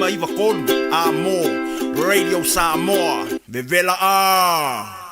593 A mo Radio Samoa. Vevela a!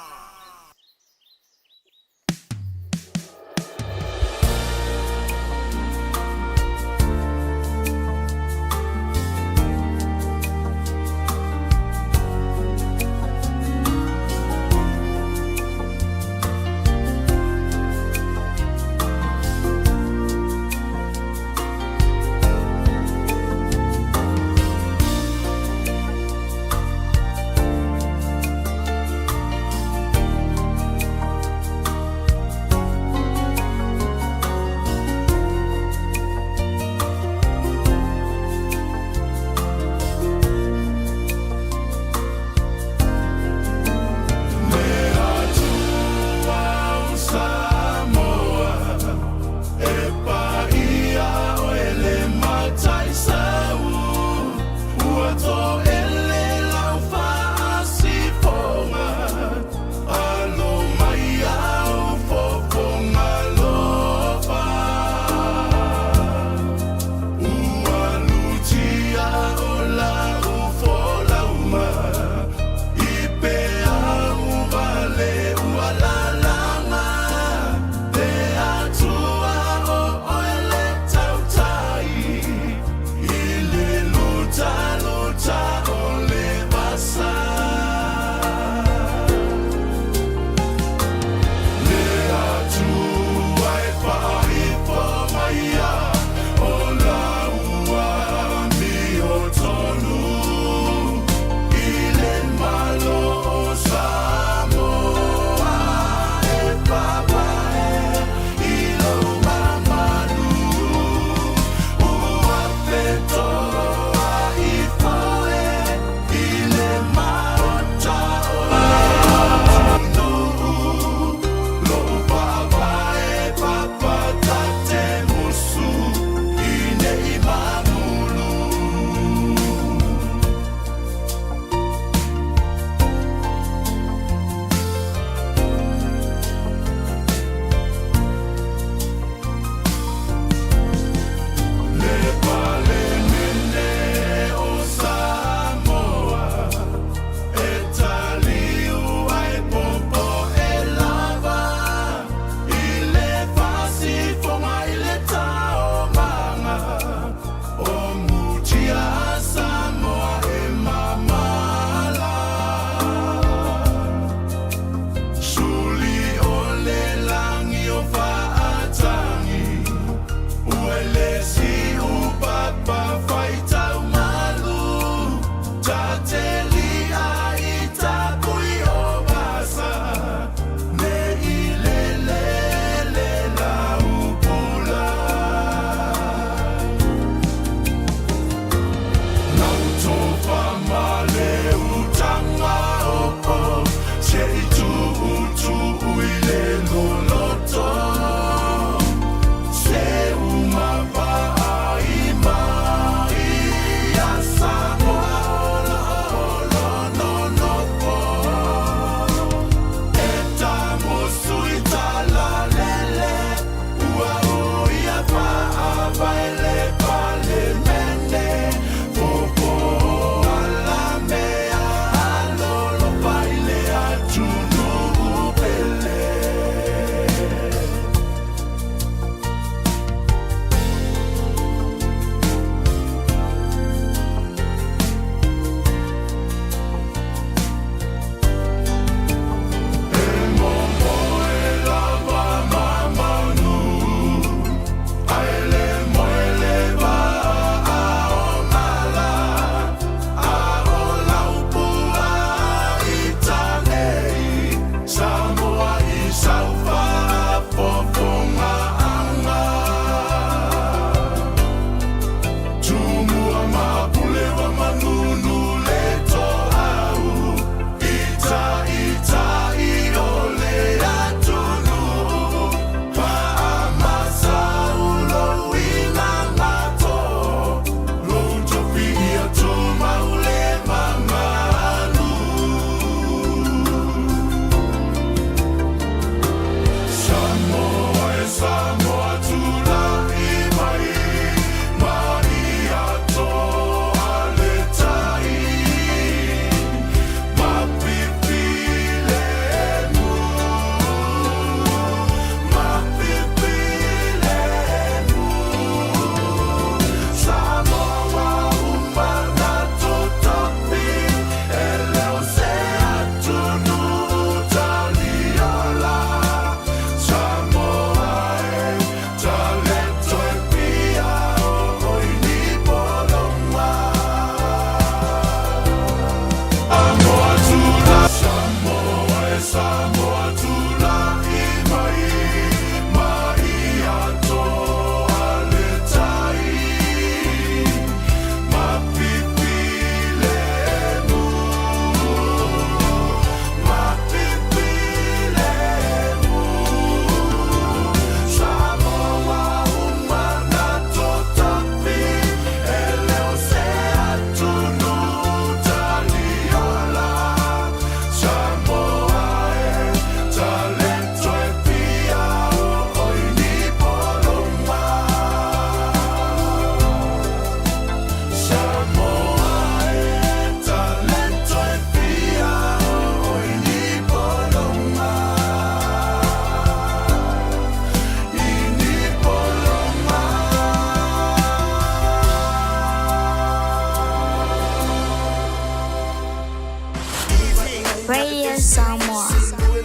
Radio Samoa.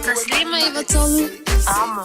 153 Amo.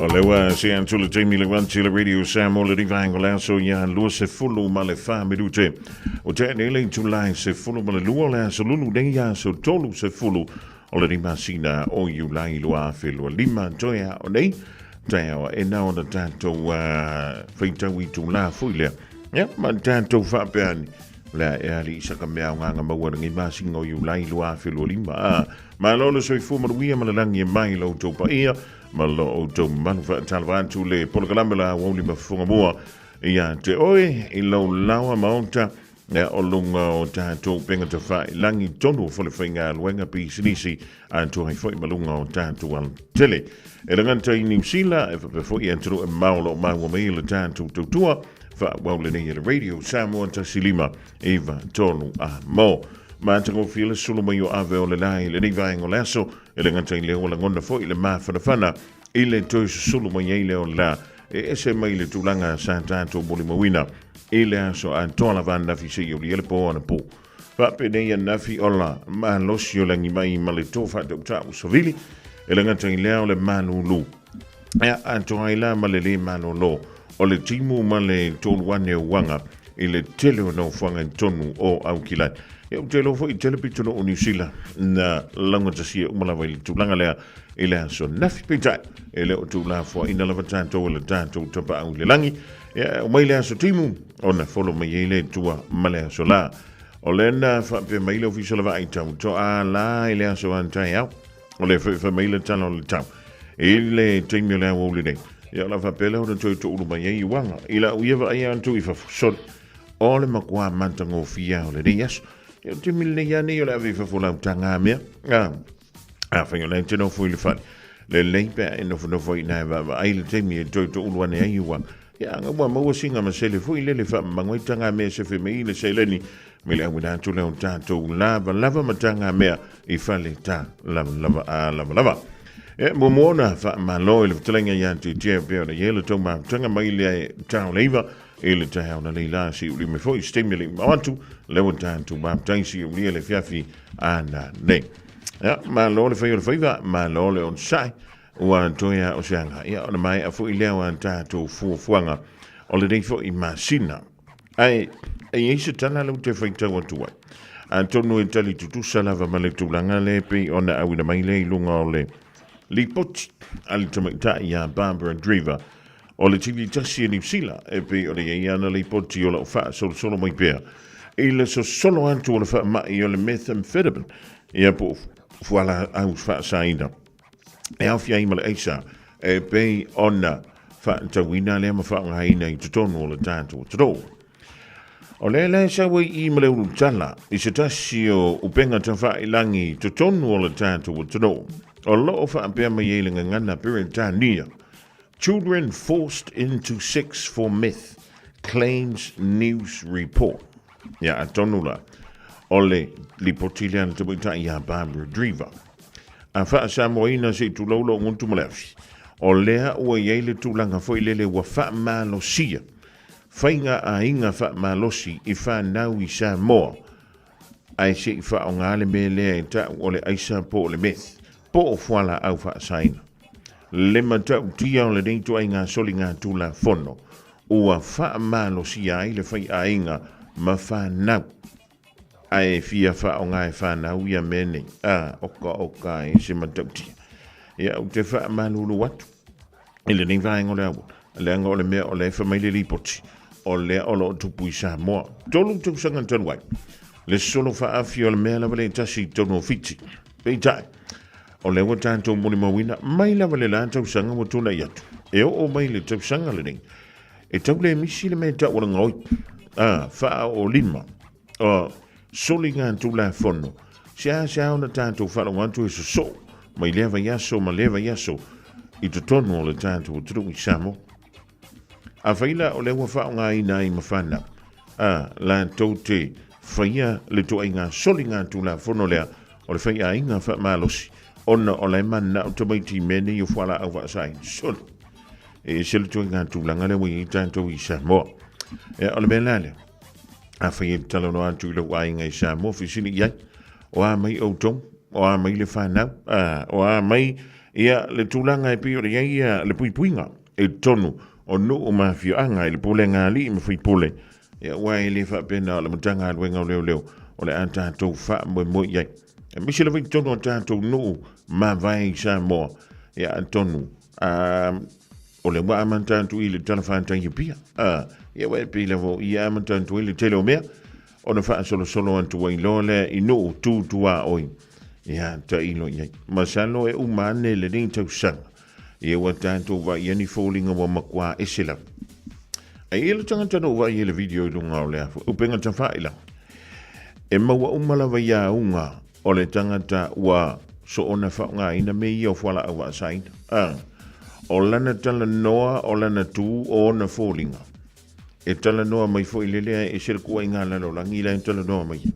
O le ua se atu le taimi le wanti le radio Samoa le rivaengo le aso ia 24 ma le 4 minute. O te nei le July 12 o le aso lulu nei aso 30 o le rimasina o Iulai 2025 toe a o nei taeao e nao na tātou whaitau i tū la foi lea. Ia, ma tātou whaapeani. Lea e ali i saka mea o nganga maua lenei masina o Iulai 2025. A, malo le soifua manuia ma le lagi e mai lo outou paia ma lo outou mamalu. Faatalofa atu le polokalame la aoauli ma fofoga mua ia te oe i lou laoa maota ia, o luga o tatou upega tafailagi tonu o falefaigaluega pisinisi atoa ai foi ma luga o tatou alatele. E le gata i Niu Sila, e faapea foi atunuu e mamao o lo o maua mai le tatou tautua faaauau lenei e le Radio Samoa 1 5 9 3 a mo. Matagofie le sulu mai o ave o le la i lenei vaega o le aso, e le gata i lea ua lagona foi le mafanafana i le toe susulu mai ai lea o le la e ese mai le tulaga sa tatou molimauina i le aso atoa lava ananafi seia ulia le po anapo. Faapenei ananafi ola malosi o lagi mai ma le to faatautau savili, e le gata i lea o le malulu. Ea atoa ai la ma le lē malolo o le timu ma le tolu ane o uaga i le tele o nofoaga i totonu o Aukilani. Ia ou te iloa foi i tele pitonuu o Niu Sila na laugatasia uma lava i le tulaga lea i le aso ananafi. Peitai, e le o tuulafoaina lava tatou e le tatou Tapaau i le lagi. Ia, e omai le aso timu ona folo mai ai le Atua ma le aso la. O lea na faapea mai le Ofisa o le Vaai Tau, toa la i le aso a taeao. O lea foi fai mai le tala o le tau. I le taimi o le aoauli nei, ia o le a faapea lea ona toe toulu mai ai i uaga. I lau ia vaai atu i fafo, sole, o le matua matagofie o lenei aso. Ia o le taimi lenei lava nei o le ave i fafo o lau tagamea. A, afai o la e te nofo i le fale, lelei pe a e nofonofo ai i ina e vaavaai le taimi e toe toulu ane ai i uaga. Ia, aga ua maua singa masele foi lele faamamago ai tagamea e sefe mai i le seleni mai le auina atu lea o tatou lavalava ma tagamea i fale ta lavalava a lavalava. E muamua ona faamalo i le fetalaiga ia te tia pea ona ia le tau mafutaga mai le tao leiva i le taeao na leila si uli me foi stemi le mau atu le ua tatou mafutai si uli le fiafi ana nei. Ia, malo le fai o le faiva, malo le onosai, ua toe a o se aga. Ia, ona maea foi lea o a tatou fuafuaga o lenei foi masina. Ae, e i ai se tala lea ou te faitau atu ai. Atonu e tali tutusa lava ma le tulaga lea e pei ona auina mai lea i luga o le lipoti a le tamaitai ia Barbara Dreaver o le TV tasi e Niu Sila e pei ona i ai ana lipoti o lo o faasolosolo mai pea i le sosolo atu o le faamai o le methamphetamine ia po o fualaau faasaina e aofia ai ma le aisa e pei ona faatauina lea ma faaaogaina i totonu o le tatou atunuu. O lea la e sau ai i ma le ulutala i se tasi o upega tafailangi i totonu o le tatou atunuu o lo o faapea mai ai le gagana Peretania, Children forced into sex for meth, claims news report. Ia, atonu la, o le lipoti lea a le tamaitai ia Barbara Dreaver. A faa-Samoaina se i tulou lou gutu ma le afi, o lea ua i ai le tulaga foi lele ua faamalosia faiga aiga faamalosi i fanau i Samoa, ae se i faaaoga le mea lea e ta'u o le aisa po o le meth, po o fualaau faasaina. Le matautia o lenei ituaiga soligatulafono ua faamalosia ai le faiaiga ma fanau. Ae fia faaaoga e fanau ia mea nei. A, oka oka e se matautia. Ia, ou te faamalulu atu i lenei vaega o le aua, leaga o le mea o lea e fai mai le lipoti, o lea o lo o tupu i Samoa. 3 tausaga talu ai, le solo faaafi o le mea lava le tasi i totonu o Fiti. Peitai, o lea ua tatou molimauina mai lava le la tausaga ua tuanai atu, e oo mai le tausaga lenei, E tau le misi le mea e tau o le gaoi. A, faaoolima. O, soligatulafono. Seasea ona tatou faalogo atu e sosoo. mai lea vaiaso ma lea vaiaso i totonu o le tatou atunuu i Samoa. Afai la o lea ua faaaogaina ai ma fanau a latou te faia le ituaiga soliga tulafono lea o le faiaiga faamalosi ona o la e mananao tamaiti i mea nei o fualaau faasaina. Sole! E ese le ituaiga tulaga lea ua i ai tatou i Samoa. Ia, o le mea la lea, afai e talanoa atu i lou aiga i Samoa, fesili i ai, o a mai outou, o a mai le fanau, a, o a mai ia le tulaga e pei ona i ai ia le puipuiga i totonu o nuu ma afioaga i le pulega a alii ma faipule, ia aua e le faapea na o le Matagaluega o Leoleo o le a tatou faamoemoe i ai. Aemaise lava i totonu o tatou nuu mavae i Samoa, ia atonu a, o lea ua amata atu i le talafatai Apia. A, ia ua e pei lava o i e amata atu ai le tele o mea, ona faasolosolo atu ai loa lea i nuu tu tuaoi. Ia, tailo i ai. Masalo e uma ane lenei tausaga. Ia ua tatou vaai ni foliga ua matua ese lava. Ai e le tagata na ou vaai ai le video i luga o le afu, upega tafailaga. E maua uma lava i auga o le tagata ua soona faaaogaina mea ia o fualaau faasaina. A, o lana talanoa, o lana tu, o ona foliga. E talanoa mai foi le lea e ese le kuaiga lalolagi la e talanoa mai ai.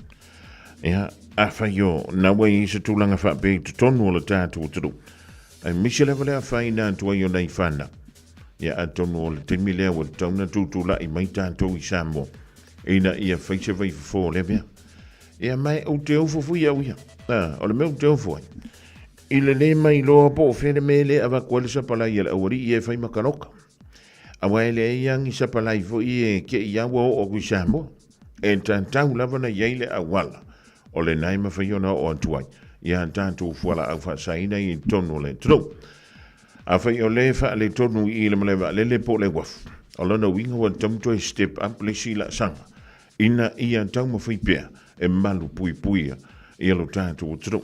Ia, afai o na ua i ai se tulaga faapea i totonu o le tatou atunuu, aemaise lava le afaina atu ai o nai fanau. Ia, atonu o le taimi lea ua tatau ona tutulai mai tatou i Samoa ina ia fai se vaifofo o lea mea. Ia, ma ou te ofo foi au ia. A, o le mea ou te ofo ai, i le le mailoa po o fea le mea lea e avatu ai le sapalai a le aualii ia e fai ma kaloka. Aua e leai lava ni sapalai foi e te i lava ua oo atu i Samoa. E tatau lava ona i ai le auala o lena e mafai ona oo atu ai ia tatou fualaau faasaina i totonu o le atunuu. Afai o lea e faaletonu i le malae vaalele po o le uafu, o lona uiga ua tatau ona toe step up le isi laasaga ina ia taumafai pea e malupuipuia ia lo tatou atunuu.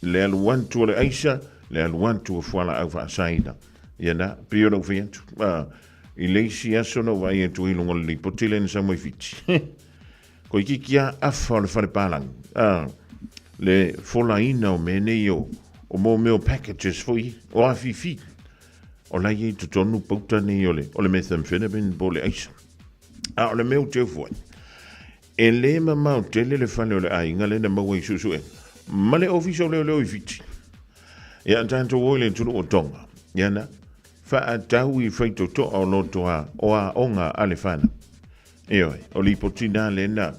Le alu atu o le aisa, le alu atu o fualaau faasaina. Ia na, pei ona ou fai atu, i le isi aso na ou vaai atu ai i luga o le lipoti lea na sau mai Fiti. Toeitiiti lava afa o le fale palagi, le folaina o mea nei o, o mo mea o packages foi, o afifi. O la e i ai i totonu pauta nei o le, o le methamphetamine po o le aisa. A o le mea ou te ofo ai, e le mamao tele le fale o le aiga lea na maua i suesuega ma le ofisa o leoleo i Fiti. Ia tatou o i le atunuu o Tonga, ia na, faatau i faitotoa o loto a, o aoga a le fanau. Ioe, o lipoti na lea na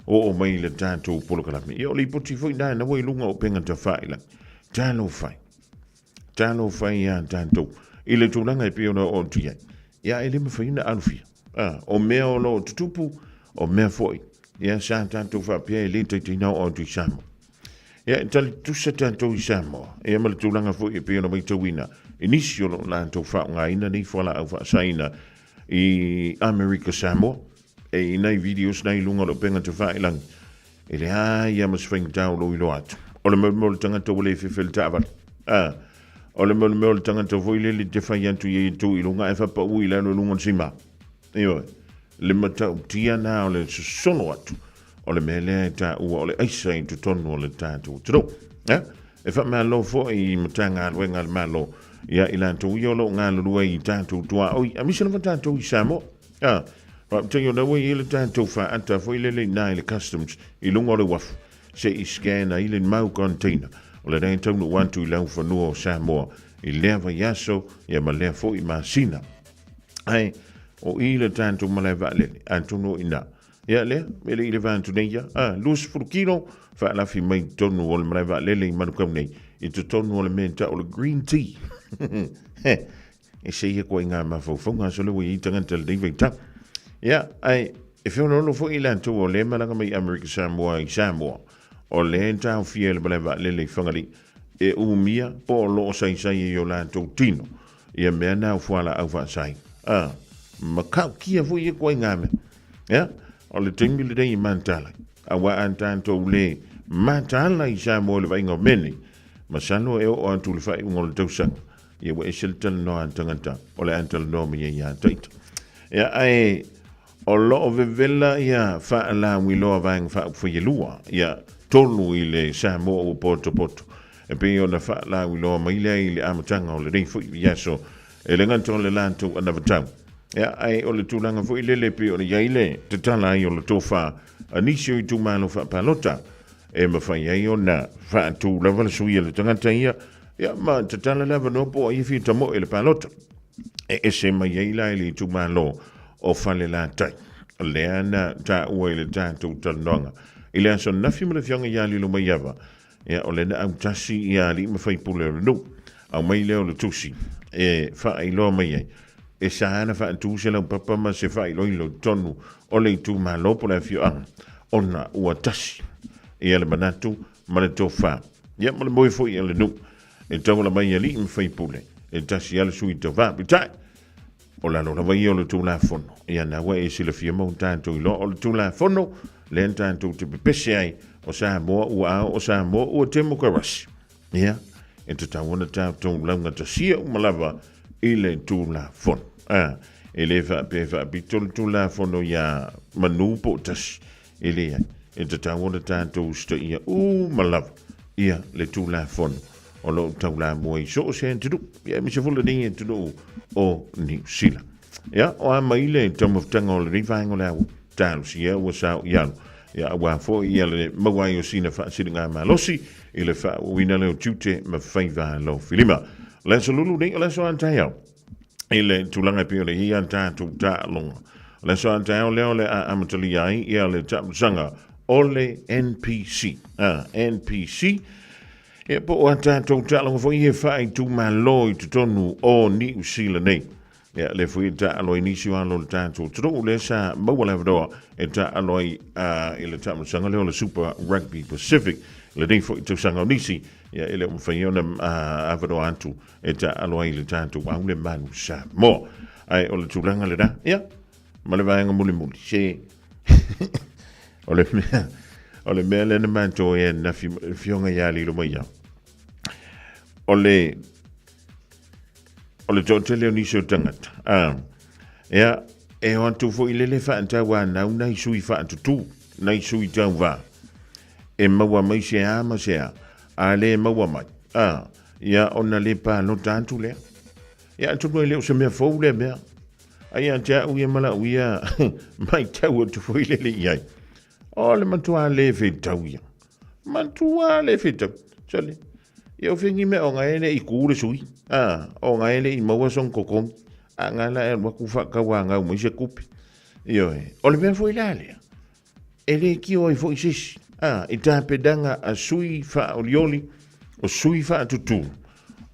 oo mai i le tatou polokalame. Ia, o lipoti foi na na ua i luga o upega tafailagi. Talofa e. Talofa e iā tatou i le tulaga e pei ona oo atu i ai. Ia, e le mafai ona alofia. Ah, o mea o lo o tutupu, o mea foi. Ia, sa tatou faapea e le taitai na oo atu i Samoa. Ia, e tali tusa tatou i Samoa, ia ma le tulaga foi e pei ona matauina i nisi o lo o latou faaaogaina nei fualaau faasaina i Amerika Samoa. E i nai videos na i luga o le upega tafailagi, e leai lava ma se faigata o lou iloa atu. O le mea o le tagata ua le fefe i le taavale. A, o le mea o le tagata foi lele te fai atu i ai e tu i luga ae faapau i lalo i luga o le sima. Ioe, le matautia na o le sosolo atu o le mea lea e taua o le aisa i totonu o le tatou atunuu. Ia, e faamalo foi i Matagaluega a le Malo, ia i latou ia o lo o galulue i tatou tuaoi, aemaise lava tatou i Samoa. A, faafetai ona ua i ai le tatou faata foi lele i ina i le Customs i luga o le uafu, se i scan ai le mau container o lena e taunuu atu i laufanua o Samoa i lea vaiaso ia ma lea foi masina. Ae o i le tatou malae vaalele, atonu o i ina. Ia lea, e le i le va atu nei ia, a, 20 kilo faalafi mai totonu o le malae vaalele i Manukau nei, i totonu o le mea e tau o le green tea. E se ia koe i ngā mafaufauga aso le ua i ai tagata lenei vaitau. Ia, ae e feoloolo foi i latou o lea malaga mai Amerika Samoa i Samoa, o lea e taofia e le malae vaalele i Fagalii, e umia po o lo o saisai ai o latou tino ia mea na o fualaau faasaina. A, matautia foi ia ituaiga mea. Ia, o le taimi lenei e mataala ai. Aua a tatou le mataala i Samoa i le vaaiga o mea nei, masalo e oo atu i le faaiuga o le tausaga, ia ua ese le talanoa a le tagata o le a talanoa mai ai ia ita. Ia, ae o lo o vevela ia faalauiloa vaega faaupufai e lua, ia tolu i le Samoa ua potopoto. E pei ona faalauiloa mai lea i le amataga o lenei foi vaiaso e le gata o le latou anavatau, ia, ae o le tulaga foi lele e pei ona i ai le tatala ai o le tofa a nisi o itumalo faapalota e mafai ai ona faatu lava le sui a le tagata ia, ia ma tatala le avanoa po o ai e fia tamoe i le palota. E ese mai ai la i le itumalo o Falelatai, lea na taua i le tatou talanoaga i le aso ananafi ma le Afioga ia Lilomaiava, Ia, o lea na autasi ia alii ma faipule o le nuu. Aumai lea o le tusi e faailoa mai ai, e sa na faatu se laupapa ma se faailoilo i totonu o le itumalo po o le afioaga, ona ua tasi ia le manatu ma le tofa, ia ma le moe foi a le nuu e tauala mai i alii ma faipule, e tasi lava le sui tauva. Peitai, O lalo lava ia o le Tulafono, ia na ua e silafia ma ua tatou iloa, o le Tulafono lea na tatou te pepese ai, o Samoa ua ao, o Samoa ua temokarasi. Ia, e tatau ona tatou laugatasia uma lava i le Tulafono. A, e le faapea e faapito le Tulafono iā manu po o tasi, e leai, e tatau ona tatou usitaia uma lava ia le Tulafono o lo o taulamua i so o se atunuu, ia aemaise foi lenei atunuu o Niu Sila. Ia, o a mai le taumafataga o lenei vaega o le aua, talosia ua sao i alo. Ia, aua foi ia le maua ai o sina faasiliga malosi i le faaauauina lea o tiute ma faiva alofilima. O le aso lulu nei, o le aso a taeao, i le tulaga e pei ona i ai a tatou taaloga. O le aso a taeao lea o le a amatalia ai ia le taamilosaga o le NPC. Ah, NPC. Ia po o a tatou taaloga foi e faaitumalo i totonu o Niu Sila nei. Ia, lea foi e taalo ai nisi o alo o le tatou atunuu lea sa maua le avanoa e taalo ai i le taamilosaga lea o le Super Rugby Pacific. Lenei foi tausaga o nisi, ia e le o mafai ona avanoa atu e taalo ai i le tatou au le Manu Samoa. Ae o le tulaga lena, ia, ma le vaega mulimuli, se o le mea, o le mea lea na matou e ananafi ma le afioga ia Lilomaiava, o le, o le toatele o nisi o tagata, a, ia, e o atu foi lele faatauanau nai sui faatutū, nai sui tauvā, e maua mai se a ma se a, a le maua mai, a, ia ona le palota atu lea. Ia atonu e le o se mea fou lea mea. A ia te au ia ma lau ia matau atu foi lele i ai. O le matua le fetau ia. Matua le fetau. Sole. Ia o fengi mea o ngai le i ku le sui. Ah, o ngai le i maua song kokong. A ngai la e waku whakawa ngau mai se kupi. Ioe. O le mea foi la lea. E le kio ai foi se isi, ā, i tapenaga a sui faaolioli, o sui faatutū,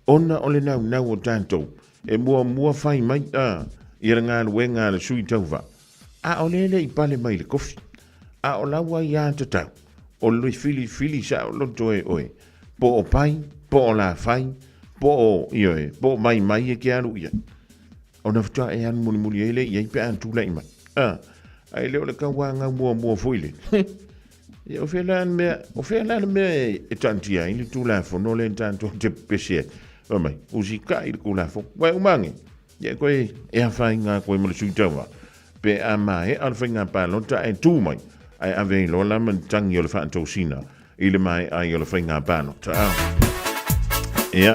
ona o le naunau o tatou e muamua fai mai, ā, ia le galuega a le sui tauva, a o lea e le i pale mai le kofi, a o lau aiatatau, o le filifili saoloto e oe, po o pai, po o lafai, po o, ioe, po o maimai e ke alu i ai. Ona faatoa e alu mulimuli ai lea i ai pe a tulai mai. A, ae le o le tauāgau muamua foi le. Ia, o fea la le mea, o fea la le mea e, e taatia ai le Tulafono lea tatou te pepese ai. Fai mai, usikai le Tulafono. Uae umange, ia koe e afaina koe ma le sui tauva. Pe a maea le faiga palota ae tu mai, ae ave ai loa la ma le tagi o le faatosina i le maea ai o le faiga palota. Ia,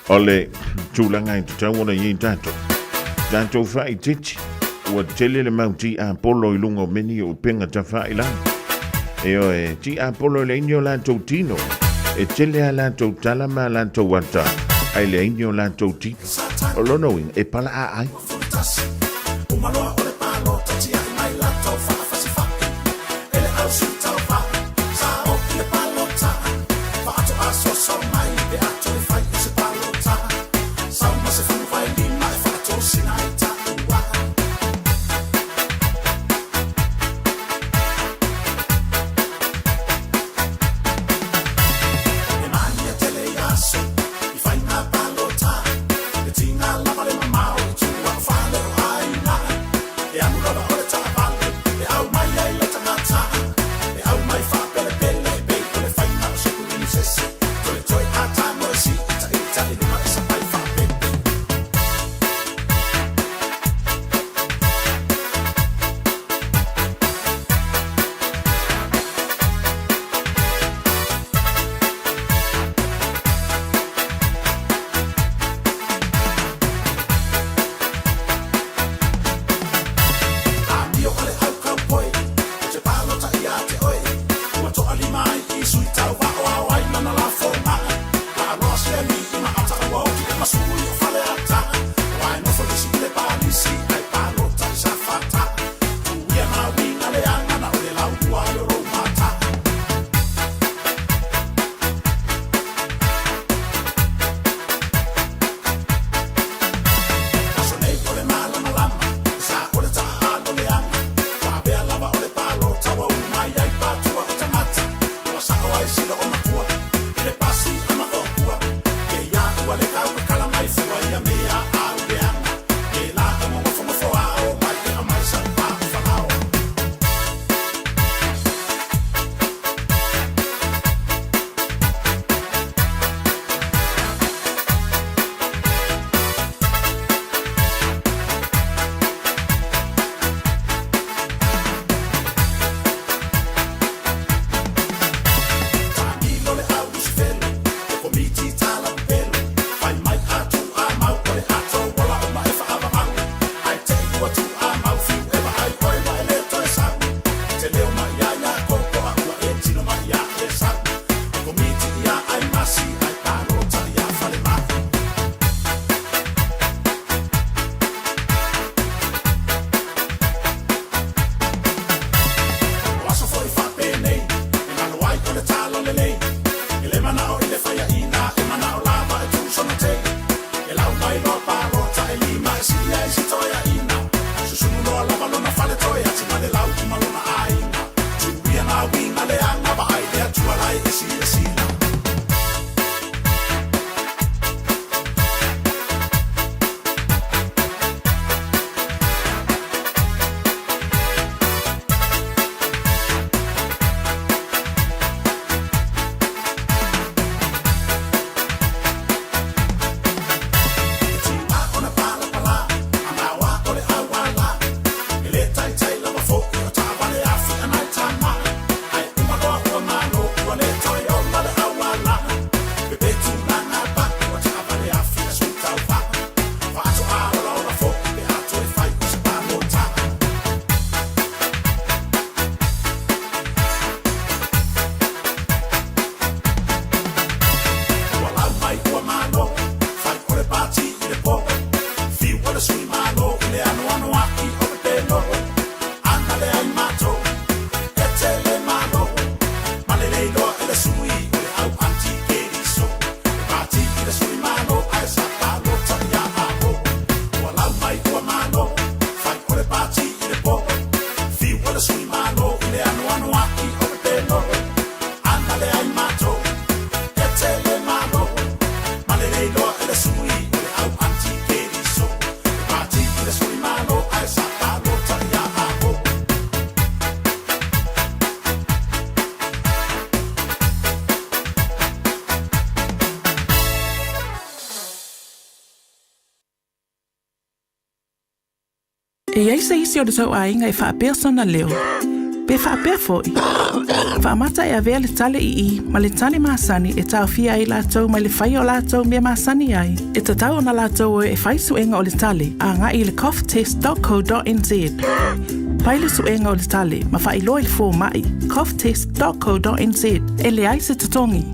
o le tulaga e tatau ona i ai tatou. Tatou faaitiiti, ua tele le mau tiapolo i luga o meni o upega tafailagi. Ioe, tiapolo e leai ni o latou tino, e tele a latou tala ma a latou ata, ae leai ni o latou tino. O lona uiga, e pala aai. E i ai se isi o le tou aiga e faapea sona leo, pe faapea foi, faamata e avea le tale i i ma le tale masani e taofia ai latou mai le faia o latou mea masani ai. E tatau ona latou o e fai suega o le tale agai i le coughtest.co.nz. Fai le suega o le tale ma faailoa i le fomai coughtest.co.nz. E leai se totogi.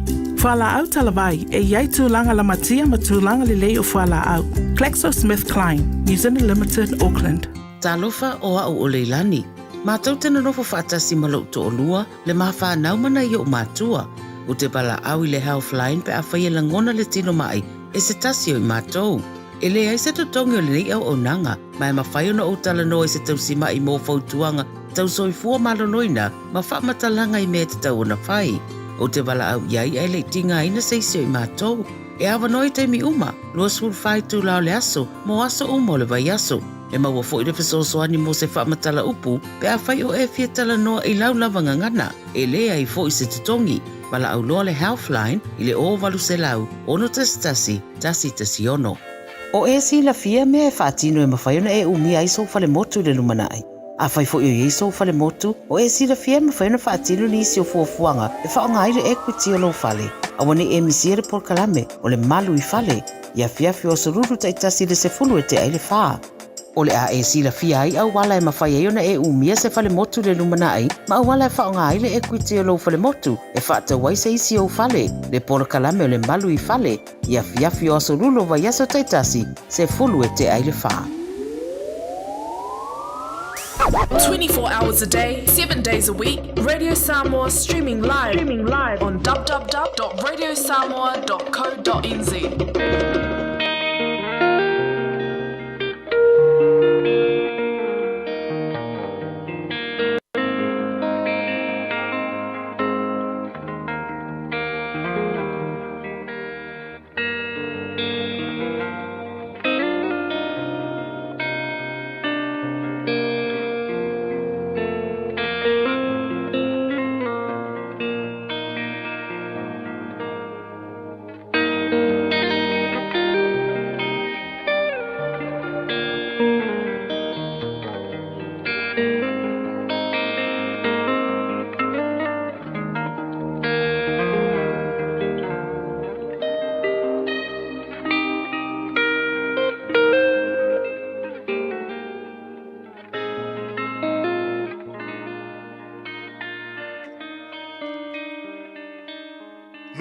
Fualaau talavai, e i ai tulaga lamatia ma tulaga lelei o fualaau. GlaxoSmithKline, New Zealand Limited, Auckland. Talofa o au o Leilani. Matou te nonofo faatasi ma lou toalua, le ma fanau ma nai ou matua. Ou te valaau i le Healthline pe afai e lagona le tino mai e se tasi o i matou. E leai se totogi o lenei auaunaga, ma e mafai ona ou talanoa i se tausima'i mo fautuaga tau soifua maloloina ma faamatalaga i mea e tatau ona fai. Ou te valaau i ai ae le i tigaina se isi o i matou. E avanoa i taimi uma, 24 itula o le aso, mo aso uma o le vaiaso. E maua foi le fesoasoani mo se faamatala upu pe afai o e fia talanoa i lau lava gagana. E leai foi se totogi. Valaau loa le Healthline i le 0800 611 116. O e silafia mea e faatino e mafai ona e umia ai sou falemotu i le lumanai. Afai foi o i ai sou falemotu, o e silafia e mafai ona faatino nisi o fuafuaga e faaaoga ai le equity o lou fale. Aua ne i e misia le polokalame o le Malu i Fale i afiafi o aso Lulu taitasi i le 10 e tea i le 4. O le a e silafia ai auala e mafai ai ona e umia se falemotu i le lumanai ma auala e faaaoga ai le equity o lou falemotu e faatau ai se isi ou fale, le polokalame o le Malu i Fale i afiafi o aso Lulu o vaiaso taitasi, 10 e tea i le 4. 24 hours a day, 7 days a week, Radio Samoa streaming live, streaming live on www.radiosamoa.co.nz.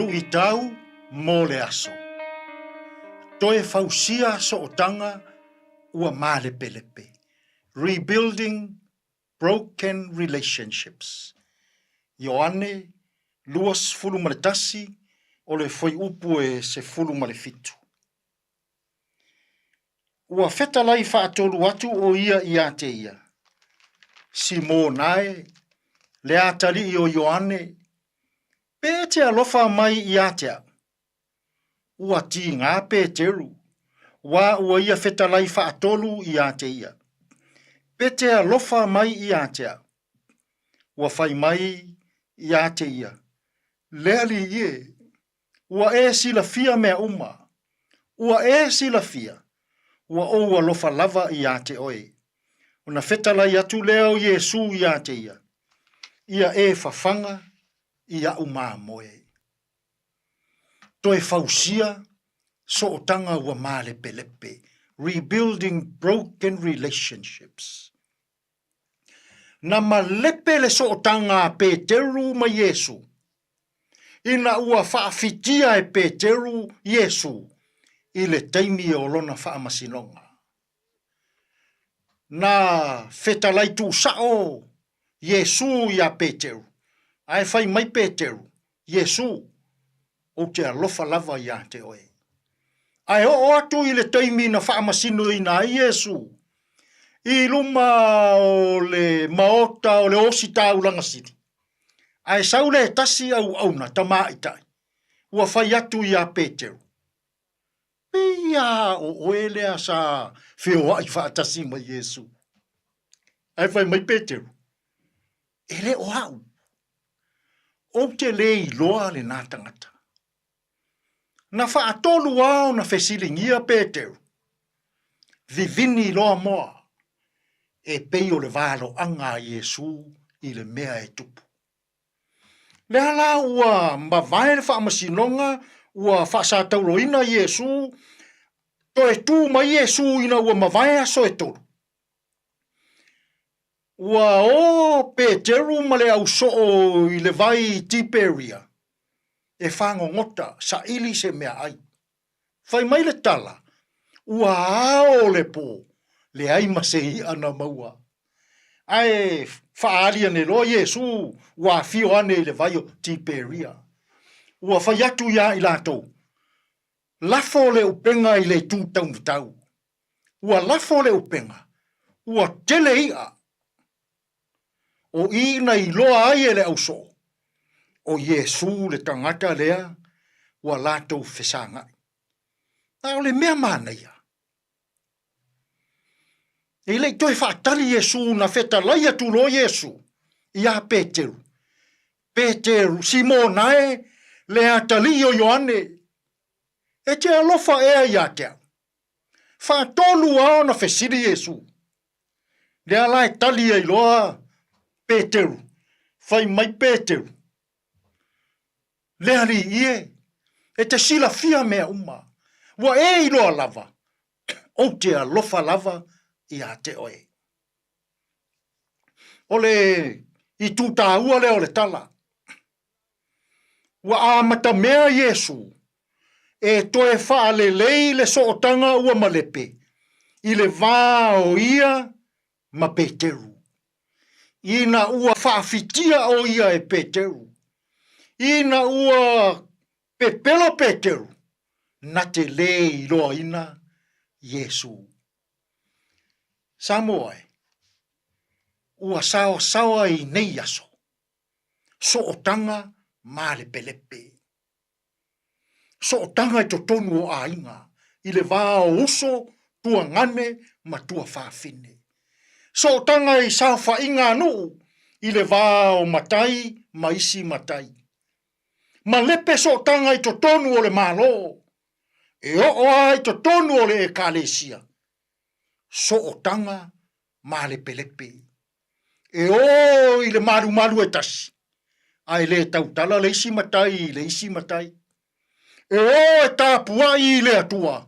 Luitau mo le aso. Toe fausia sootaga ua malepelepe, Rebuilding Broken Relationships. Ioane 21 o le fuaiupu e 17. Ua fetalai faatolu atu o ia ia te ia, Simona e, le atalii o Ioane, pe e te alofa mai ia te au? Ua tigā Peteru, wā ua ia fetalai faatolu ia te ia, Pe te alofa mai ia te au? Ua fai mai ia te ia, Le alii e, Ua e silafia mea uma. Ua e silafia, ua ou alofa lava iā te oe. Ona fetalai atu lea o Iesū iā te ia, Ia e fafaga i aʻu mamoe. Toe fausia sootaga ua malepelepe, rebuilding broken relationships. Na malepe le sootaga a Peteru ma Iesu. Ina ua faafitia e Peteru Iesu i le taimi o lona faamasinoga. Na fetalai tuusao Iesu iā Peteru, ae fai mai Peteru, Iesu, ou te alofa lava iā te oe. Ae oo atu i le taimi na faamasinoina ai Iesu i luma o le maota o le Ositaulaga Sili, ae sau le tasi auauna tamaitai ua fai atu iā Peteru, Pei a o oe lea sa feoai faatasi ma Iesu. Ae fai mai Peteru, E le o au. Ou te le iloa lenā tagata. Na faatolu lava ona fesiligia Peteru, Vivini loa moa, e pei o le valoaga a Iesu i le mea e tupu. Lea la ua mavae le faamasinoga, ua faasatauroina Iesu, toe tu mai Iesu ina ua mavae aso e tolu. Ua o Peteru ma le ausoo i le vai Tiperia e fagogota, saili se meaai. Fai mai le tala, ua ao le po, leai ma se i'a na maua. Ae faaali ane loa Iesu ua afio ane i le vai o Tiperia. Ua fai atu iā i latou, Lafo le upega i le itu taumatau. Ua lafo le upega, ua tele i'a. O i na iloa ai e le ausoo, o Iesū le tagata lea ua latou fesagai. A o le mea manaia, e le i toe faatali Iesū na fetalai atu loa Iesū iā Peteru, Peteru, Simona e, le atalii o Ioane, e te alofa ea ia te au? Faatolu lava ona fesili Iesu. Lea la e tali ai loa Peteru, fai mai Peteru, Le Alii e, e te silafia mea uma, ua e iloa lava, ou te alofa lava ia te oe. O le itu taua lea o le tala. Ua amatamea Iesu e toe faalelei le sootaga ua malepe i le va o ia ma Peteru. Ina ua faafitia o ia e Peteru, ina ua pepelo Peteru, na te lē iloaina Iesu. Samoa e, ua saoasaoa i nei aso, sootaga malepelepe. Sootaga i totonu o aiga, i le va o uso, tuagane ma tuafafine. Sootaga i saofaiga a nuu, i le va o matai ma isi matai. Malepe sootaga i totonu o le Malo, e oo lava i totonu o le Ekalesia. Sootaga malepelepe. E ō i le malumalu e tasi, ae le tautala le isi matai i le isi matai. E ō e tapuaʻi i le Atua,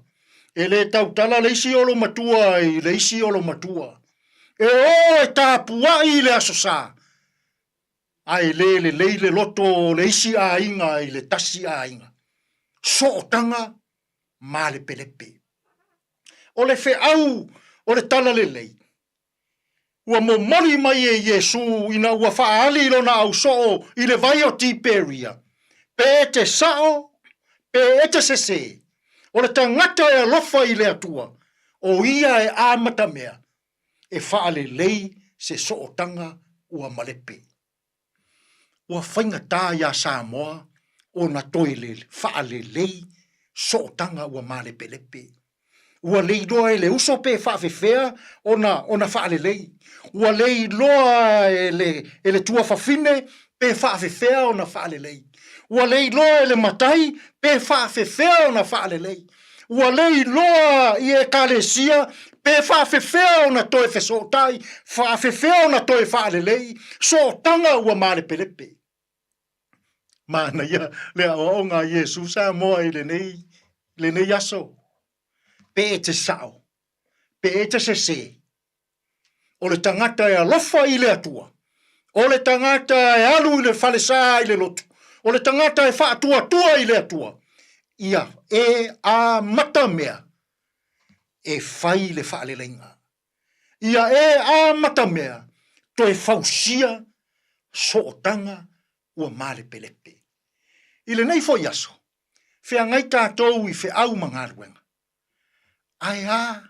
e le tautala le isi olomatua i le isi olomatua. E ō e tapuaʻi i le Aso Sa, Ae le lelei le loto o le isi aiga i le tasi aiga. Sootaga malepelepe. O le feau o le Talalelei, ua momoli mai e Iesu ina ua faaali lona ausoo i le vai o Tiperia, pe e te sao, pe e te sesē, o le tagata e alofa i le Atua, o ia e amatamea e faalelei se sootaga ua malepe. Ua faigata iā Samoa ona toe faalelei sootaga ua malepelepe. Ua le iloa e le uso pe faafefea ona ona faalelei. Ua le iloa e le, e le tuafafine pe faafefea ona faalelei. Ua le iloa e le matai pe faafefea ona faalelei. Ua le iloa i Ekalesia pe faafefea ona toe fesootai, faafefea ona toe faalelei sootaga ua malepelepe. Manaia le aoaoga a Iesu Samoa i lenei, lenei aso. Pe e te sao, pe e te sesē, o le tagata e alofa i le Atua, o le tagata e alu i le falesa i le lotu, o le tagata e faatuatua i le Atua, ia e amatamea e fai le faaleleiga. Ia e amatamea toe fausia sootaga ua malepelepe. I lenei foi aso, feagai tatou i feau ma galuega. Ae a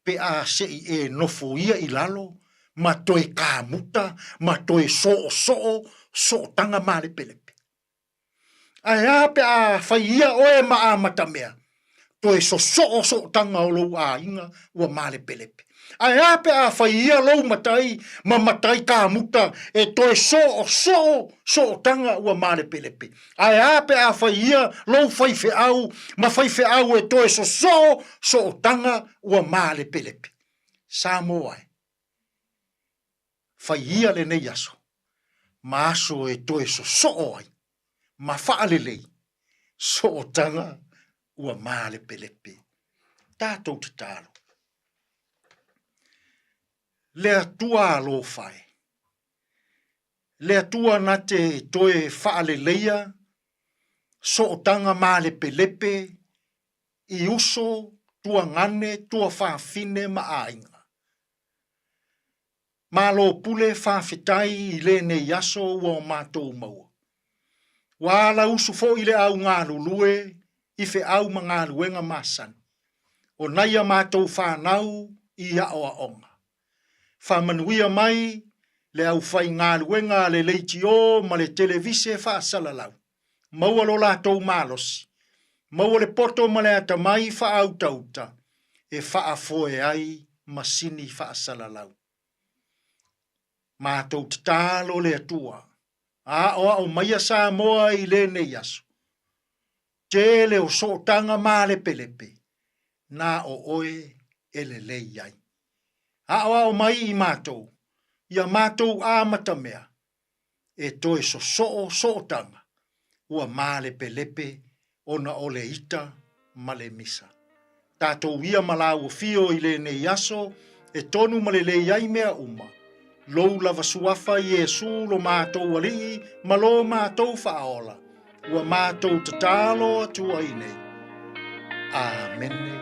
pe a se i e nofoia i lalo ma toe kamuta ma toe soosoo sootaga malepelepe? Ae a pe a fai ia oe ma amatamea, toe sosoo sootaga o lou aiga ua malepelepe? Ae a pe a fai ia lou matai ma matai kamuta e toe soosoo sootaga ua malepelepe? Ae a pe a fai ia lou faifeau ma faifeau e toe sosoo sootaga ua malepelepe? Samoa e, fai ia lenei aso ma aso e toe sosoo ai ma faalelei sootaga ua malepelepe. Tatou tatalo. Le Atua alofa e, le Atua na te toe faaleleia sootaga malepelepe i uso, tuagane, tuafafine ma aiga. Malo pule faafetai i lenei aso ua o matou maua. Ua ala usu foi le au galulue i feau ma galuega masani o nai a matou fanau i aoaoga. Faamanuia mai le aufaigaluega a le leitio ma le televise faasalalau. Maua lo latou malosi. Maua le poto ma le atamai faaautauta e faafoe ai masini faasalalau. Matou tatalo le Atua, aoao maia Samoa i lenei aso. Tele o sootaga malepelepe, na o oe e lelei ai. Aoao mai i matou, ia matou amatamea, e toe sosoo sootaga ua malepelepe ona o le ita ma le misa. Tatou ia ma lāua fio i lenei aso e tonu ma lelei ai mea uma, Lou lava suafa Iesu lo matou Alii ma lo matou Faaola, ua matou tatalo atu ai nei. Amene.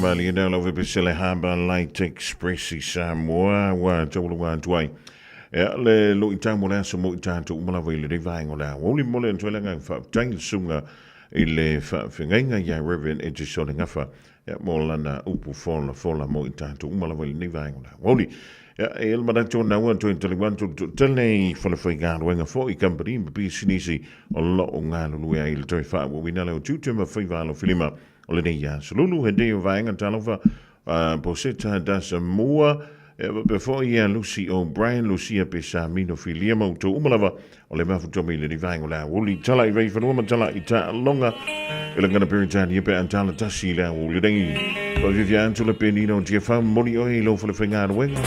malie na lau vepese le Harbour Light Express i Samoa ua taulua atu ai. Ia le luitau mo le aso mo i tatou uma lava i lenei vaega o le aoauli. Momoli atu ai le agaga faafetai i le susuga i le faafeagaiga ia Reverend Edison Gafa ia mo lana upu folafola mo i tatou uma lava i lenei vaega o le aoauli. Ia, e i ai le manatu ona ua toe taliu atu le toatele i falefaigaluega foi, kamupani ma pisinisi o lo o galulue ai i le toe faaauauina lea o tiute ma faiva alofilima o lenei aso lulu. He day o vaega talofa Poseta Dasamua, e faapea foi ia Lucy O'Brien, Lucia Pesamino Filia ma outou uma lava o le mafutoa mai i lenei vaega o le aoauli. Tala i Vaifanua ma tala i Taaloga i lagana Peretania pe a tala tasi i le aoauli nei. Faafifia atu le penina o Tiafau momoli oe i lou falefaigaluega.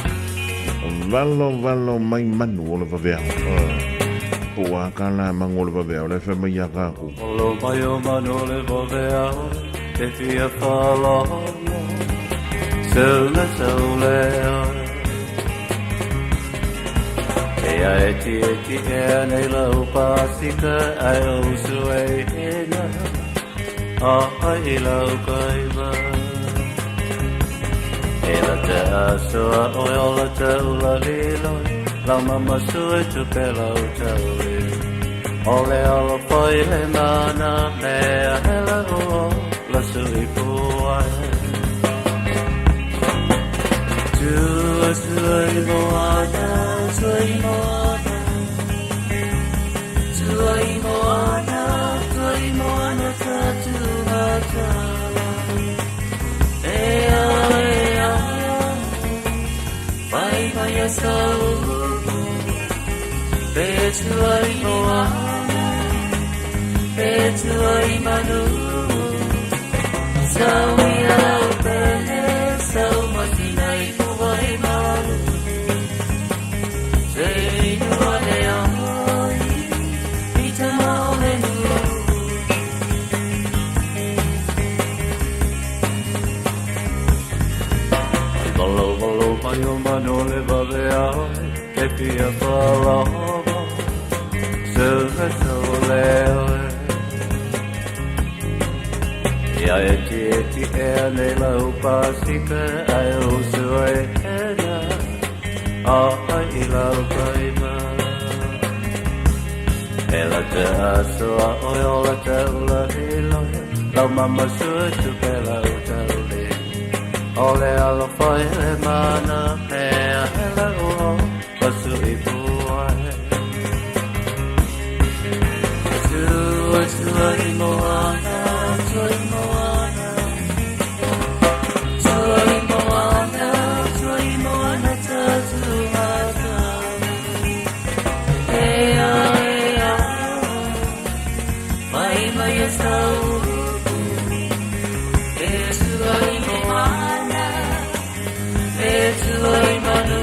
Valo valo mai manu o le vaveao. Po o a ka la mangu o le vaveao, le fai mai ia kākou. Valo mai o manu o le vaveao, te fia whalalo, se le lea. E a e ti e ti e nei lau pasika ai o su e hena a ai lau kaiva. E la te aso a oi o la te ula liloi, lau mama sui tu pe lau tauli. O le alo foi le mana mea hele o la sui puai. Tua sui moana, sui moana, sui moana, sui moana ta tumatala. E a e a, vai vai a sau. Pe tuai moana, pe tuai manu. Sau ia lau pele, sau masinai puai malu. Se inua le ai, i te maole nu. Valo valo mai o manu le vave ai, ke fia whalava, se le le oe. Ia e ti e ti e nei lau pasika ai o sue hena, a ai i lau kaiva. E la te aso a oi o la te ula iloia, lau mama sue tu pe lau tauli. O le alo foi le mana mea hele o pasu i puai. Tua tua i moana, tua i moana, tua i moana, tua i moana ta tumatala. E a e a, mai mai e sau. E tua i moana, e tua i manu.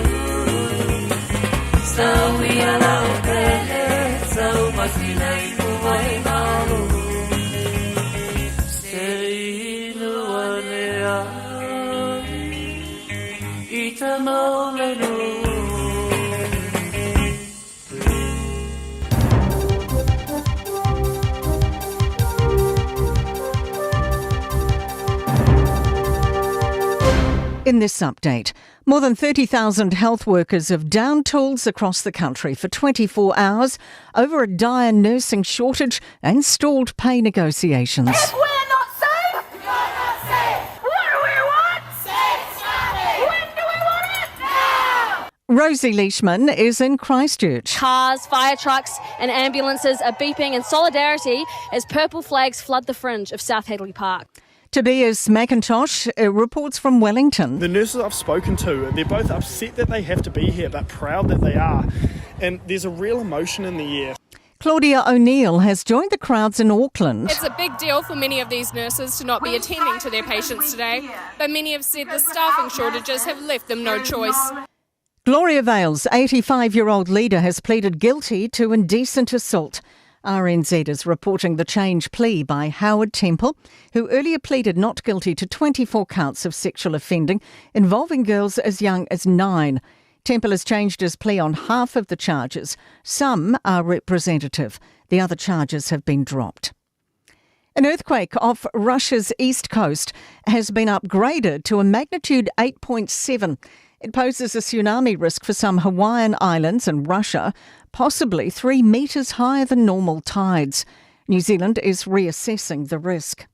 Sau ia lau pele, sau masinai puai malu. Se inua le ai, i te maole nu. In this update, more than 30,000 health workers have downed tools across the country for 24 hours over a dire nursing shortage and stalled pay negotiations. If we're not safe, you're not safe. What do we want? Safe staffing. When do we want it? Now! Rosie Leishman is in Christchurch. Cars, fire trucks and ambulances are beeping in solidarity as purple flags flood the fringe of South Hadley Park. Tobias McIntosh reports from Wellington. The nurses I've spoken to, they're both upset that they have to be here, but proud that they are. And there's a real emotion in the air. Claudia O'Neill has joined the crowds in Auckland. It's a big deal for many of these nurses to not be attending to their patients today, but many have said the staffing shortages have left them no choice. Gloria Vale's 85-year-old leader has pleaded guilty to indecent assault. RNZ is reporting the change plea by Howard Temple, who earlier pleaded not guilty to 24 counts of sexual offending involving girls as young as 9. Temple has changed his plea on half of the charges. Some are representative. The other charges have been dropped. An earthquake off Russia's east coast has been upgraded to a magnitude 8.7. It poses a tsunami risk for some Hawaiian islands and Russia, possibly 3 metres higher than normal tides. New Zealand is reassessing the risk.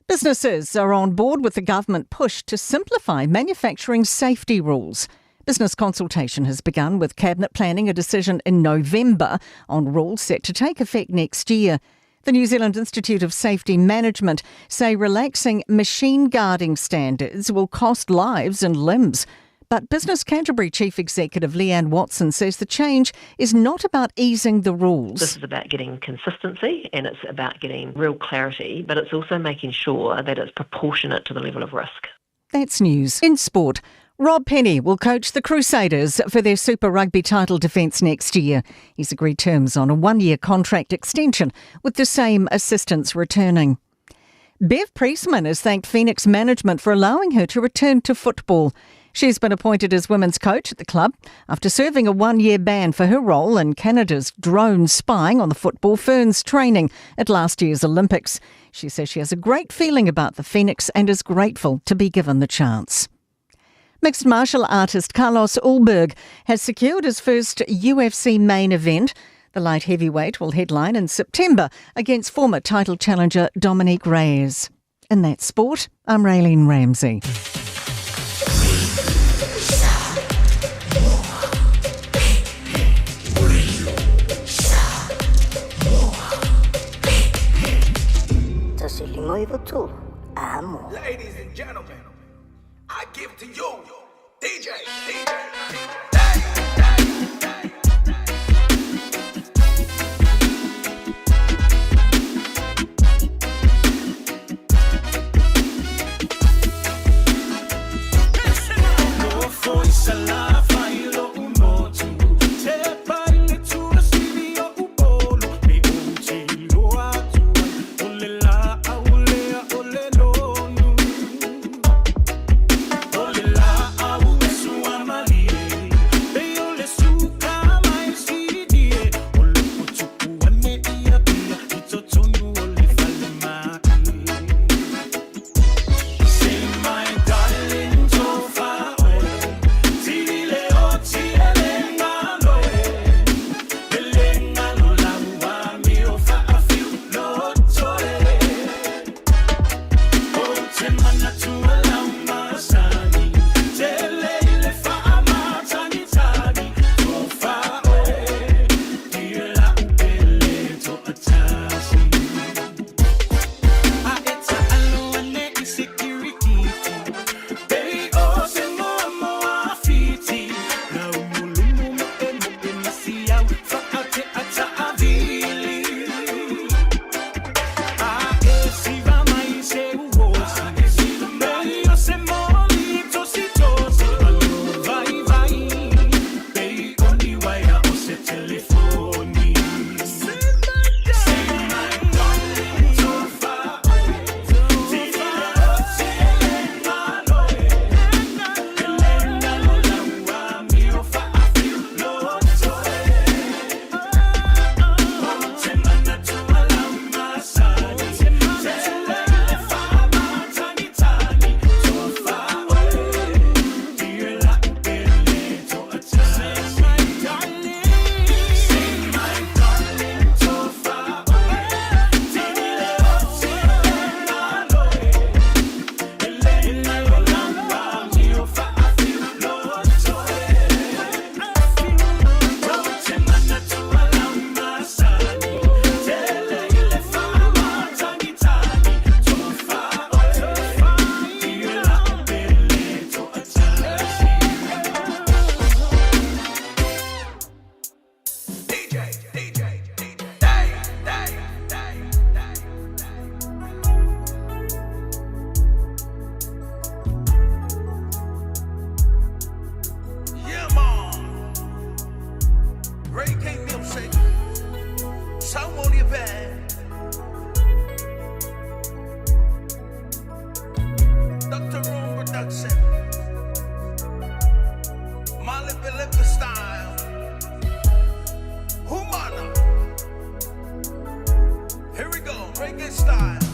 Businesses are on board with the government push to simplify manufacturing safety rules. Business consultation has begun with Cabinet planning a decision in November on rules set to take effect next year. The New Zealand Institute of Safety Management say relaxing machine guarding standards will cost lives and limbs. But Business Canterbury Chief Executive Leanne Watson says the change is not about easing the rules. This is about getting consistency and it's about getting real clarity, but it's also making sure that it's proportionate to the level of risk. That's news. In sport, Rob Penney will coach the Crusaders for their Super Rugby title defence next year. He's agreed terms on a 1-year contract extension with the same assistants returning. Bev Priestman has thanked Phoenix management for allowing her to return to football. She's been appointed as women's coach at the club after serving a 1-year ban for her role in Canada's drone spying on the football Ferns training at last year's Olympics. She says she has a great feeling about the Phoenix and is grateful to be given the chance. Mixed martial artist Carlos Ulberg has secured his first UFC main event. The light heavyweight will headline in September against former title challenger Dominique Reyes. In that sport, I'm Raylene Ramsey. Ladies and gentlemen, I give to you DJ, DJ, DJ. Reggae style.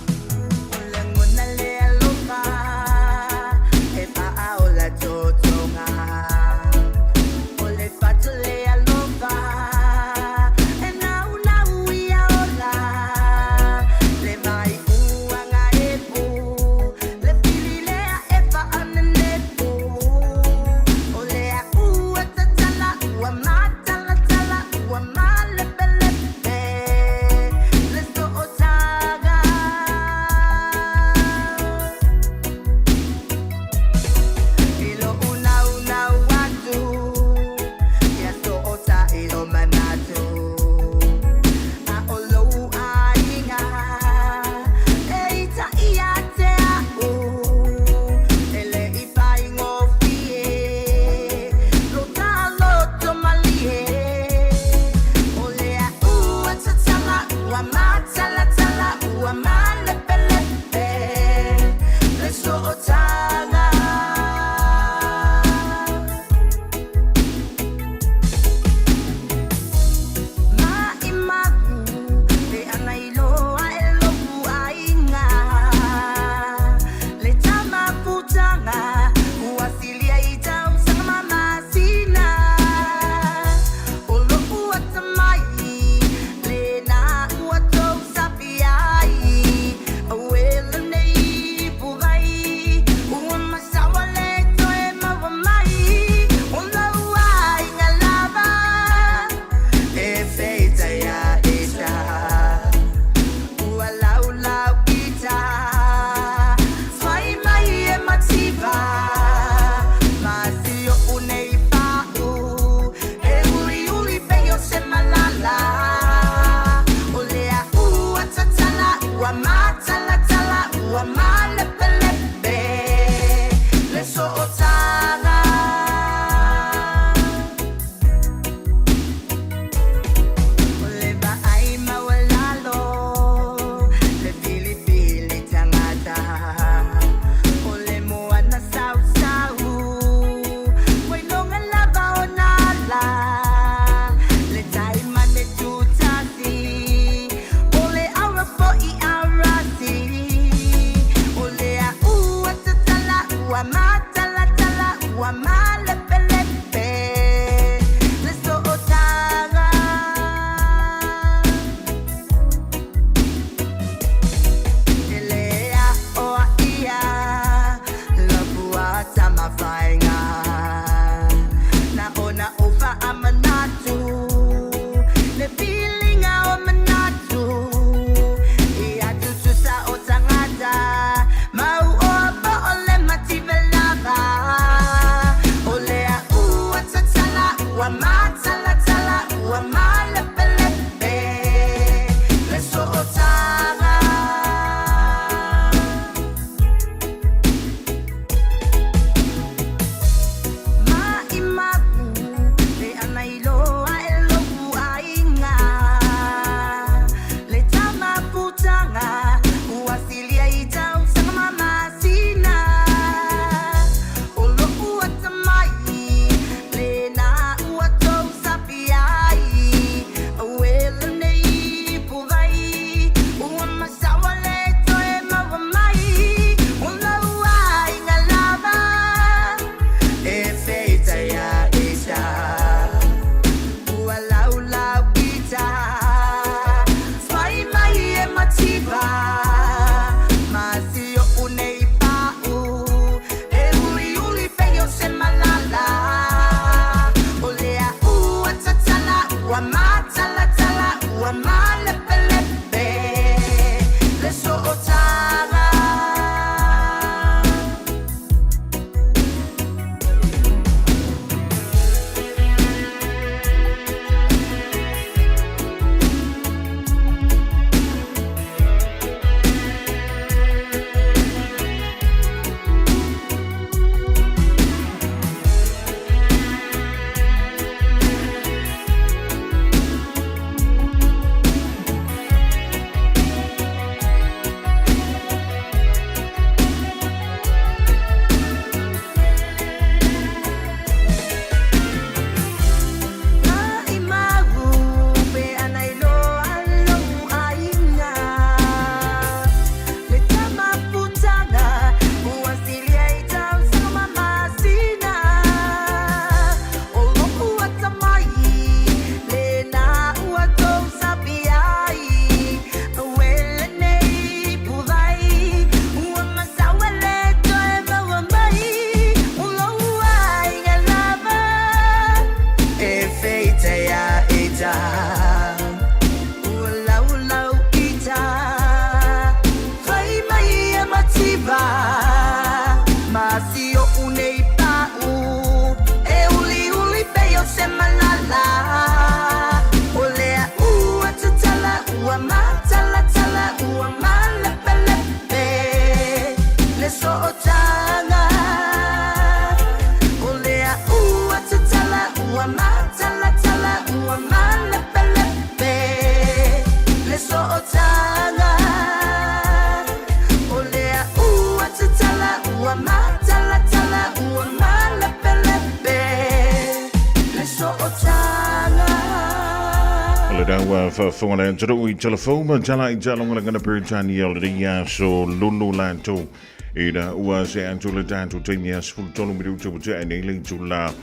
Ina ua faafofoga le atunuu i telefou ma tala i taalogologo Peretania o lenei aso lulu latou. Ina ua se atu le tatou taimi a 13 minuta ua tea nei le itula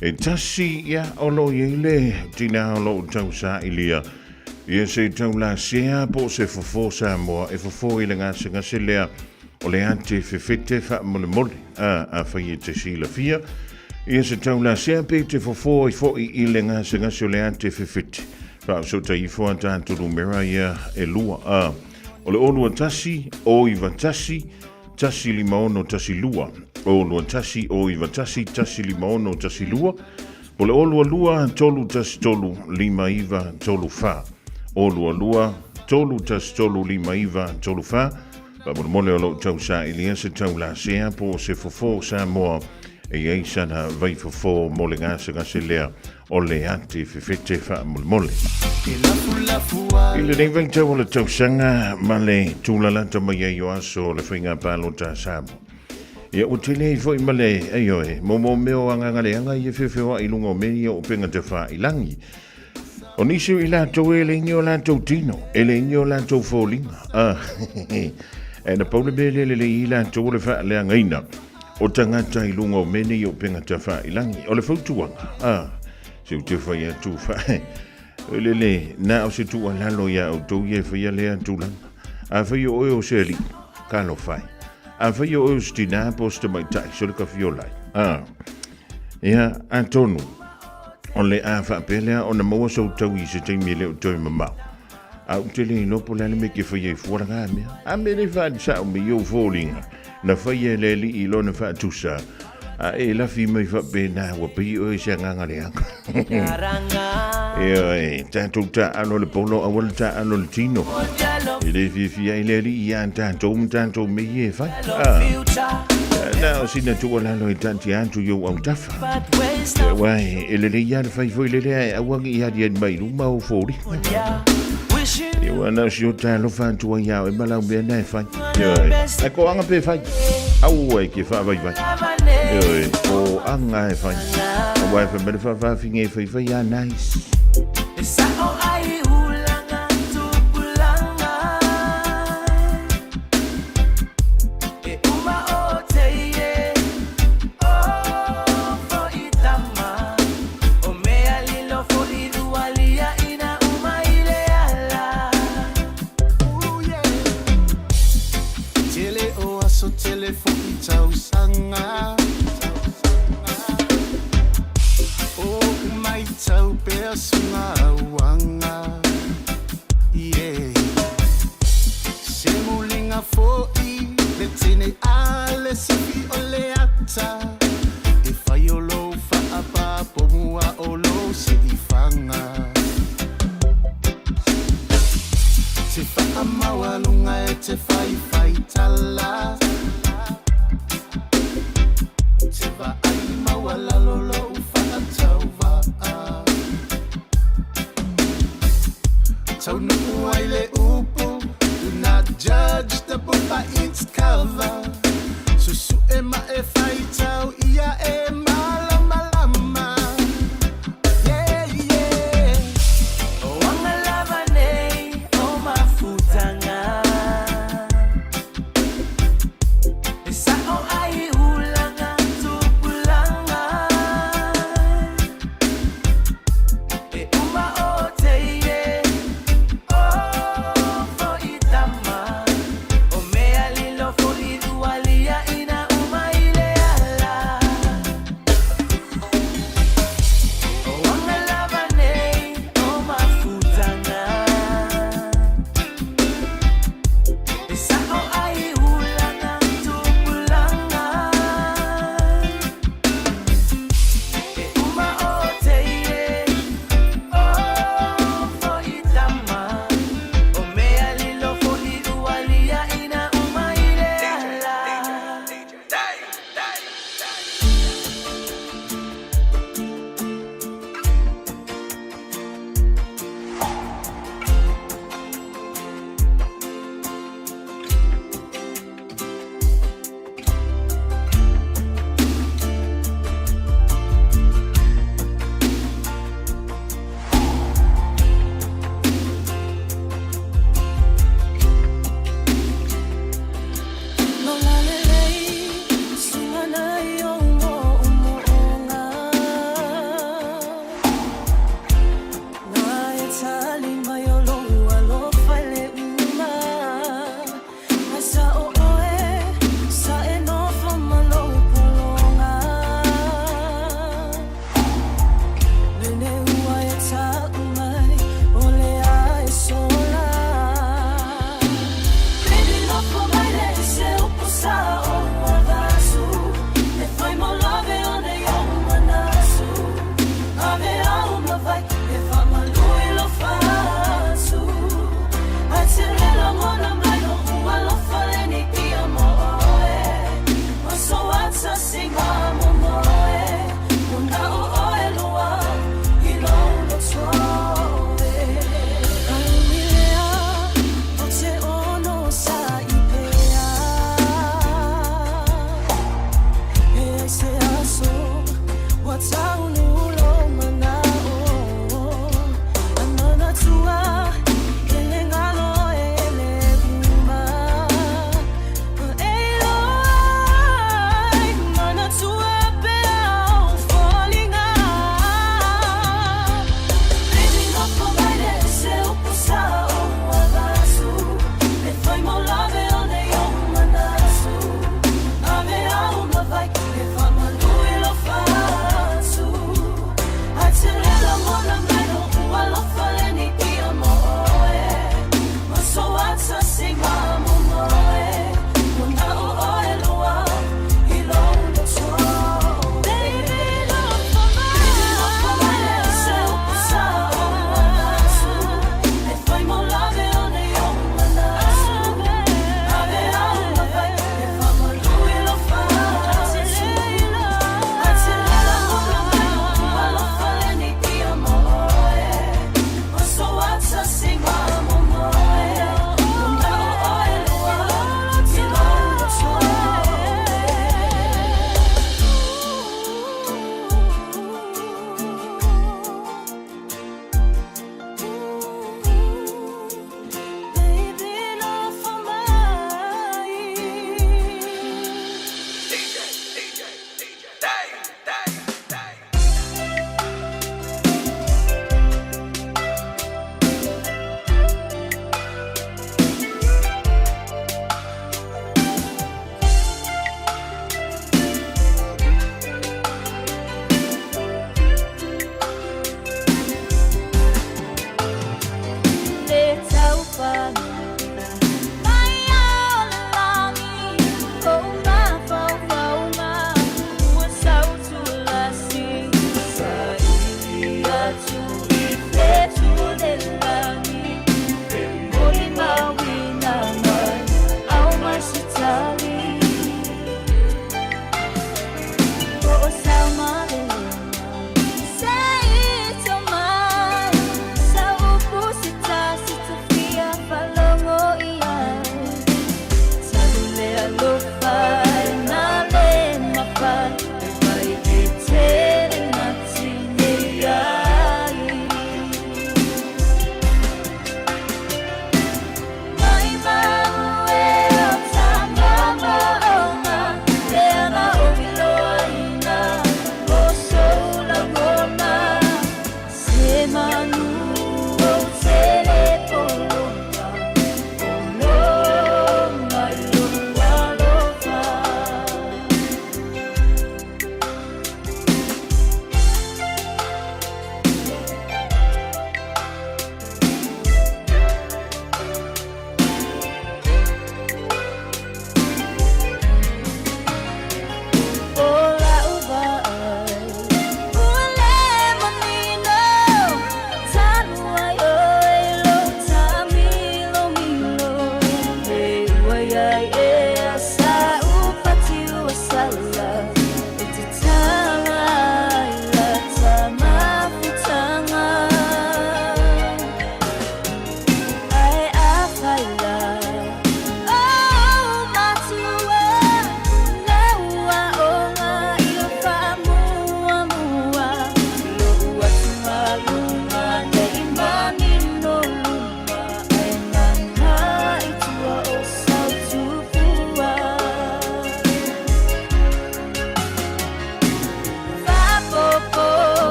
e tasi ia o lo o i ai le tina o lo o tausailia ia se taulasea po o se fofo Samoa e fofo i le gasegase lea o le ate fefete faamolemole a afai e te silafia ia se taulasea pe te fofo ai foi i le gasegase o le ate fefete faaosota ifo a tatou numera ia e lua a o le 021 091 15612 021 091 15612 o le 022 313 5934 022 313 5934 Faamolemole o lo o tausailia se taulasea po o se fofo Samoa e i ai sana vaifofo mo le gasegase lea o le ate fefete faamolemole. I lenei vaitau o le tausaga ma le tulalata mai ai o aso o le faiga palota a Samoa, ia ua tele ai foi ma le aioe mo mea o agaga leaga ia feofeoai i luga o mea ia o upega tafailangi. O nisi o i latou e leai ni o latou tino, e leai ni o latou foliga. Ah, e na pau le mea lea lelei i latou o le faaleagaina o tagata i luga o mea nei o upega tafailangi. O le fautuaga, ah, se ou te fai atu fa, le le, na o se tuualalo iā outou ia e faia lea tulaga. Afai o oe o se alii, talofa e. Afai o oe o se tinā po o se tamaitai, sole ka fiola ai. Ah, ia, atonu, o le a faapea lea ona maua sou taui i se taimi e le o toe mamao. A ou te le iloa po o le a le mea e te faia ai fua lena mea. A mea le faalisao mai i ou foliga, na faia e le Alii i lona faatusa, a e lafi mai faapena, ua pei oe i se agaga leaga. Ioe, tatou taaalo le polo, aua le taaalo le tino. E le fiafia ai le Alii iā tatou ma tatou mea ia e fai. Ah. Na o sina tuualalo e taatia atu i ou autafa. Aua e lelei lava le fai foi lele ae aua ne i aliali mai i luma ou foliga. Ua na o si o talofa atu ai iā oe ma lau mea na e fai. Ioe. Ae ko aga pe fai. Aua e ke faavaivai. Ioe. Ko aga e fai. Aua e fai mai le faafafine e fai fai a nice.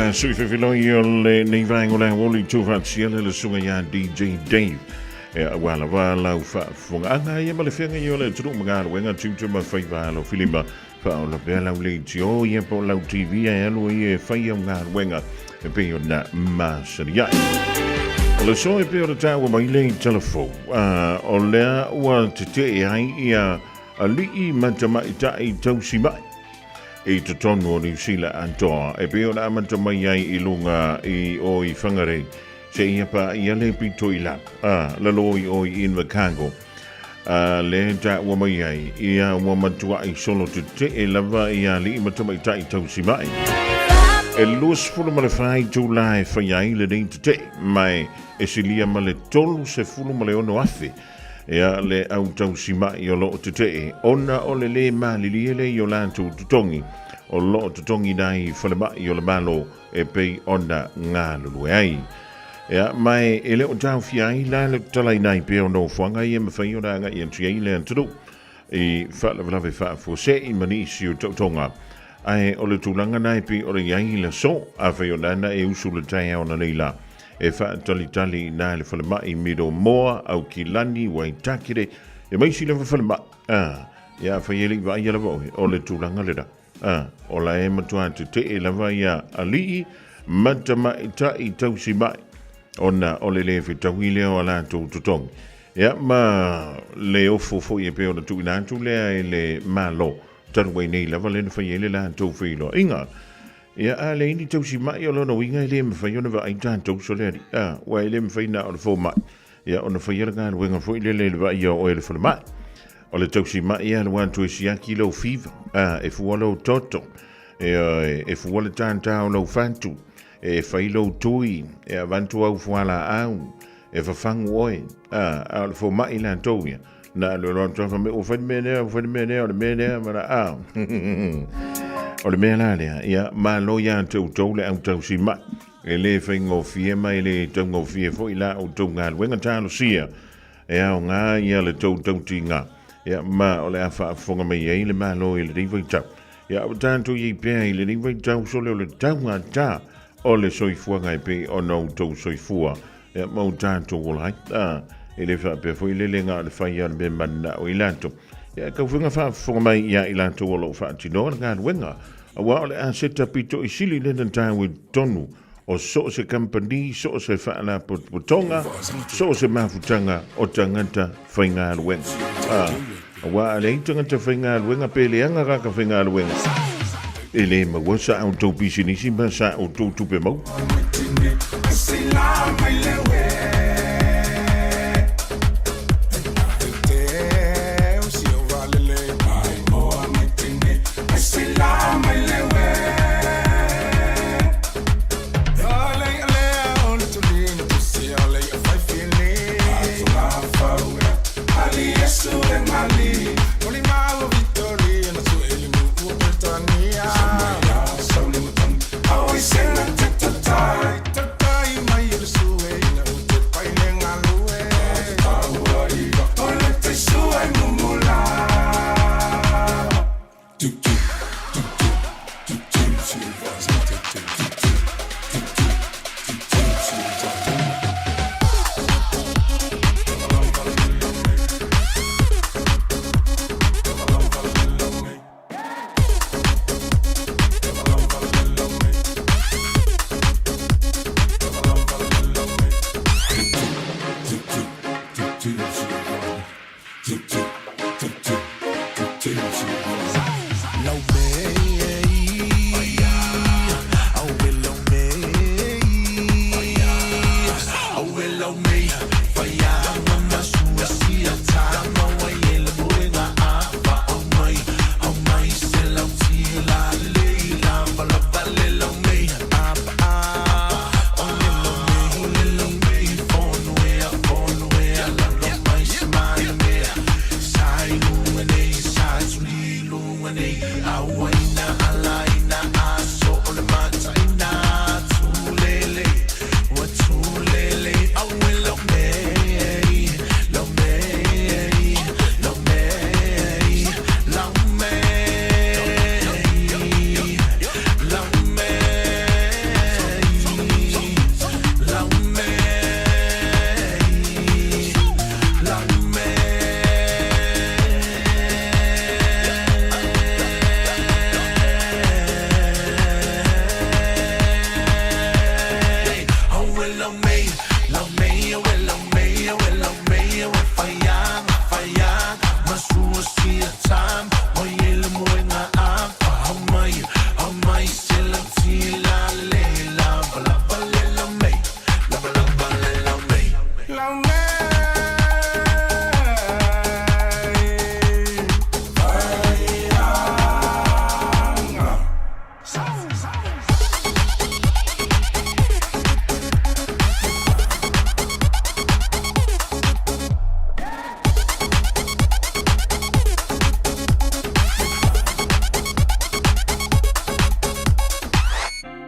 Ia sui fefiloi o lenei vaega o le aoauli tuufaatasia le le susuga ia DJ Dave. E aua lava lau faafofogaaga ia ma le feagai o le atunuu ma galuega tiute ma faiva alofilima faaola pea lau leitio ia po o lau TV ae alu ai e fai au galuega e pei ona masani ai. O le aso e pei ona taua mai le tala fou, o lea ua tetee ai ia alii ma tamaitai tausi mai i totonu o Niu Sila atoa e pei ona amata mai ai i luga i o i Whangarei seia paia le pito i lalo, a, lalo i o i Invercargill. A le taua mai ai, ia ua matuai solo tetee lava i alii ma tamaitai tausi mai. E 24 itula e fai ai lenei tetee, ma e silia ma le 36,000. Ia, le au tausimaʻi o loo tetee, ona o le lē malilie lea i o latou totogi, o loo totogiina ai i falemai o le Malo e pei ona galulue ai. Ia, ma e le o taofia ai la le tatalaina ai pea o nofoaga ia e mafai ona agai atu i ai le atunuu i faalavelave faafuasei ma nisi o taotoga. Ae o le tulaga na e pei ona i ai le aso, afai o lana e usu le taeao ananei la, e faatalitali i ina i le falemai Middlemore, Aukilani, Waitakere, ia ma isi lava falemai. A, ia afai e le i vaaia lava oe, o le tulaga lena. A, o la e matua tetee lava ia alii ma tamaitai tausimai, ona o le le fetaui lea o a latou totogi. Ia, ma le ofo foi e pei ona tuuina atu lea e le Malo, talu ai nei lava lea na fai ai le latou feiloaiga. Ia, a leai ni tausimai, o lona uiga e le mafai ona vaai tatou soleali. A, aua e le mafai na o le fomai, ia, ona faia le galuega foi lele i le vaaia o oe e le falemai. O le tausimai e alu atu e siaki lou fiva, a, e fua lou toto, e, e fua le tātā o lou fatu, e fai lou tui, e avatu au fualaau, e fafagu oe, a, a o le fomai latou ia, na alu alu atu fai mai, ua fai le mea lea, ua fai le mea lea, o le mea lea, ma la, a. O le mea la lea, ia, malo ia te outou le au tausimai, e le faigofie ma e le taugofie foi la outou galuega talosia, e aoga ia le tou tautiga, ia, ma o le a faafofoga mai ai le Malo i lenei vaitau. Ia, ua tatou i ai pea i lenei vaitau sole o le taugata o le soifuaga e pei ona outou soifua, ia, ma o tatou ola ai. A, e le faapea foi le le na o le fai lava o le mea mananao i latou. Ia, e tau faafofoga mai ia i latou o lo o faatinoa le galuega, aua o le aseta pito i sili lea na taua i totonu o so o se kamupani, so o se faalapotopotoga, so o se mafutaga o tagata faigaluega. A, aua a leai tagata faigaluega pe leaga kaka faigaluega, e le maua sa outou pisinisi ma sa outou tupe maua.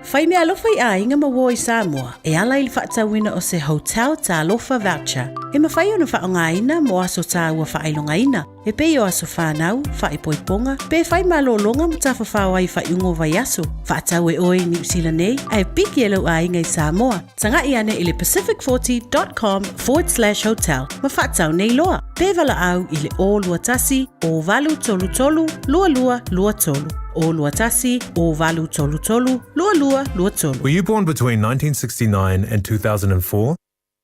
Fai meaalofa i aiga ma uo i Samoa e ala i le faatauina o se Hotel Talofa Voucher e mafai ona faaaogaina mo aso taua faailogaina e pei o aso fanau, faaipoipoga, pe fai malologa ma tafafao ai i faaiuga o vaiaso. Faatau e oe i Niu Sila nei ae piki e lou aiga i Samoa. Taga'i ane i le pacific40.com/hotel ma faatau nei loa. Pe valaau i le 021 0833 2223. 021 0833 2223. Were you born between 1969 and 2004?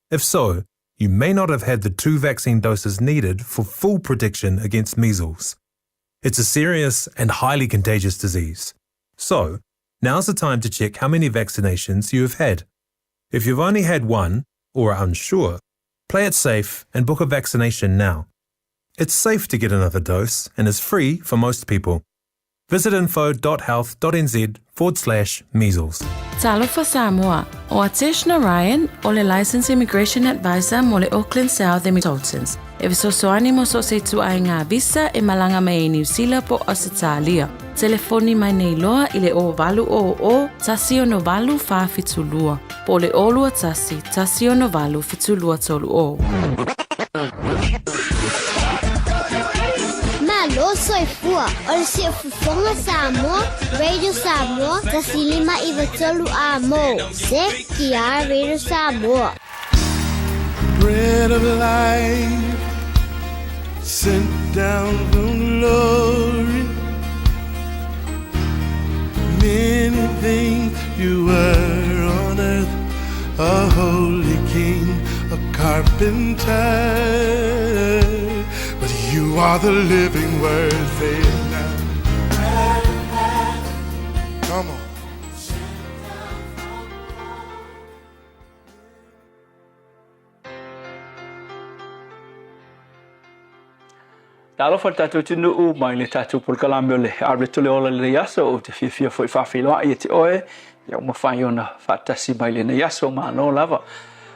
If so, you may not have had the two vaccine doses needed for full protection against measles. It's a serious and highly contagious disease. So, now's the time to check how many vaccinations you have had. If you've only had one, or are unsure, play it safe and book a vaccination now. It's safe to get another dose and is free for most people. Visit info.health.nz forward slash measles. Talofa Samoa, ʻO Atesh Narayan, ʻo le Licensed Immigration Advisor mo le Auckland South Consultants. E fesoasoani mo so o se ituaiga visa e malaga mai ai Niu Sila po o Ausetalia. Telefoni mai nei loa i le 0800 168 472 po o le 021 168 7230. Malo soifua, o le Siufofoga Samoa, Radio Samoa, 105 9 3 a mo, CKR Radio Samoa. Bread of life sent down from glory. Many things you were on earth, a holy king, a carpenter. But you are the living word, say it now. Come on. Talofa le tatou atunuu mai le tatou polokalame o le Areto le Ola i lenei aso. Ou te fiafia foi faafeiloai ia te oe ia ua mafai ona faatasi mai lenei aso. Malo lava.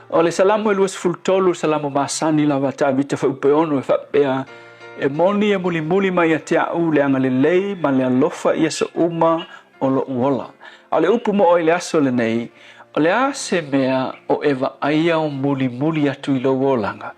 O le Salamo e 23, le Salamo masani lava a Tavita Faupeono e faapea, E moni e mulimuli mai ia te a'u le agalelei ma le alofa i aso uma o lo'u ola. A o le upu mo'o i le aso lenei, o le a se mea o e vaaia o mulimuli atu i lou olaga?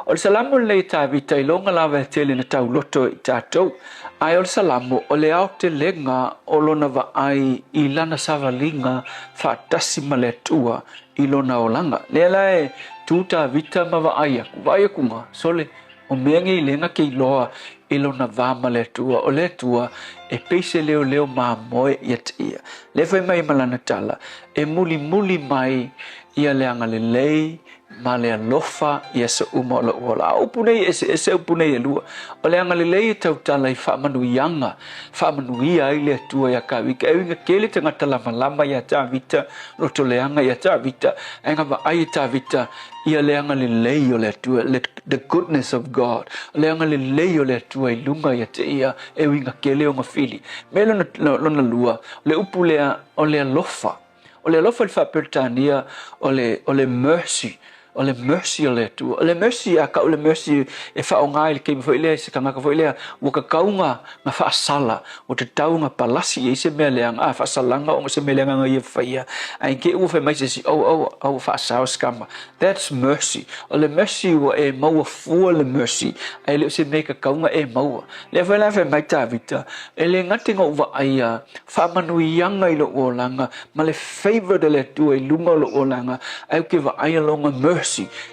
O le Salamo lenei e Tavita iloga lava e tele na tauloto i tatou, ae o le Salamo o le aotelega o lona vaai i lana savaliga faatasi ma le Atua i lona olaga. Lea la e tu Tavita ma vaai aku, vaai akuga, sole, O mea nei lega ke iloa i lona va ma le Atua, o le Atua e pei se leoleo mamoe ia te ia. Lea fai mai ma lana tala, e mulimuli mai ia le agalelei ma le alofa i aso uma o lou ola. A o upu nei e eseese upu nei elua. O le agalelei e tautala i faamanuiaga, faamanuia ai le Atua iā Tavita. E uiga tele tagata lamalama iā Tavita, loto leaga iā Tavita, ae na vaai e Tavita ia le agalelei o le Atua, le, the goodness of God, le agalelei o le Atua i luga ia te ia e uiga tele ona fili. Me lona, lona lua, le upu lea o le alofa. O le alofa i le Faa-Peretania o le, o le mercy, o le mercy o le Atua. O le mercy, a kau le mercy e faaaoga i le taimi foi lea i se tagata foi lea ua tatau na, na faasala, ua tatau na palasi i ai se mea leaga, a faasalaga ona se mea leaga na ia faia, ae te i ua fai mai se isi, oh, oh, oh, faasao se tama. That's mercy. O le mercy ua e maua fua le mercy, ae le o se mea e tatau na e maua. Lea foi la fai mai Tavita, e le gata ina ou vaaia faamanuiaga i lou olaga ma le favour a le Atua i luga o lou olaga, ae ou te vaaia lona mercy.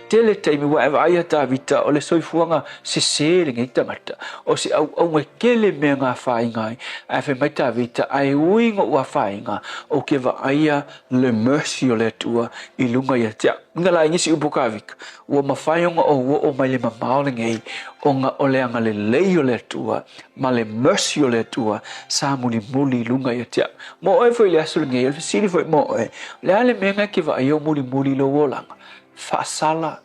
Tele taimi ua e vaaia Tavita o le soifuaga sese lenei tagata, o se auauna e tele mea na afaina ai, ae fai mai Tavita, ae ui ina ou afaina, ou te vaaia le mercy o le Atua i luga ia te au. Ina la i nisi upu Tavita, ua mafai ona ou oo mai le mamao lenei ona o le agalelei o le Atua ma le mercy o le Atua sa mulimuli i luga ia te au. Mo oe foi i le aso lenei, o le fesili foi mo oe, o le a le mea na e te vaaia o mulimuli i lou olaga? Faasala,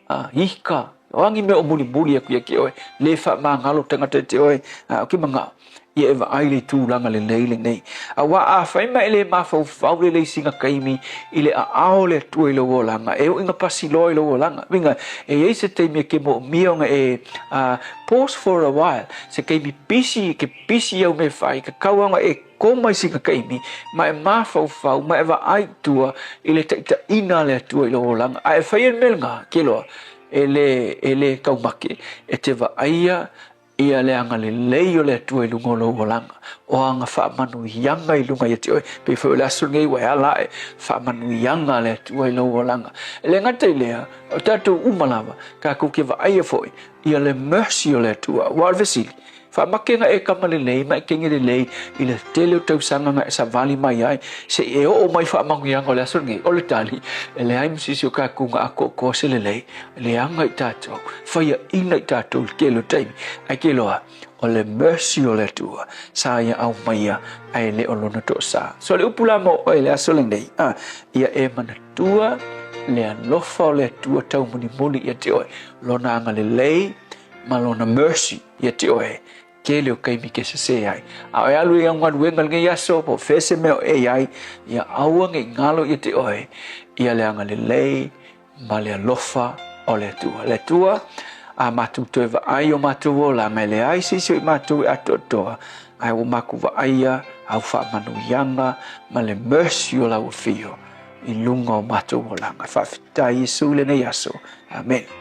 a, ika, o a ni mea o mulimuli aku ia te oe, le faamagalo tagata ia te oe, a, o ke manao, ia e vaai le tulaga lelei lenei. Auā afai ma e le mafaufau lelei sina taimi i le aao o le Atua i lou olaga, e oo ina pasi loa i lou olaga. Uiga, e i ai se taimi e ke moomia ona e, a, pause for a while, se taimi pisi, ke pisi au mea e fai, tatau ona e. koma i sina taimi, ma e mafaufau, ma e vaai i tua i le taitaiga a le Atua i lou olaga. A e faia le mea lena, ke loa, e le, e le taumate, e te vaaia ia le agalelei o le Atua i luga o lou olaga, o ana faamanuiaga i luga ia te oe. Pei foi o le aso lenei ua e ala ae, faamanuiaga a le Atua i lou olaga. E le gata i lea, o tatou uma lava, tatou te vaaia foi ia le mercy o le Atua. Aua o le fesili, faamate na e tama lelei ma e teine lelei i le tele o tausaga na e savali mai ai se i e oo mai faamanuiaga o le aso lenei? O le tali, e leai ma se isi o tatou na atoatoa se lelei, leaga i tatou, faiaina i tatou i le tele o taimi, ae te iloa, o le mercy o le Atua sa ia aumaia ae le o lona toasa. So le upu la mo oe i le aso lenei, a, ia e manatua le alofa o le Atua taumolimoli ia te oe, lona agalelei ma lona mercy ia te oe, tele o taimi ke sesē ai. A o e alu i au galuega i lenei aso, po o fea se mea o e i ai, ia aua ne i galo ia te oe ia le agalelei ma le alofa o le Atua. Le Atua, a matou toe vaai o matou olaga, e leai se isi o i matou e atoatoa, ae ua matou vaaia au faamanuiaga ma le mercy o lau afio i luga o matou olaga. Faafetai Iesu i lenei aso. Amene.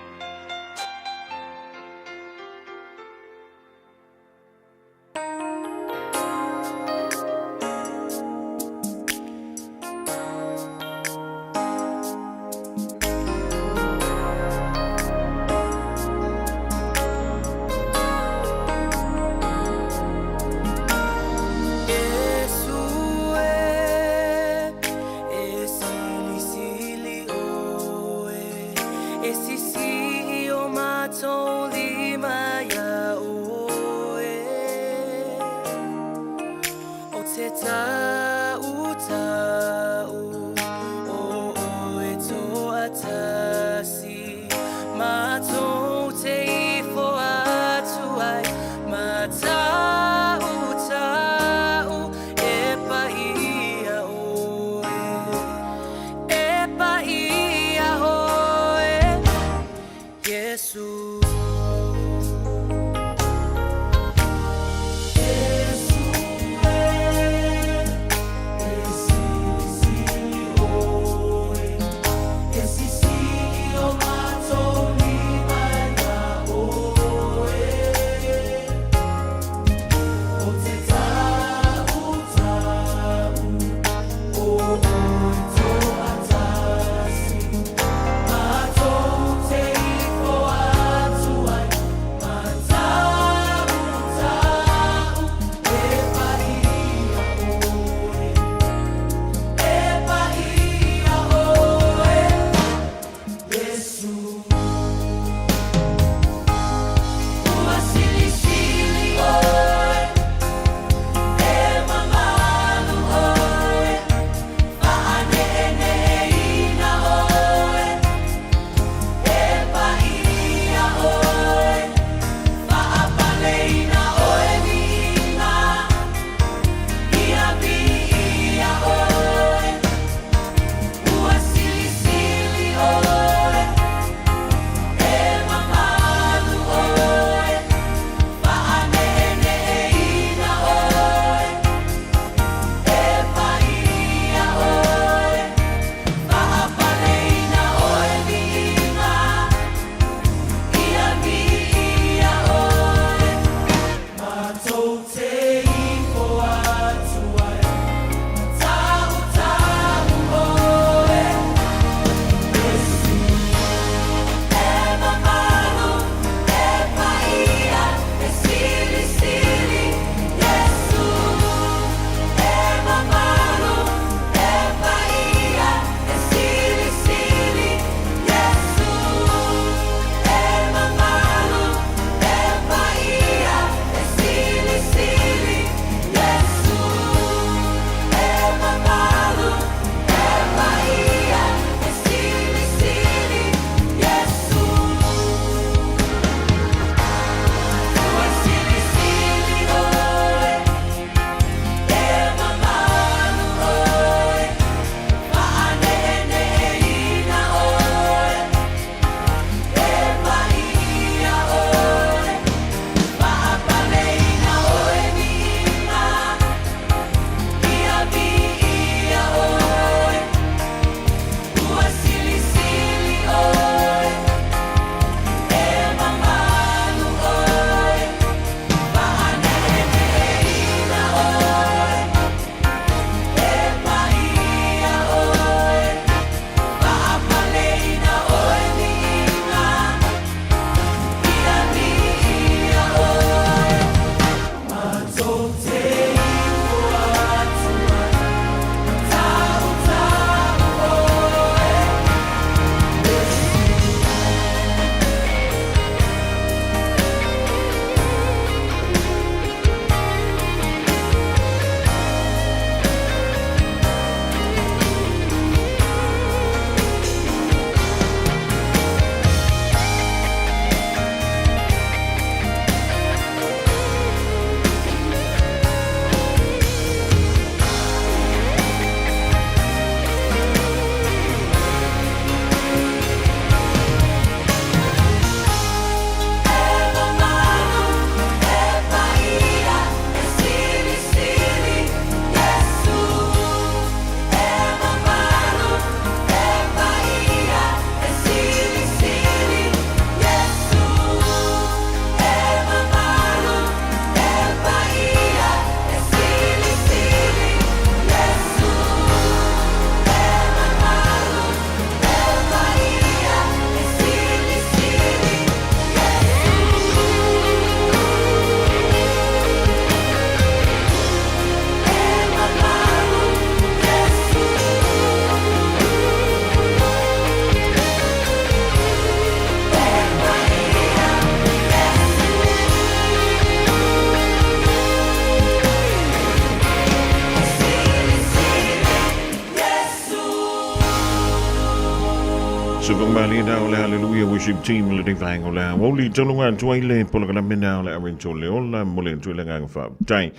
Se whakamalie nā o le Hallelujah Worship Team le nei vaenga o le aoauli taulunga atu ai le polokalame nā o le Arento le Ola mo le atu i le agaga faafetai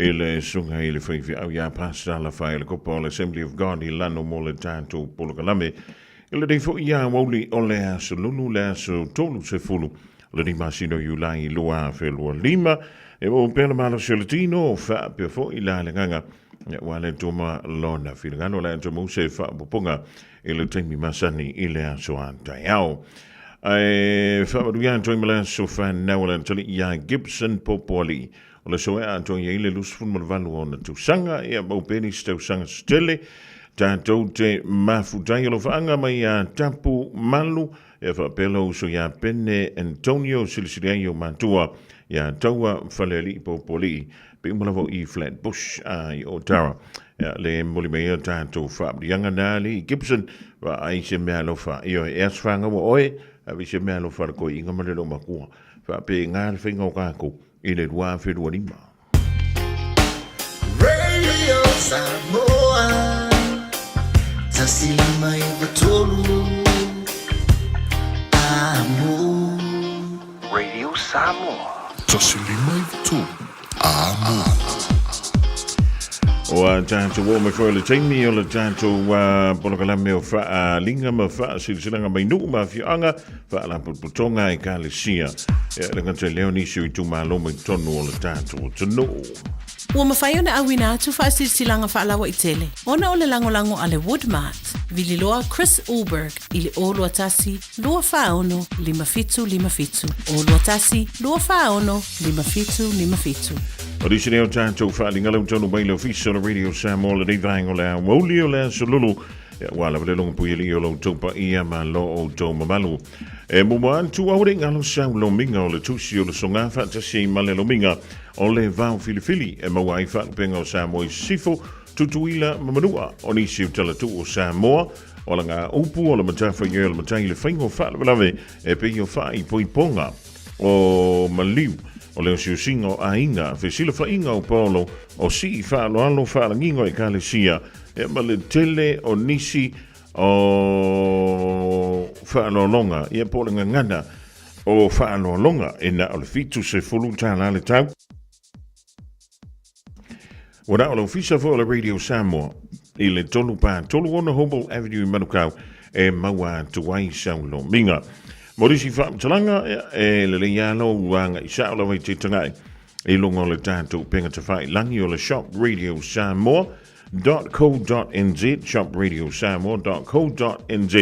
i le susuga i le faifeau iā Pastor Alafae le Kopa o le Assembly of God i Lano mo le tatou polokalame i lenei foi aoauli o le aso Lulu le aso 30 o lenei masina o Iulai 2025 e maua pea le malosi o le tino faapea foi la le agaga aua le Atua lona finagalo o le Atua maua se faaopoopoga i le taimi masani i le aso a taeao. Ae faamanuia atu ai ma le aso fanau a le atalii iā Gibson Popoalii. O le aso e atoa i ai le 28 o ona tausaga, ia mau pea nisi tausaga se tele. Tatou te mafutai alofaaga mai iā Tapu Malu, ia faapea lou uso iā Pene Antonio Silisili ai o matua iā Taua Falealii Popoalii, pe uma lava o E Flat Bush a i Otara. Ia, le momoli mai ai o tatou faamanuiaga na alii Gibson, vaai se mea alofa. Ioe, e aso fangaua oe, ave se mea alofa a le toeaina ma le loomatua. Faapena le faiga o tatou i le 2025. Radio Samoa 153 Amo. Radio Samoa. 153 Amo. Ua tatou oo mai foi o le taimi o le tatou polokalame o faaaliga ma faasilasilaga mai nuu ma afioaga faalapotopotoga ekalesia e le gata i lea o nisi o itumalo mai totonu o le tatou atunuu. Ua mafai ona auina atu faasilasilaga faalauaitele ona o le lagolago a le Woodmart, Vililoa Chris Ulberg i le 021 246 5757, 021 246 5757. O nisi nei o tatou faaaliga lau taunuu mai le Ofisa o le Radio Samoa lenei vaega o le aoauli o le Aso Lulu Ia, ua lava le logo pui alii o lo outou paia ma lo outou mamalu. E muamua atu aua ne i galo sau lomiga o le tusi o le soga faatasi ai ma le lomiga o le vao filifili e maua ai faalupega o Samoa i Sisifo, Tutuila ma Manua. O nisi o talatuu o Samoa, o ala upu o le matafaioi o le matai i le faiga o faalavelave e pei o faaipoipoga o maliu, o le osiosiga o aiga, fesilafaiga o paolo, o sii faaaloalo faalagiga o ekalesia, e ma le tele o nisi o faaaloaloga, ia po o le gagana o faaaloaloga e na o le $70 le tau. Ua na o le ofisa foi o le Radio Samoa i le 3 pa 36 Humboldt Avenue i Manukau e maua atu ai sau lomiga. Mo nisi faamatalaga, e lelei lava lou agai sao lava i te tagai i luga o le tatou upega tafailagi o le Shop Radio Samoa .co.nz shopradiosamoa.co.nz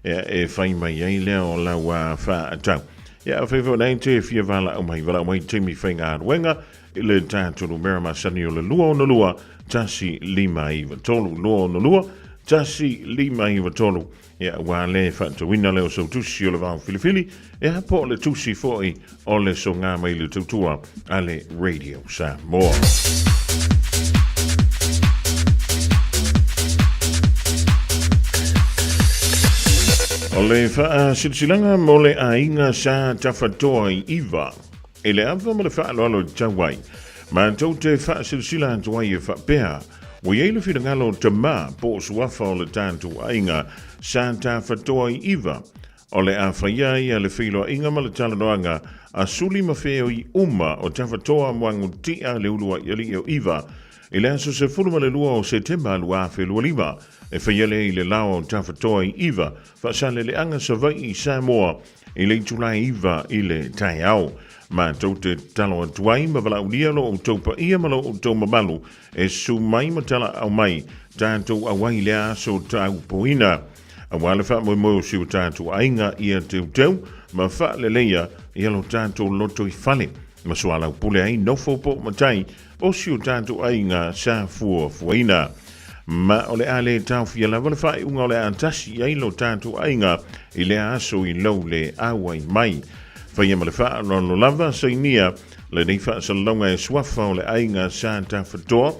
e fai mai ai lea o lau faatau. Ia, fai foi nei te fia valaau mai, valaau mai taimi faigaluega i le tatou numera masani o le 262 1593 262 1593 ia ua le faatauina lea o sau tusi o le vao filifili e a po o le tusi foi o le soga mai le tautua a le Radio Samoa. O le faasilasilaga mo le aiga sa tafatoa i Iva i le ava ma le faaaloalo i tau ai. Matou te faasilasila atu ai e faapea, ua i ai le finagalo o Tamā po o suafa o le tatou aiga sa tafatoa i Iva, o le a faia ai le feiloaiga ma le talanoaga a Suli ma Feoi uma o Tafatoa Muagutia le uluai alii o Iva i le aso 12 o Setema 2025 e faia lea i le laoa o Tafatoa i Iva, Faasaleleaga Savaii i Samoa i le itula e 9 i le taeao. Matou te tatalo atu ai ma valaaulia lo outou paia ma lo outou mamalu e susu mai ma talaau mai tatou auai i lea aso taupoina. Aua le faamoemoe o si o tatou aiga ia teuteu ma faaleleia ia lo tatou loto i fale ma soalaupule ai nofo po o matai o si o tatou aiga sa fuafuaina. Ma o le a le taofia lava le faaiuga o le a tasi i ai lo tatou aiga i lea aso i lou le auai mai. Faia ma le faaaloalo lava, sainia lenei faasalalauga e suafa o le aiga sa Tafatoa,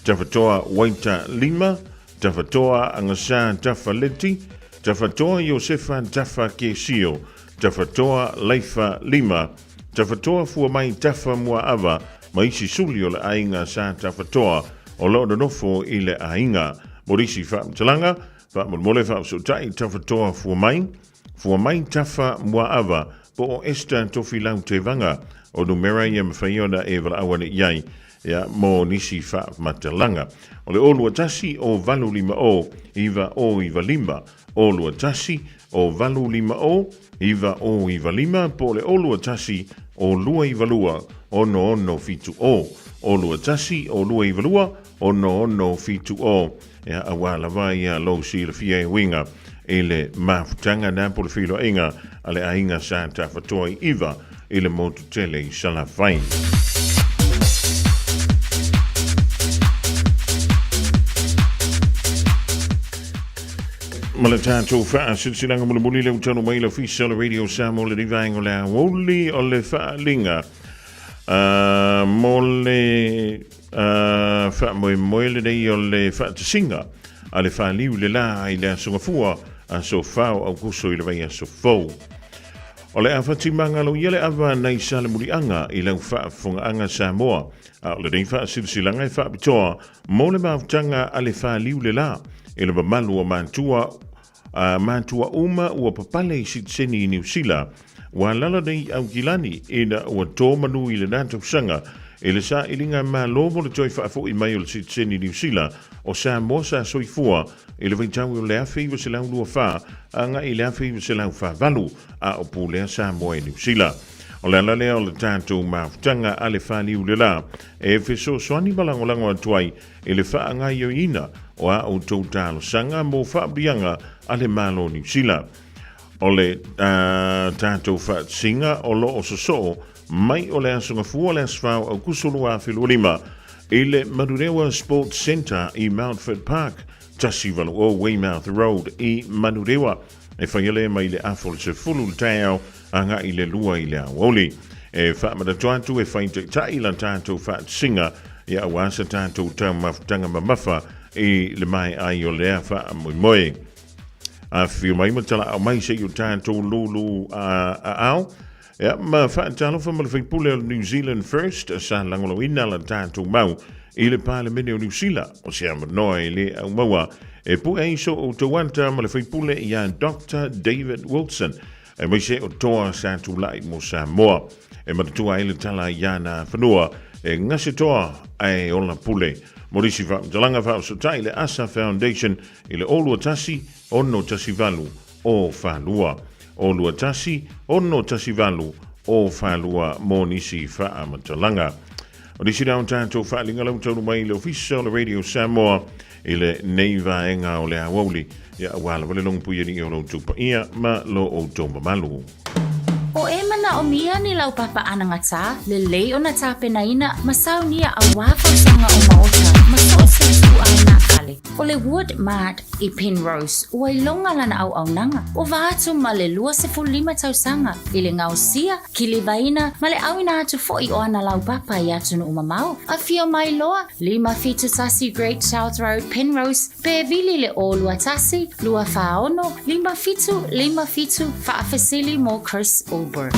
Tafatoa Waita Lima, Tafatoa Agasa Tafaleti, Tafatoa Iosefa Tafa Kesio, Tafatoa Laifa Lima, Tafatoa Fuamai Tafa Muaava ma isi suli o le aiga sa Tafatoa o lo o nonofo i le aiga. Mo nisi faamatalaga, Faamolemole faafesootai Tafatoa Fuamai, Fuamai Tafa Muaava po o Esther Tofilau Tevaga. O numera ia e mafai ona e valaau ane i ai ia, mo nisi faamatalaga. O le 021 o 850 9095, 021 o 850 9095 po o le 021 o 292 6670, 021 o 292 6670. Ia, auā lava ia lou silafia e uiga i le mafutaga na po le feiloaiga a le aiga sa tafatoa i Iva i le motu tele i Salafai. Ma le tatou faasilasilaga mulimuli lea ua taunuu mai i le Ofisa o le Radio Samoa le vaega o le aoauli o le faaaliga mo le faamoemoe lenei o le faatasiga a le faliu le la i le Aso Gafua, aso 4 o Aukuso i le vaiaso fou. O le a fatimagalo ia le ava nai Salemuliaga i lau faafofogaaga Samoa, a o lenei faasilasilaga e faapitoa mo le mafutaga a le faliu le la i le mamalu o matua a matua uma ua papale i sitiseni i Niu Sila, ua alala nei i Aukilani ina ua tō manu i lena tausaga i le sailiga malo mo le toe faafoi mai o le sitiseni Niu Sila o Samoa sa soifua i le vaitau o le 1924 agai i le 1948 a o pulea Samoa e Niu Sila. O le ala lea o le tatou mafutaga a le faliu le la e fesoasoani ma lagolago atu ai i le faagaoioiina o a outou talosaga mo faamuliaga a le Malo o Niu Sila. O le tatou faatasiga o lo o sosoo mai o le Aso Gafua le aso 4 o Aukuso 2025 i le Manurewa Sports Centre i Mountfort Park, 180 Weymouth Road i Manurewa. E whai ale mai le afo le 10 le taeao agai i le 2 i le aoauli. E faamanatu atu e whai taitai la tātou faatasiga ia auā sa tātou taumafutaga mamafa i le mae ai o lea faamoemoe. Afifio mai ma talaau mai se i o tātou lulu a ao. Ia, ma faatalofa ma le faipule o le New Zealand First sa lagolagoina la tātou mau i le Palemene o Niu Sila o se avanoa e le aumaua e pue ai so outou ata ma le faipule iā Doctor David Wilson aemaise o toa sa tulai mo Samoa e manatua ai le tala iā nā fanua e gase toa ae ola pule. Mo nisi faamatalaga faaosootai le Asa Foundation i le 0 21 6 18 o 4 2. O 2 1 6 1 8 o 4 2 mo nisi faamatalaga. O nisi la o tatou faaaliga lau taunu mai i le Ofisa o le Radio Samoa i le nei vaega o le aoauli, ia auā lava le logopui alii o lo outou paia ma lo outou mamalu. O e manaʻomia ni laupapa anagatā, lelei ona tapenaina ma saunia auā fausaga o maota ma so o se ituaiga fale. O le Wood Mart i Penrose, ua iloga lana auaunaga, ua atu ma le 25 tausaga i le gaosia, kilivaina ma le ʻauina atu foʻi o ana laupapa i atunuu mamao. Afio mai loa, 571 Great South Road, Penrose, pe vili le 0 21 246 57 57 faafesili mo Chris Ulberg.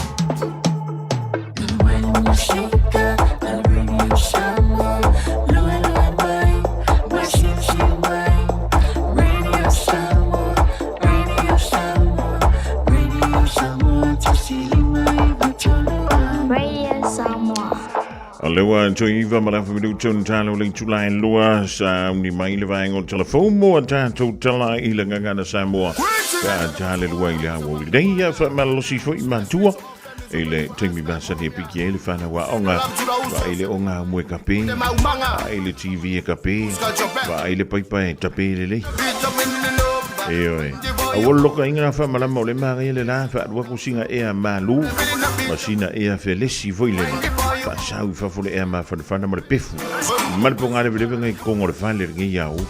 Radio Samoa. O le ua toe iva ma le afa minuto na talo le itula e lua sa uni mai le vaega o le telefou mo a tatou tala i le gagana Samoa. Pe a ta le lua i le aua uli nei ia faamalolosi foi matua i le taimi masani e piki ai le whanau aoga vaai le onga moe kape vaai le TV e kape vaai le paipa e tape lelei Ioe. Aua le lokaina na faamalama o le magaia le la faalua kusiga ea malu ma sina ea felesi foi lena faasau i fafo le ea mafanafana ma le pefu ma le poga leveleve ngai kogo o le fale lenei iā u.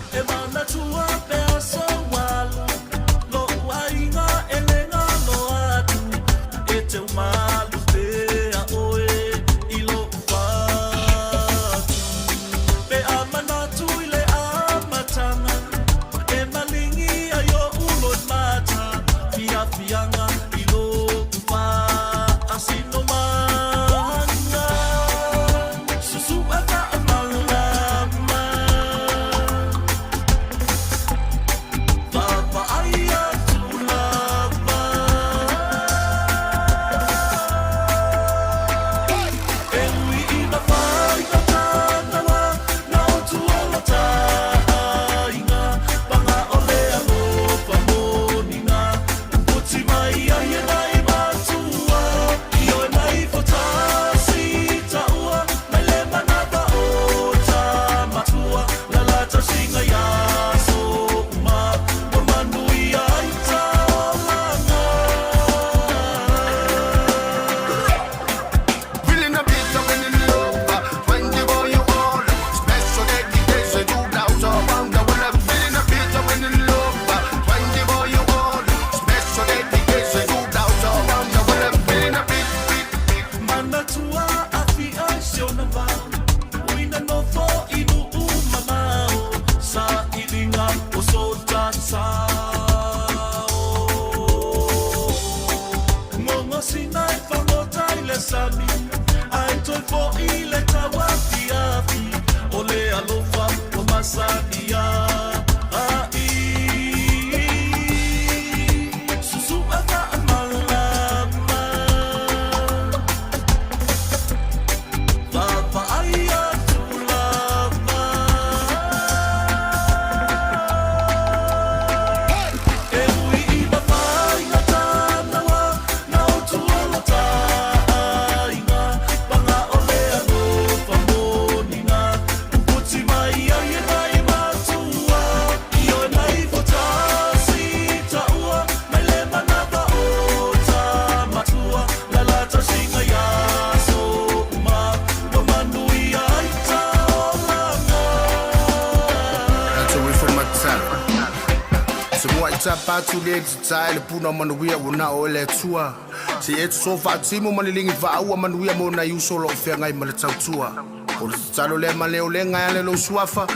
Matuai tapa atu le tatae le puna o manuia ua na o e le Atua. Se i e toto faatimu ma liligi faaua manuia mo nai uso o lo o feagai ma le tautua. O le tatalo lea ma le olega e ala i lou suafa.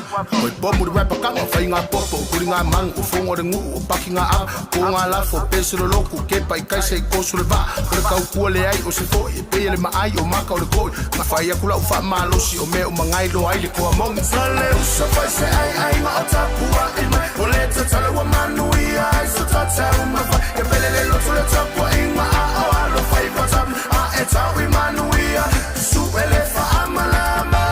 Oi pomu le rapper kanga, fai ngā popo, kuri ngā mangu, o fonga o le nguu, o paki ngā ava, po ngā lafo, pese le loku, kepa i kaisa i koso le vaa, o le kaukua leai, o se foi, e pei e le maai, o maka o le koi, nga fai aku lau faamalosi, o mea uma ngai loa ai le koa moni. Sa le uso fai se ai aiga o tapuai mai, o le tatalo ua manuia ai so tatau mafai, ia pele le loto le tapuaiga a o alofa i vatama, a e tau i manuia, su'e le faamalama.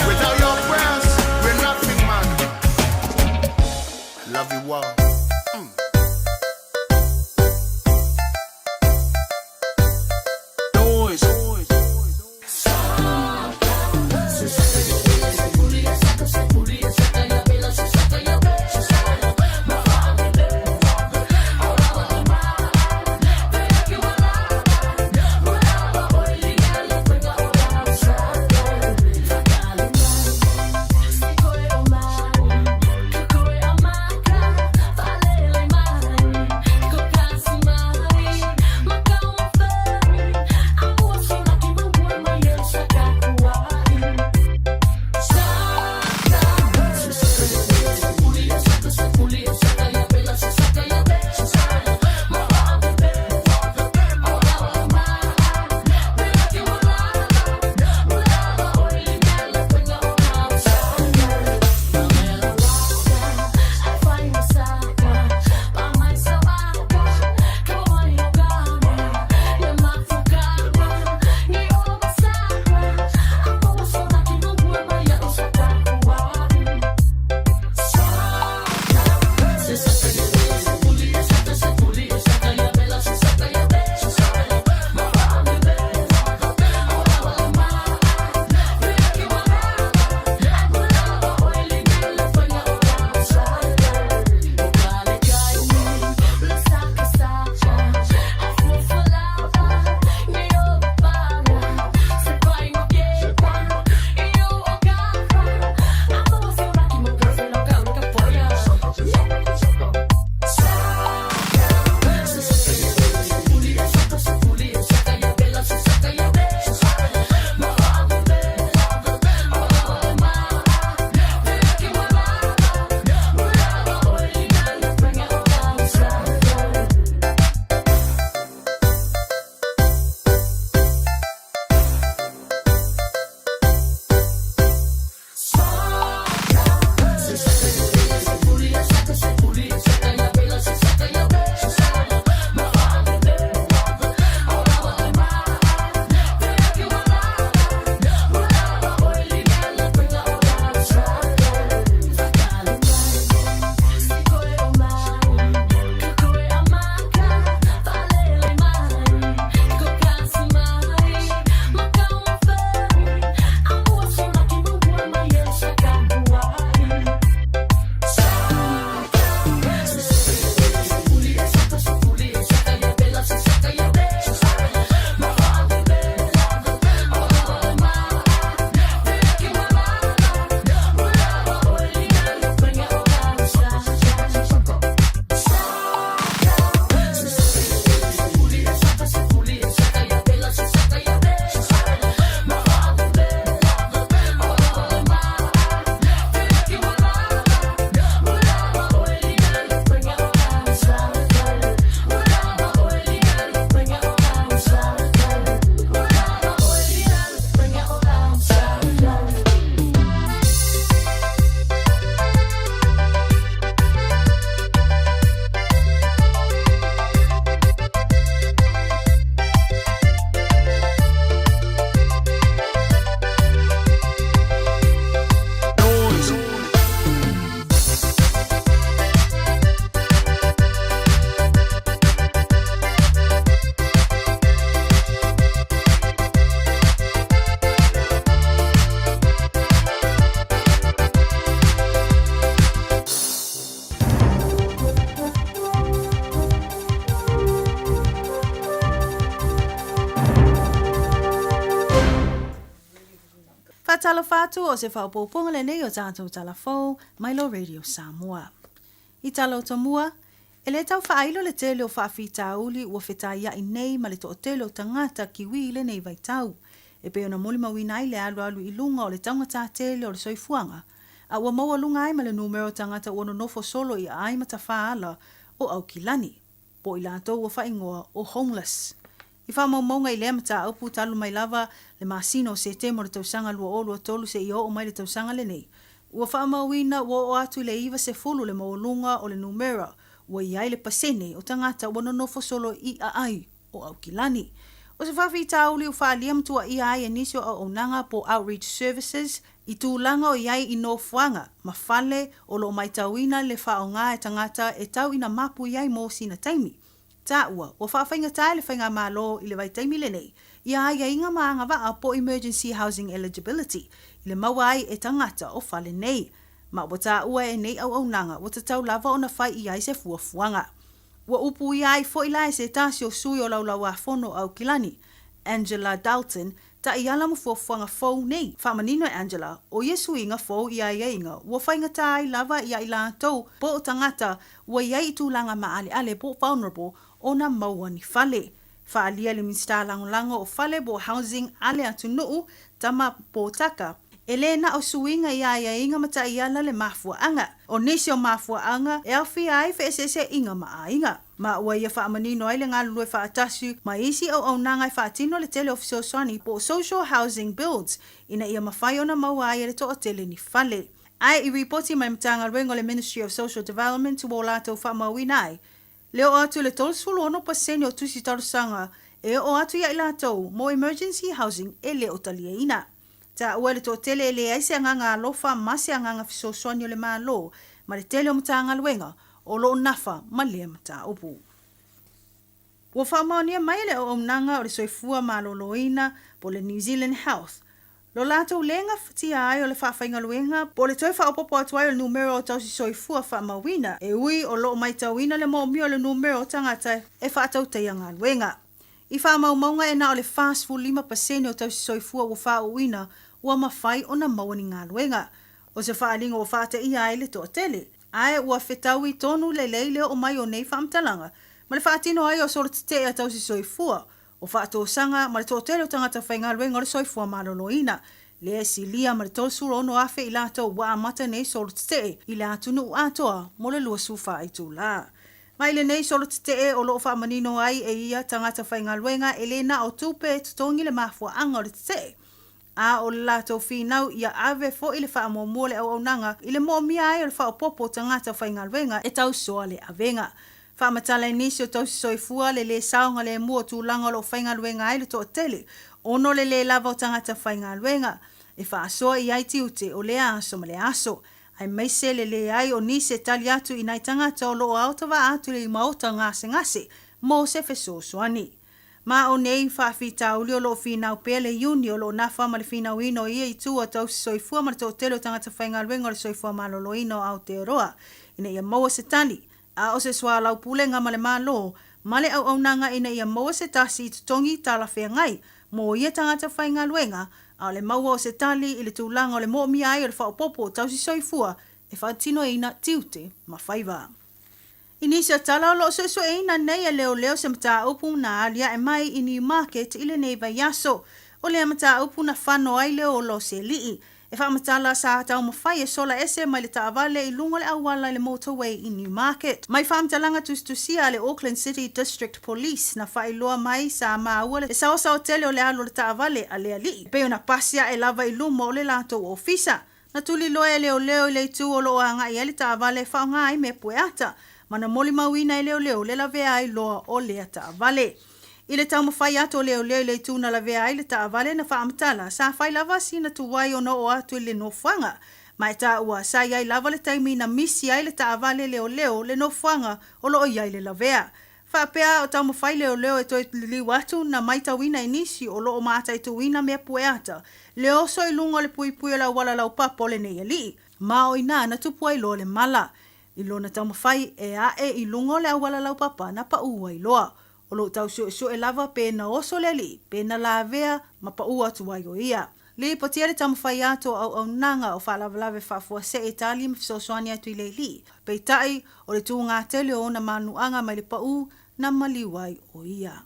Without your prayers, we're nothing, man. Love you all. Noise. faatalofa atu o se faaopoopoga lenei o tatou tala fou mai lo Radio Samoa. I tala o tomua, e le tau faailo le tele o faafitauli ua fetaiai nei ma le toatele o tagata Kiwi i lenei vaitau, e pei ona molimauina ai le alualu i luga o le taugata tele o le soifuaga, a ua maualuga ai ma le numera o tagata ua nonofo solo i aai ma tafaala o Aukilani. po o i latou ua faaigoa o homeless. I faamaumauga i lea mataupu talu mai lava le masina o Setema o le tausaga 2023 seia oo mai le tausaga lenei, ua faamauina ua oo atu i le 90 le maualuga o le numera ua i ai le pasene o tagata ua nonofo solo i aai o Aukilani. O se faafitauli ua faaalia ma tuuaia ai e nisi o auaunaga po o outreach services i tulaga o i ai i nofoaga ma fale o lo o matauina le faaaoga e tagata e tau ina mapu i ai mo sina taimi. Taua, ua faafaigata ai le Faigamalo i le vaitaimi lenei ia aiaiga ma agavaa po o Emergency Housing Eligibility i le maua ai e tagata o fale nei. Ma ua taua e nei auaunaga ua tatau lava ona fai i ai se fuafuaga. Ua upuia ai foi la e se tasi o sui o Laulauafono o Aukilani, Angela Dalton, Taiala ma fuafuaga fou nei. Faamanino e Angela, o ia suiga fou i aiaiga ua faigata ai lava ia i latou po o tagata ua i ai i tulaga maaleale po o vulnerable ona maua ni fale. Faaalia le Minisita Lagolago o Fale po o Housing a le atunuu, Tama Potaka, e le na o suiga i aiaiga ma taiala le mafuaaga. O nisi o mafuaaga e aofia ai feeseeseaiga ma aiga. Ma ua ia faamanino ai le galulue faatasi ma isi auaunaga e faatino le tele o fesoasoani po o social housing builds ina ia mafai ona maua ai e le toatele ni fale. Ae i ripoti mai Matagaluega o le Ministry of Social Development ua o latou faamauina ai le oo atu i le 36% o tusi talosaga e oo atu ia i latou mo emergency housing e le o taliaina. Taua le toatele e leai se agaga alofa ma se agaga fesoasoani o le Malo ma le tele o Matagaluega o lo o nafa ma lea mataupu. Ua faamaonia mai e le Auaunaga o le Soifua Maloloina po o le New Zealand Health lo latou le gafatia ai o le faafaigaluega po o le toe faaopoopo atu ai o le numera o tausisoifua faamauina e ui o lo o maitauina le moomia o le numera o tagata e faatautaia galuega. I faamaumauga e na o le 45% o tausisoifua ua faauuina ua mafai ona maua ni galuega. O se faaaliga ua faateia ai le toatele. Ae ua fetaui tonu lelei le oo mai o nei faamatalaga ma le faatino ai o solo tetee a tausisoifua, o faatosaga ma le toatele o tagata faigaluega o le soifua maloloina, lea e silia ma le 36,000 i latou ua amata nei solo tetee i le atunuu atoa mo le 24 itula. Mai lenei solo tetee o lo o faamanino ai e ia tagata faigaluega e le na o tupe e totogi le mafuaaga o le tetee, a o le latou finau ia ave foi le faamuamua o le auaunaga i le moomia ai o le faaopoopo o tagata faigaluega e tausoa le avega. Faamatala i nisi o tausisoifua le lē saogalemu o tulaga o lo o faigaluega ai le toatele ona o le lē lava o tagata faigaluega e faasoa i ai tiute o lea aso ma lea aso, aemaise le leai o nisi e tali atu i nai tagata o lo o aotavaa atu i maota gasegase mo se fesoasoani. Ma o nei faafitauli o lo o finau pea le iuni o lo o nafa ma le finauina o ia itu a tausisoifua ma le toatele o tagata faigaluega o le soifua maloloina o Aotearoa ina ia maua se tali a o se soalaupulega ma le Malo ma le auaunaga ina ia maua se tasi i totogi talafeagai mo ia tagata faigaluega, a o le maua o se tali i le tulaga o le moomia ai o le faaopoopo o tausisoifua e faatinoina tiute ma faiva. I nisi o tala o lo o suesueina nei e leoleo se mataupu na aliae mai i Newmarket i lenei vaiaso. O lea mataupu na fano ai le ola o se alii. E faamatala sa taumafai e sola ese mai le taavale i luga o le auala i le motorway i Newmarket. Mai faamatalaga tusitusia a le Auckland City District Police na faailoa mai sa maua le saosaoa tele o le alu o le taavale a le alii e pei ona pasi ae lava i luma o le latou ofisa. Na tuliloa e leoleo i le itu o lo o agai ai le taavale e faaaoga ai mea pueata, ma na molimauina e leoleo le lavea ai loa o lea taavale. I le taumafai atu o leoleo i le itu na lavea ai le taavale na faamatala, sa fai lava sina tuai ona oo atu i le nofoaga. Ma e taua, sa i ai lava le taimi na misi ai le taavale leoleo le nofoaga o lo o i ai le lavea. Faapea o taumafai leoleo e toe liliu atu na maitauina i nisi o lo o mataituina mea pueata, le oso i luga o le puipui o le auala laupapa o lenei alii, ma o inā na tupu ai loa le mala. I lona taumafai e ae i luga o le auala laupapa na paʻū ai loa. O lo o tau suesue lava pe na oso le alii, pe na lavea ma paʻū atu ai o ia. Lipotia le taumafai atu o auaunaga o faalavelave faafuasei e tali ma fesoasoani atu i le alii. Peitai, o le tūgā tele o ona manuaga mai le paū na maliu ai o ia.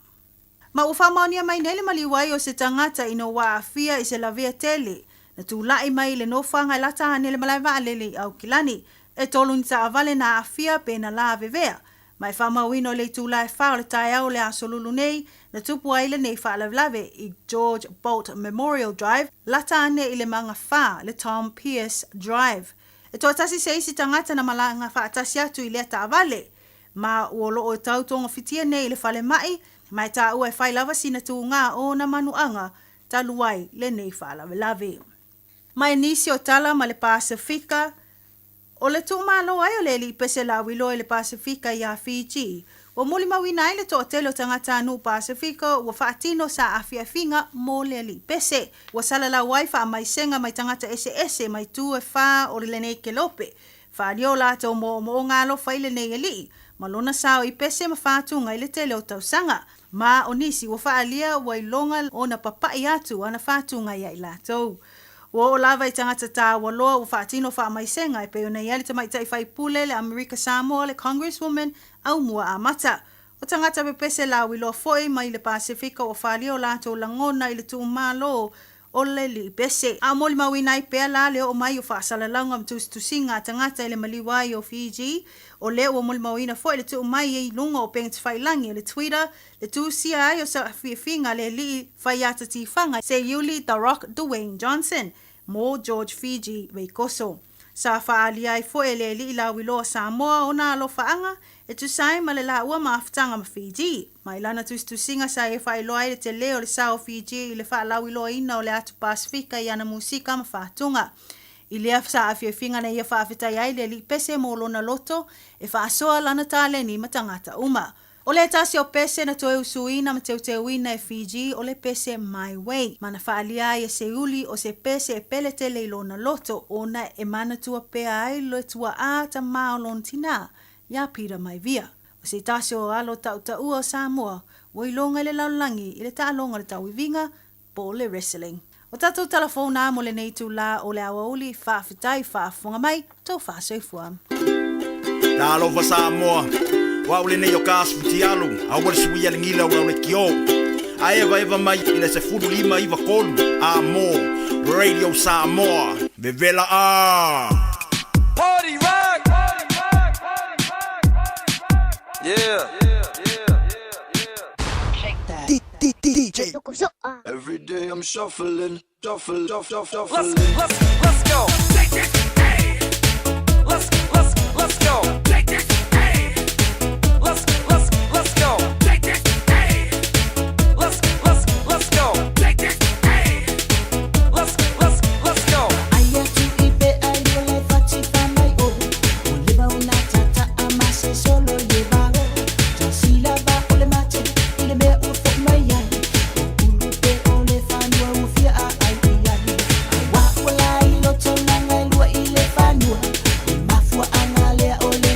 Ma ua faamaonia mai nei le maliu ai o se tagata ina ua aafia i se lavea tele na tulai mai i le nofoaga e lata ane le malae vaalele i Aukilani. E tolu ni taavale na aafia pe na lavevea. Ma e faamauina o le itula e fa o le taeao o le aso Lulu nei na tupu ai lenei faalavelave i George Bolt Memorial Drive, lata ane i le magafa le Tom Pearce Drive. E toatasi se isi tagata na malaga faatasi atu i lea taavale. Ma ua loo e tau togafitia nei i le falemai, ma e taua e fai lava sina tūgā o ona manuaga talu ai lenei faalavelave. Ma e nisi o tala ma le Pasefika, o le tuumalo ai o le alii pese lauiloa i le Pasefika iā Fiji, ua molimauina ai le toatele o tagatanuu Pasefika ua faatino sa afiafiga mo le alii pese. Ua salalau ai faamaisega mai tagata eseese mai itu e fa o lenei kelope. Faaalia o latou moomooga alofa i lenei alii, ma lona sao i pese ma fatuga i le tele o tausaga. Ma o nisi ua faaalia ua iloga ona papai atu ana fatuga ia i latou. Ua oo lava i tagata taua loa ua faatino faamaisega e pei ona i ai le tamaitai faipule le Amerika Samoa le Congresswoman Aumua Amata. O tagata pepese lauiloa foi mai le Pasefika ua faaalia o latou lagona i le tuumalo o le alii pese. A o molimauina ai pea la le oo mai o faasalalauga ma tusitusiga a tagata i le maliu ai o Fiji, o lea ua molimauina foi le tuu mai i luga o upega tafailagi o le Twitter le tusia ai o saafiafiga a le alii faiata tifaga Seiuli The Rock Dwayne Johnson mo George Fiji Veikoso. Sa faaalia ai foi e le alii lauiloa Samoa ona alofaaga e tusa ai ma le laua mafutaga ma Fiji. Mai lana tusitusiga sa ia faailoa ai le tele o le sao o Fiji i le faalauiloaina o le atu Pasefika i ana musika ma fatuga. I lea saafiafiga na ia faafetai ai le alii pese mo lona loto e faasoa lana taleni ma tagata uma. O le tasi o pese na toe usuina ma teuteuina e Fiji o le pese My Way. Ma na faaalia ai e Seiuli o se pese e pele tele i lona loto ona e manatua pea ai le tuaʻā tamā o lona tinā, iā Peter Maivia. O se tasi o alo taʻutaʻua o Samoa ua iloga i le lalolagi i le taaloga o le tauiviga po o le wrestling. O tatou tala fou na mo lenei itulā o le aoauli, faafetai faafofoga mai, tou faasoifua. Talofa Samoa, o au lenei o Kas Futialu, aua le suia le gila o le kio. A evaeva mai i le 15 93 a mo Radio Samoa, vevela a! Party rock! Yeah. DJ. Every day I'm shuffling, shuffle, shuffle, shuffle. Let's, let's, let's go. Let's, let's, let's go. Let's, let's, let's go. Let's, let's, let's go. Let's, let's, let's go. Aia tu i pe ai o le fati fa mai o O le mauna tata a mase solo le vao Ta sila va o le mate i le mea ua fo mai ai O ulu pe o le fanua ua fia a ai i ai A wa ua lai lo taulanga e lua i le fanua Le mafua anga lea o le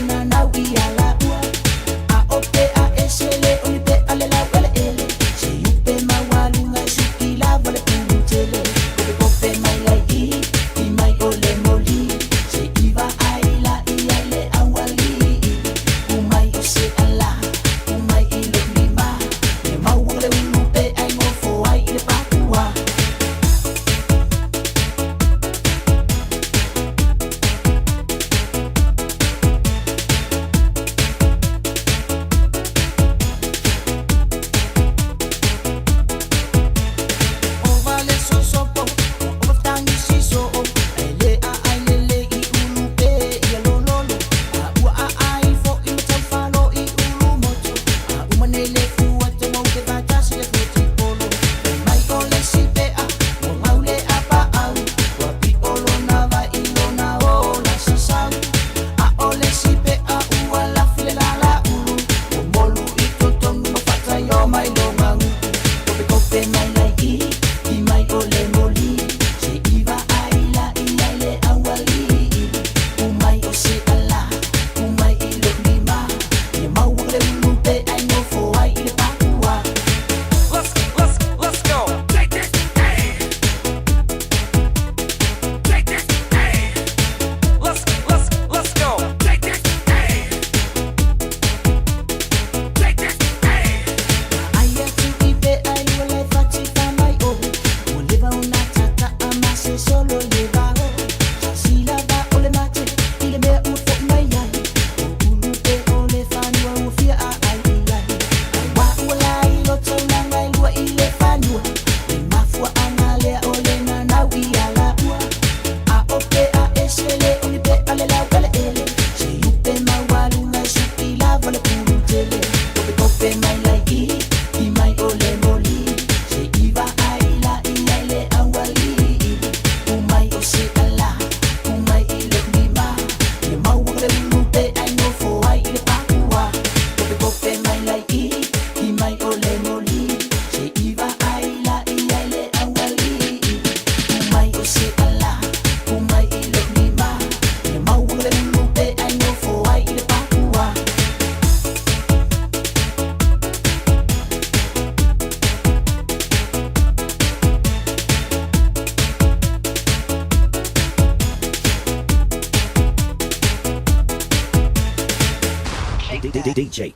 DJ.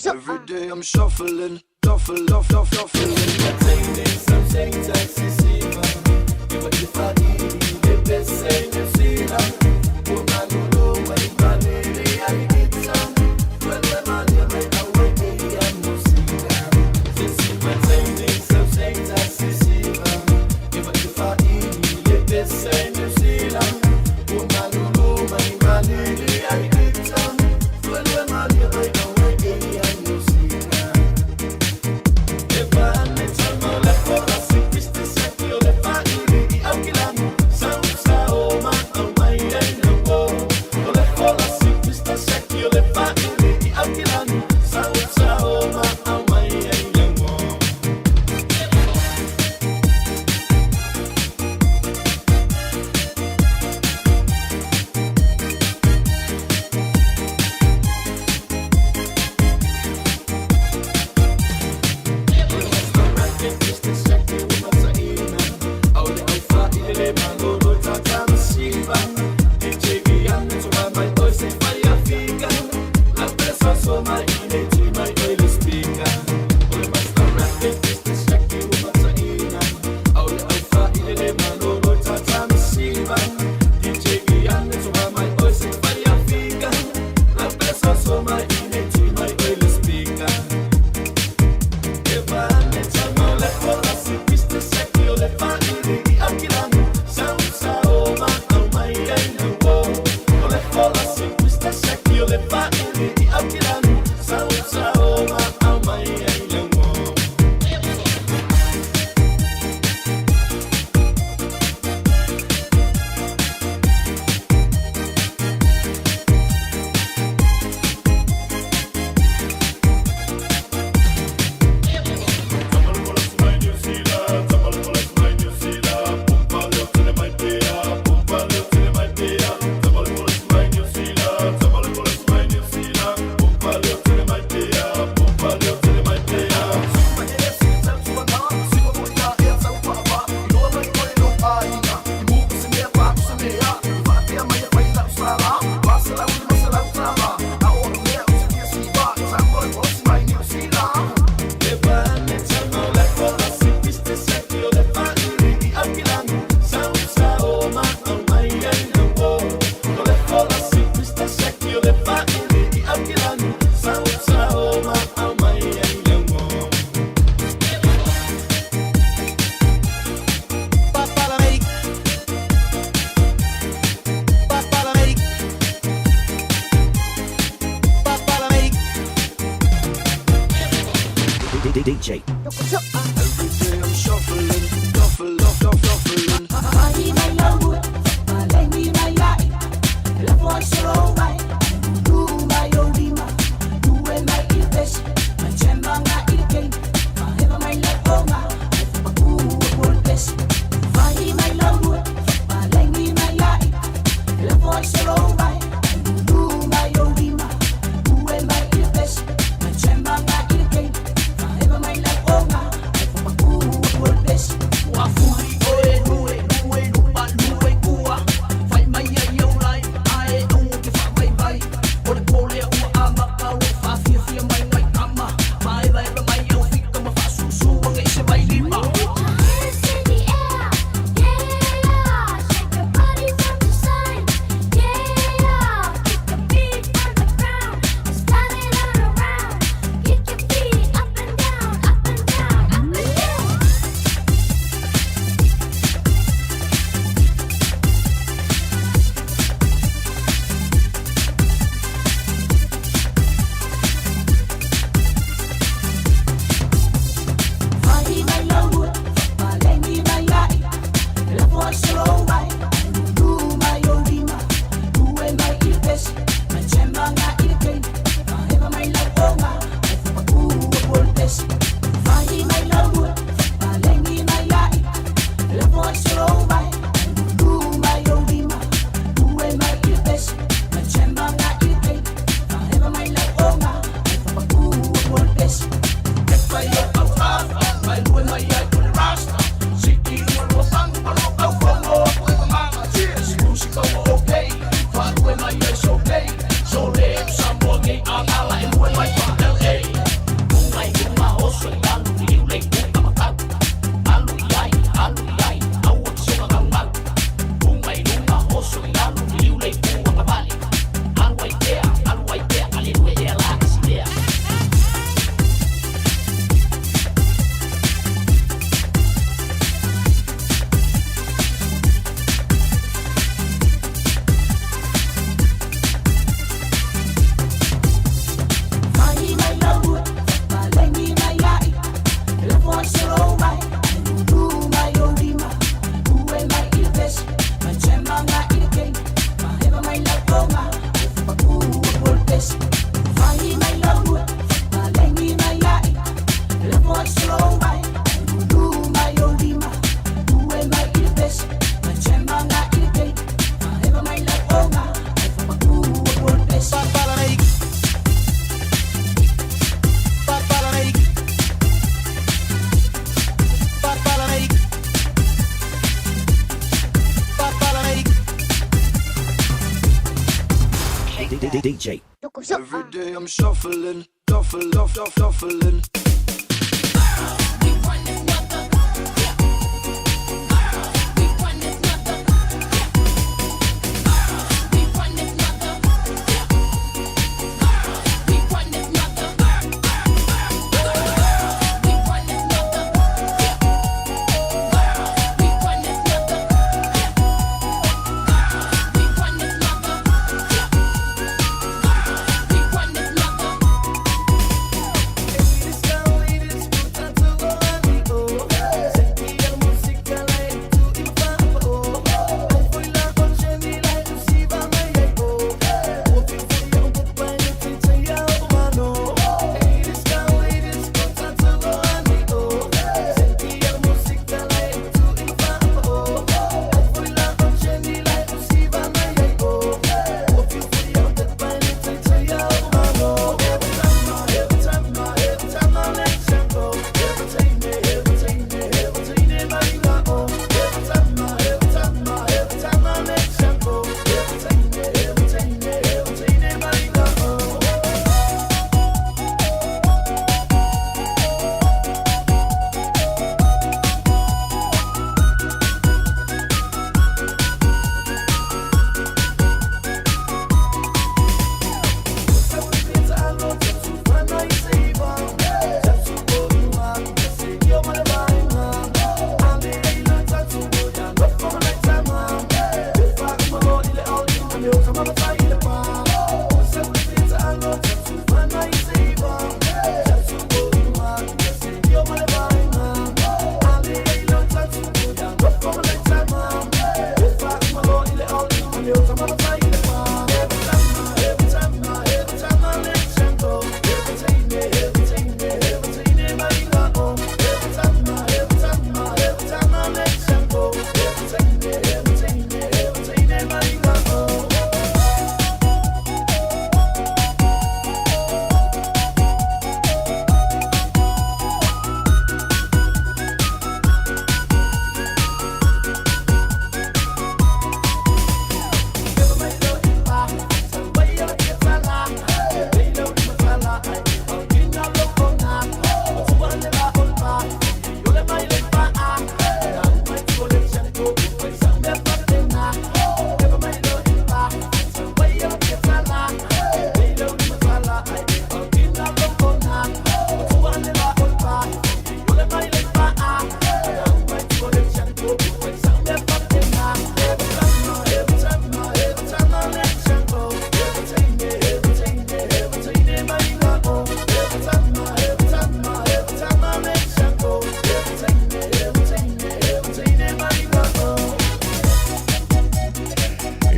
Every day I'm shuffling, shuffle, shuffle, shuffling. DJ. Every day I'm shuffling, shuffle, shuffle, shuffling. Oe, lue, lue, lupa, lue, kua. Fai mai ai au lai, ae au ke wha DJ. Every day I'm shuffling, shuffle, shuffle, shuffling.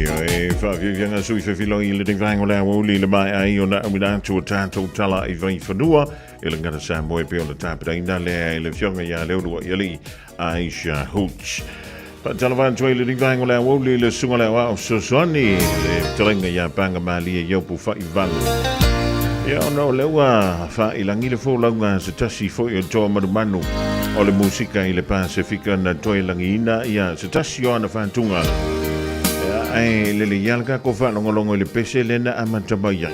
Ia, e faafiafiaga sui fefiloi i lenei vaega o le aoauli i le maea ai ona auina atu o tatou tala i vaifanua i le gata Samoa e pei ona tapenaina lea e le Afioga ia Leuluaialii Aisha Hooch. Faatalofa atu ai i lenei vaega o le aoauli i le Susuga o le Aoao Fesoasoani le fetalaiga ia Paga Malie Iopu Faivalu. Ia ona o lea ua faailagi le folauga a se tasi foi o toa manumanu o le musika i le Pasefika na toe lagiina ia se tasi o ana faatuga. Ia, ae lelei lava le tatou faalogologo i le pese lea na amata mai ai.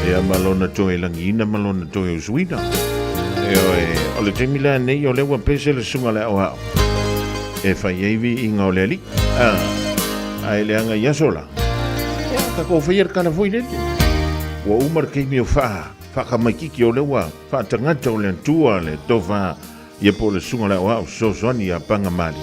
Ia ma lona toe lagiina ma lona toe usuina. Ioe, o le taimi lenei o lea ua pese le susuga i le aoao e fai ai viiga o le Alii. A, ae leaga i aso la, ia, tatou faia le tala foi lele. Ua uma le taimi o faa, faatamaititi o lea ua faatagata o le Atua le tofa ia po o le susuga i le aoao fesoasoani ia Pagamali.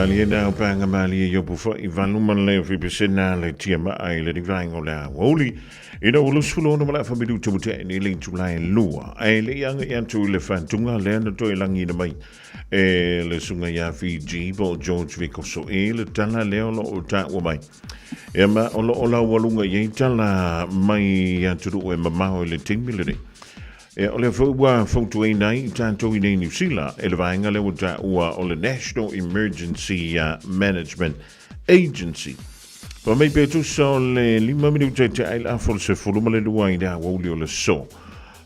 Malie na o panga malie i opu whai valu ma leo whipesena le tia maa i le rivainga o le awauli. Ina ua 26 ma le afa minuta ua tea nei le itula e lua. Ae le i agai atu i le faatuga lea na toe lagiina mai e le susuga ia Fiji po o George Veikoso e le tala lea o lo o taua mai. Ia ma o lo o laualuga i ai tala mai atunuu e mamao i le taimi lenei. Ia, o lea foi ua fautuaina ai i tatou i nei Niu Sila e le vaega lea ua taua o le National Emergency Management Agency. Fa mai pe tusa o le 5 minuta e tea ai le afa o le 12 i le aoauli o le aso.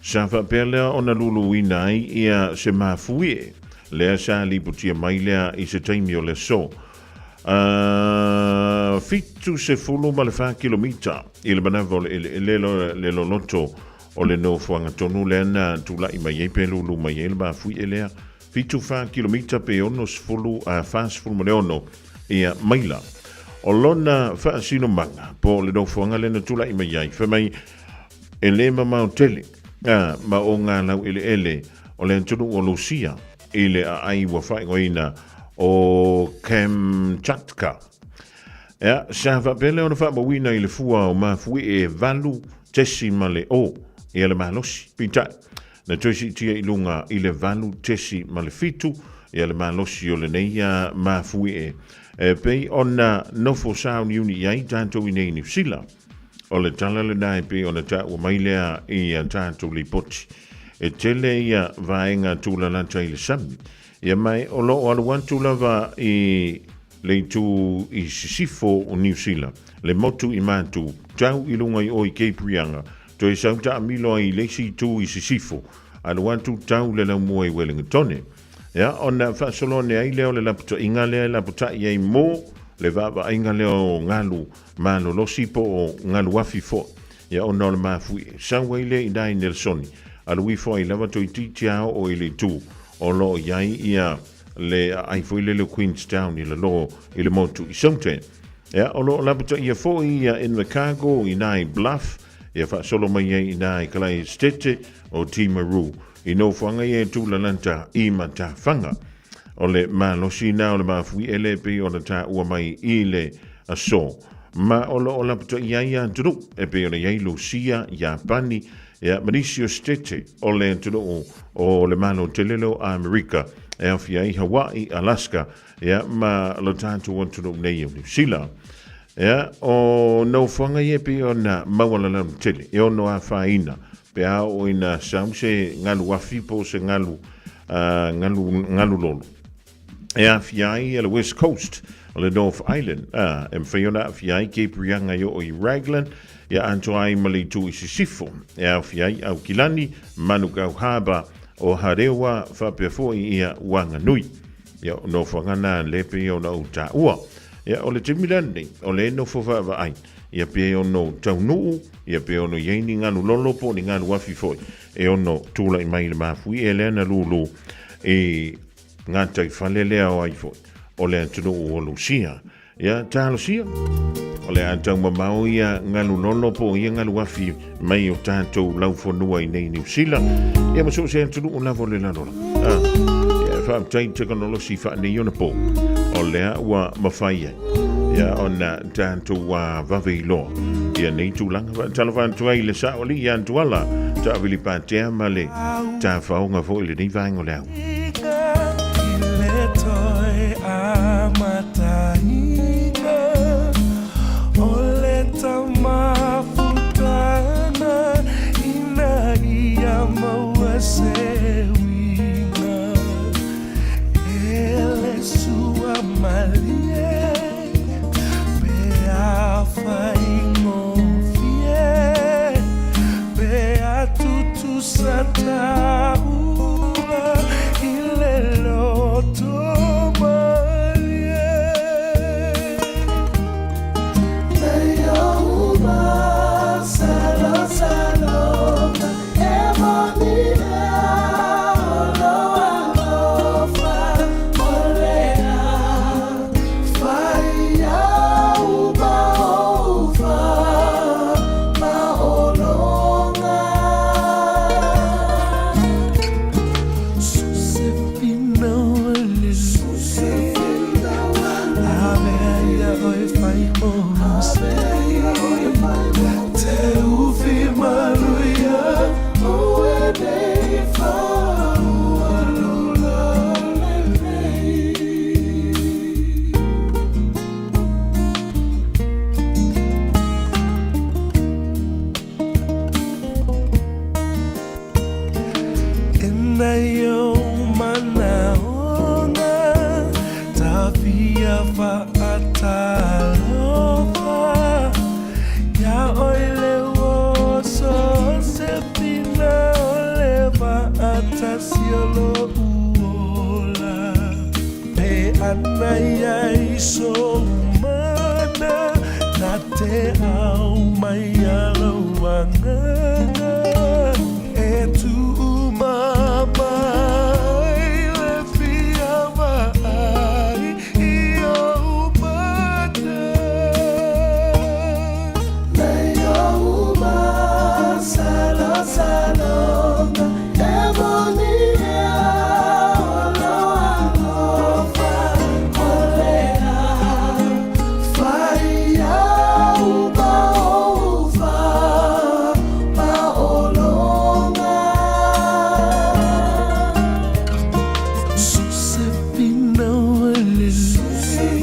Sa faapea lea ona luluina ai ia se mafuie lea sa lipotia mai lea i se taimi o le aso. 74 kilomita i le manava o le eleele le loloto o le nofoaga tonu lea na tulai mai ai pe lulu mai ai le mafuie lea, 74 kilomita pe 60 a 46 ia maila. O lona faasinomaga po o le nofoaga lea na tulai mai ai, fai mai e le mamao tele a ma o ngā laueleele o le atunuu o Lusia i le aai ua faaigoaina o Kamchatka. Ea, sa faapea lea ona faamauina i le fua o mafuie e 8.0 ia le malosi. Peitai, na toe siitia i luga i le 8.7 ia le malosi o lenei mafuie e pei ona nofo sauniuni i ai tatou i nei Niu Sila. O le tala lena e pei ona taua mai lea i a tatou lipoti. E tele ia vaega tulalata i le sami. Ia mai o lo o alu atu lava i le itu i sisifo o Niu Sila, le motu i Matu, tau i luga i o i Cape Reinga, toe sau taamilo ai i le isi itu i sisifo, alu atu tau le laumua i Wellingtone. Ia, ona faasolo ane ai lea o le lapataiga lea e lapatai ai mo le vaavaaiga lea o galu malolosi po o galu afi foi. Ia, ona o le mafuie, sau ai lea i ina i Nelsoni, alu ifo ai lava toeitiiti a oo i le itu o lo o i ai ia le aai foi lele o Queenstown i lalo i le motu i Southern. Ia, o lo o lapataia foi ia Invercargill i ina i Bluff, ia faasolo mai ai i ina i Kalaesetete o Timaru i nofoaga ia e tūlalata i Matawhanga. O le malosi na o le mafuie le pei ona taua mai i le aso. Ma o lo o lapataia ai atunuu e pei ona i ai Lusia, Iapani, ia ma nisi o Setete o le atunuu o le Malo tele lea o Amerika e aofia ai Hawaii, Alaska, ia ma lo tatou atunuu nei o Niu Sila. Ia, o nofoaga ia e pei ona maualalalo tele, e ono afaina pe a oo ina sau se galu afi po o se galu, galu, galu lolo. E aafia ai le West Coast o le North Island, ā, e mafai ona aafia ai Cape Reinga i oo i Raglan, ia atoa ai ma le itu i sisifo, e aofia ai Aukilani, Manukau Harbour, o Harewa faapea foi ia Wanganui. Ia, o nofoaga na le pei ona ou taua. Ia, o le taimi la lenei, o lea e nofo vaavaai, ia pe ono taunuu, ia pe ono i ai ni galu lolo po o ni galu afi foi e ono tulai mai i le mafuie lea na lūlū i gataifale lea o ai foi o le atunuu o Lusia. Ia, talosia, o le a taumamao ia galu lolo po o ia galu afi mai o tatou laufanua i nei Niu Sila. Ia ma so o se atunuu lava o le lalolagi. Ah, ia, faafetai i tekonolosi faaneionapo o lea ua mafai ai ia ona tatou vave iloa ia nei tulaga. Faatalofa atu ai i le saoalii ia Tuala, taavili patea ma le tafaoga foi i lenei vaega o le ao. nai o manaoga Tafia faatalofa Ia oe le uso Se pina o le faatasi o lo'u ola Pe ana i ai sou mana Na te aumai a lou agaga E tuumama ai le fia vaai i ou mata Nei ou masalosaloga E moni ea o lou alofa O le a fai au ma ou faapaologa So se finau e lelei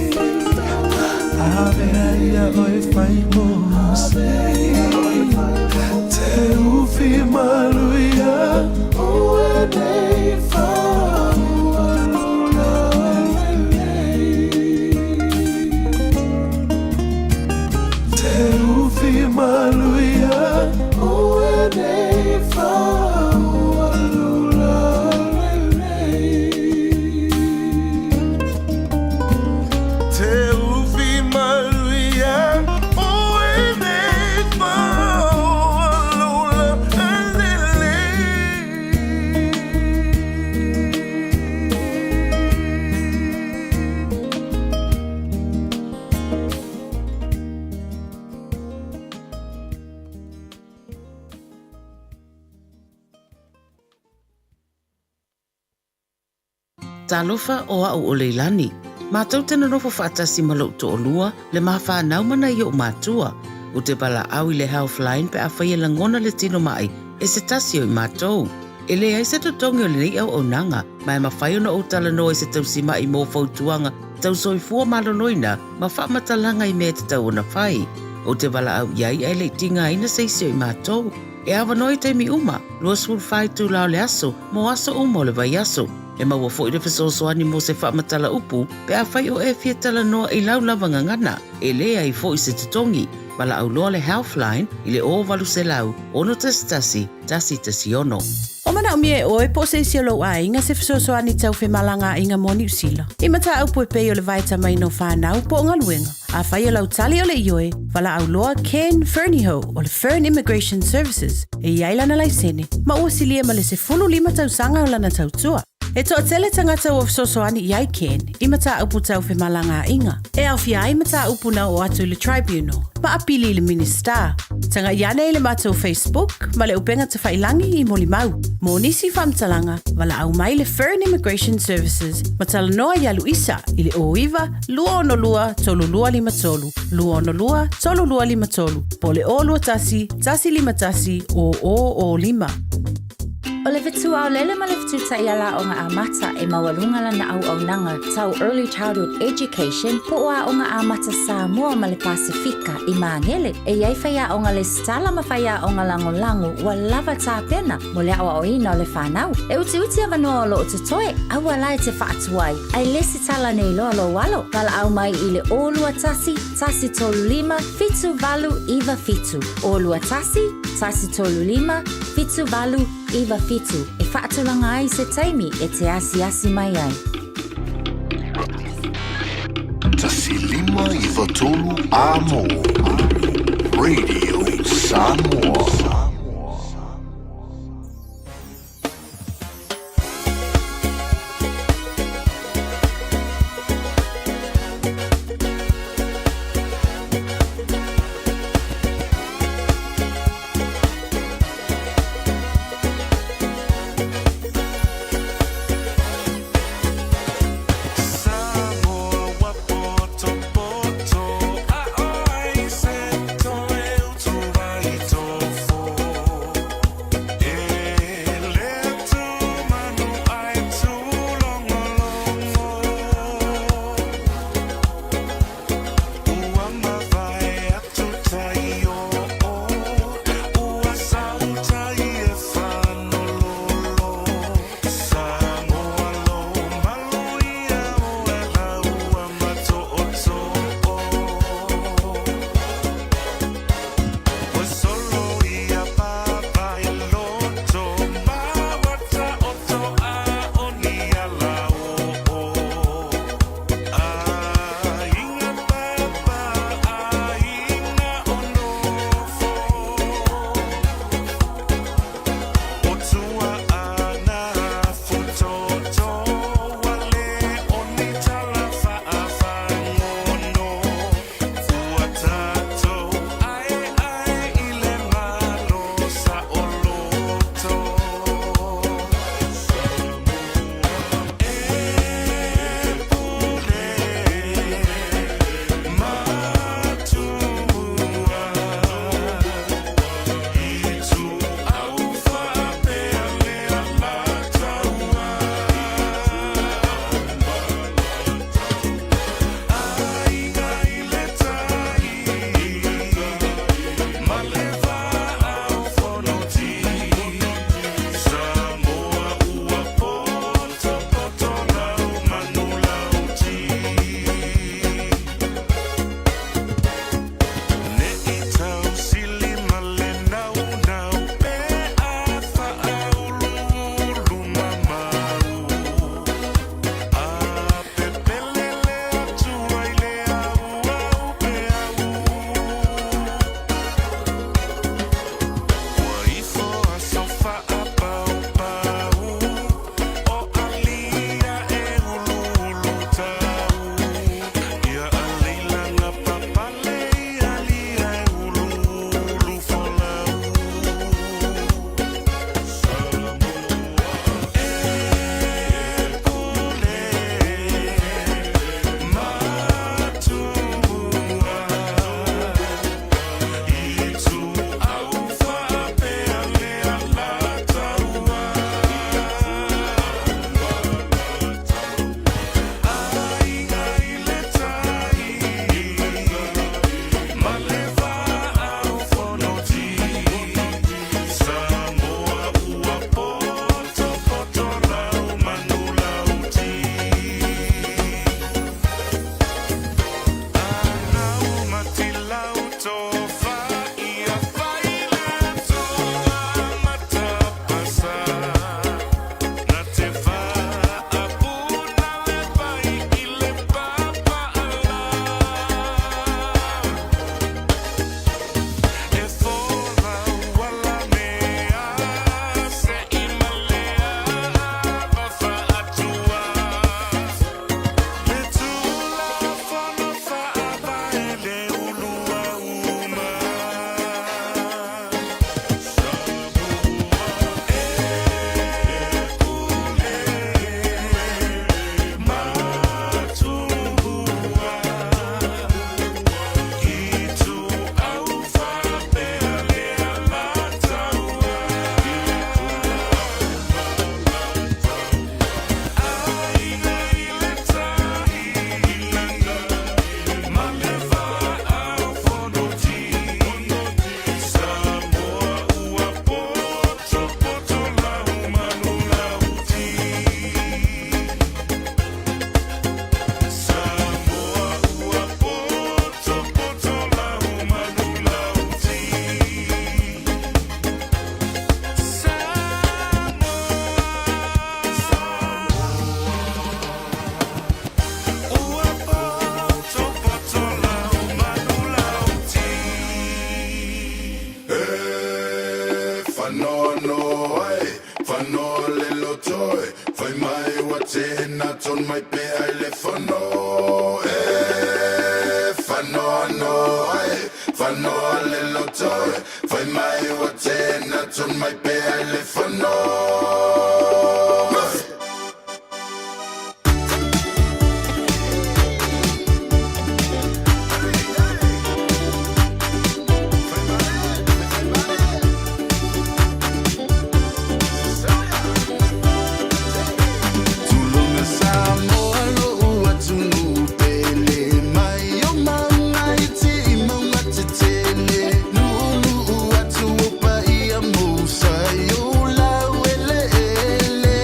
Avea ia oe fai mo se Te ufi maluia Oe nei whaualula lelei Te ufi maluia Oe nei whaualula lelei Te ufi maluia Oe nei whaualula lelei. Talofa o a'u o Leilani. Matou te nonofo faatasi ma lo'u to'olua, le ma fanau ma nai o'u matua. Ou te valaau i le Healthline pe afai e lagona le tino ma'i e se tasi o i matou. E leai se totogi o lenei auaunaga, ma e mafai ona ou talanoa i se tausima'i mo fautuaga tau soifua maloloina ma faamatalaga i mea e tatau ona fai. Ou te valaau i ai ae le i tigaina se isi o i matou. E avanoa i taimi uma, 24 itula o le aso, mo aso uma o le vaiaso. E maua foi le fesoasoani mo se faamatala upu pe afai o e fia talanoa i lau lava gagana. E leai foi se totogi. Valaau loa le Healthline i le 0800 611 116. O manaomia e oe po o se isi o lou aiga se fesoasoani tau femalagaaiga mo Niu Sila. I mataupu e pei o le vaetamaina o fanau po o galuega. Afai o lau tali o le ioe, valaau loa Ken Fernihough o le Fern Immigration Services e i ai lana laisene ma ua silia ma le 15 tausaga o lana tautua. E toatele tagata ua fesoasoani i ai Ken i mataupu tau femalagaaiga, e aofia ai mataupu na oo atu i le Tribunal ma apili i le Minisita. Tagai ane i le matou Facebook ma le upega tafailangi i molimau. Mo nisi faamatalaga, valaau mai le Fern Immigration Services ma talanoa iā Luisa i le 09 262 3253, 262 3253, po o le 021 151 0005. O le fetu aolele ma le fetu taiala aoga amata e maualuga lana auaunaga tau Early Childhood Education po o Aoga Amata Samoa ma le Pasefika i Magele. E i ai faiaoga lesitala ma faiaoga lagolago ua lava tapena mo le aoaoina o le fanau. E utiuti avanoa o lo o totoe, aua la e te faatuai, ae lesitala nei loa lou alo. Valaau mai i le 021 135 7897, 021 135 7897 e faatulaga ai se taimi e te asiasi mai ai. 1593 Amo Radio Samoa. tena ton mai pe ai le fono e fano no e fano le loto e fai mai wa tena ton mai pe ai le fono. Tulunga Samoa lo'u atunuu pele mai o mauga iti i mauga tetele nuunuu atu o paia mousai o lau eleele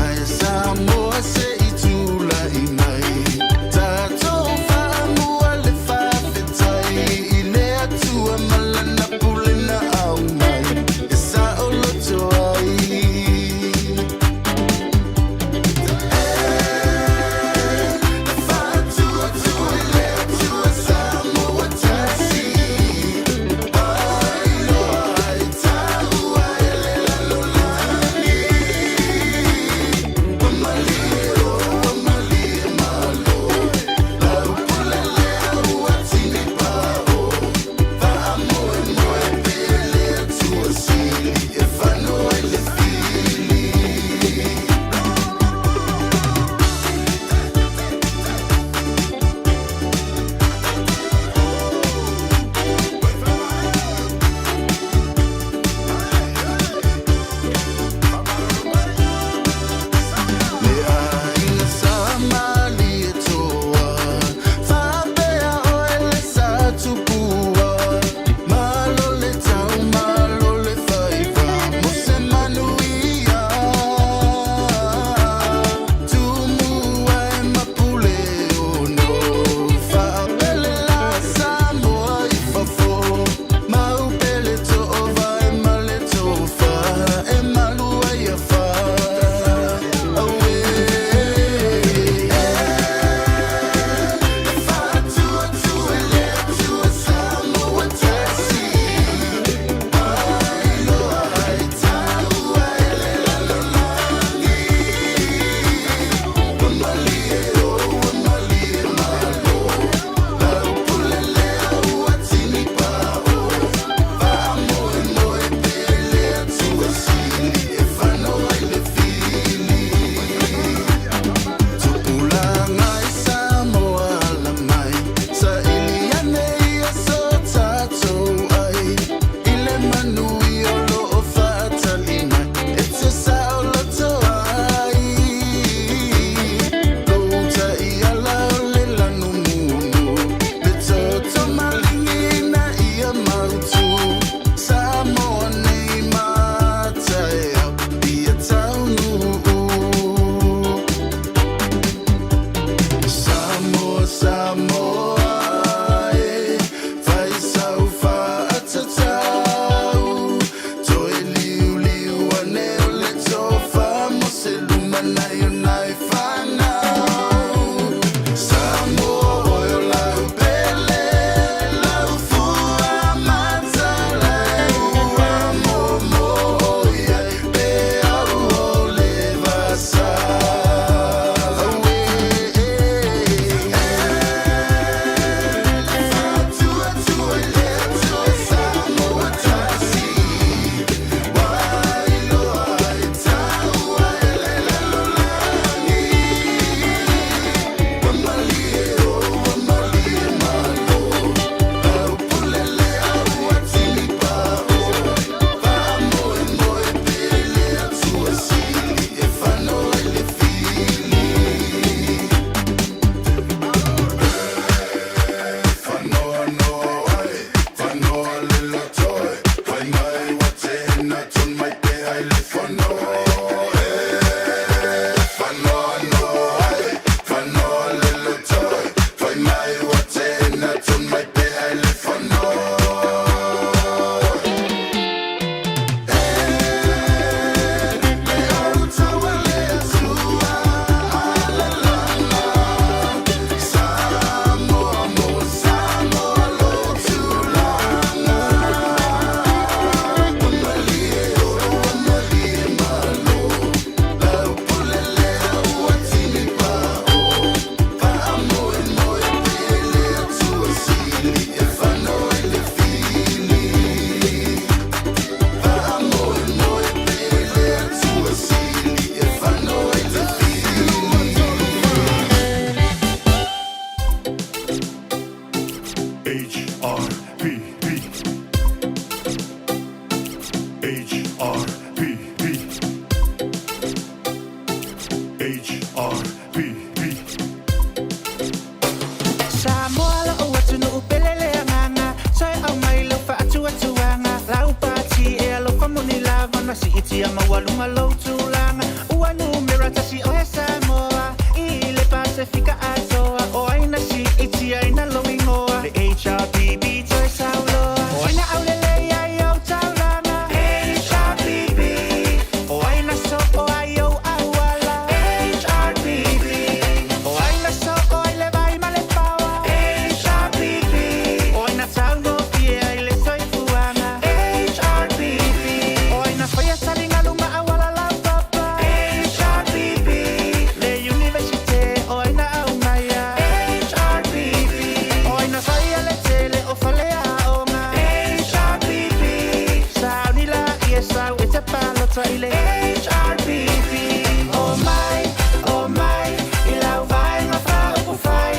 ae Samoa se i tula'i mai tatou faamua le faafetai i le Atua ma lana pule na aumai e saoloto ai. Le aiga sa malie toa faapea oe le sa tupua malo le tau malo le faiva mo se manuia tumua e mapule ono faapele la Samoa i fafo maupele toova e male tofa e malu ai afa auē. Tupulaga i Samoa ala mai saili ane ia so tatou ai i le manuia o loo faatali mai e te saoloto ai lou taiala o le lanumunu le toto maligina ia mautu Samoa nei mataeao ia taunuu. Samoa, Samoa, e fai sau faatatau toe liuliu ane o le tofa mo se lumanai o nai fanau. Samoa oe o lau pele, lau fua matalai ua momo i ai pe au o le vasa. Auē. maualuga lou tulaga. Ua numera tasi oe Samoa i le Pasefika atoa. O ai na siitiaina lou igoa, le HRPP toe sauloa. O ai na aulelei ai ou taulaga, HRPP. O ai na soo ai ou auala, HRPP. O ai na soo ai le vai ma le paoa, HRPP. O ai na taugofie ai le soifuaga, HRPP. O ai na faia taligalu ma auala laupapa, HRPP. Le Iunivesite o ai na aumaia, HRPP. O ai na faia le tele o faleaoga, HRPP. Sauni laia sau e te palota i le HRPP. O mai, o mai, i lau vaega faaupufai.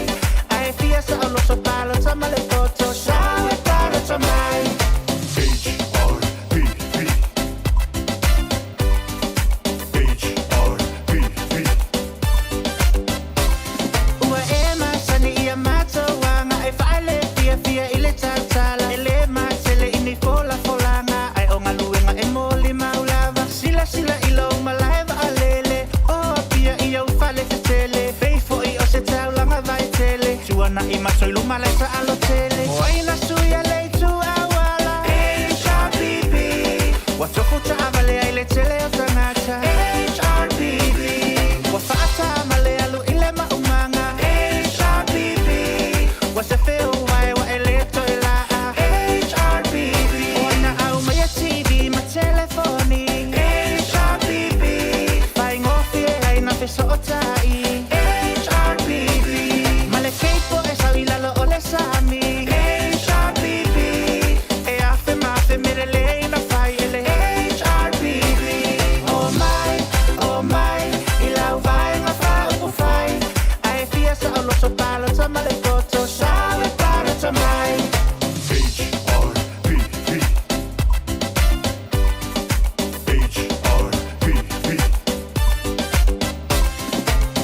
Ae fia saoloto palota ma le poto, sau e palota mai. HRPP. HRPP. Ua e masani i a matou aga e faalefiafia i le tautala. E lē matele i ni folafolaga, ae o galuega e molimau lava. Silasila i lou malae vaalele, o Apia i ou fale tetele. Pei foʻi o se taulaga vaetele, tuanaʻi matou i luma lae taalo tele. O ai na suia le itu auala, HRPP. Ua tofu taavale ai le tele o tagata, HRPP. Ua faatama le alu i le maumaga, HRPP. Ua sefe uae ua e lē toe laa, HRPP. O ai na aumaia TV ma telefoni, HRPP. Faigofie ai na fesootai, HRPP. Ma le keipo e sau i lalo o le sami, HRPP. E afe ma afe mea lelei na fai e le HRPP. O mai, o mai, i lau vaega faaupufai. Ae fia saoloto palota ma le poto, sau e palota mai. HRPP. HRPP.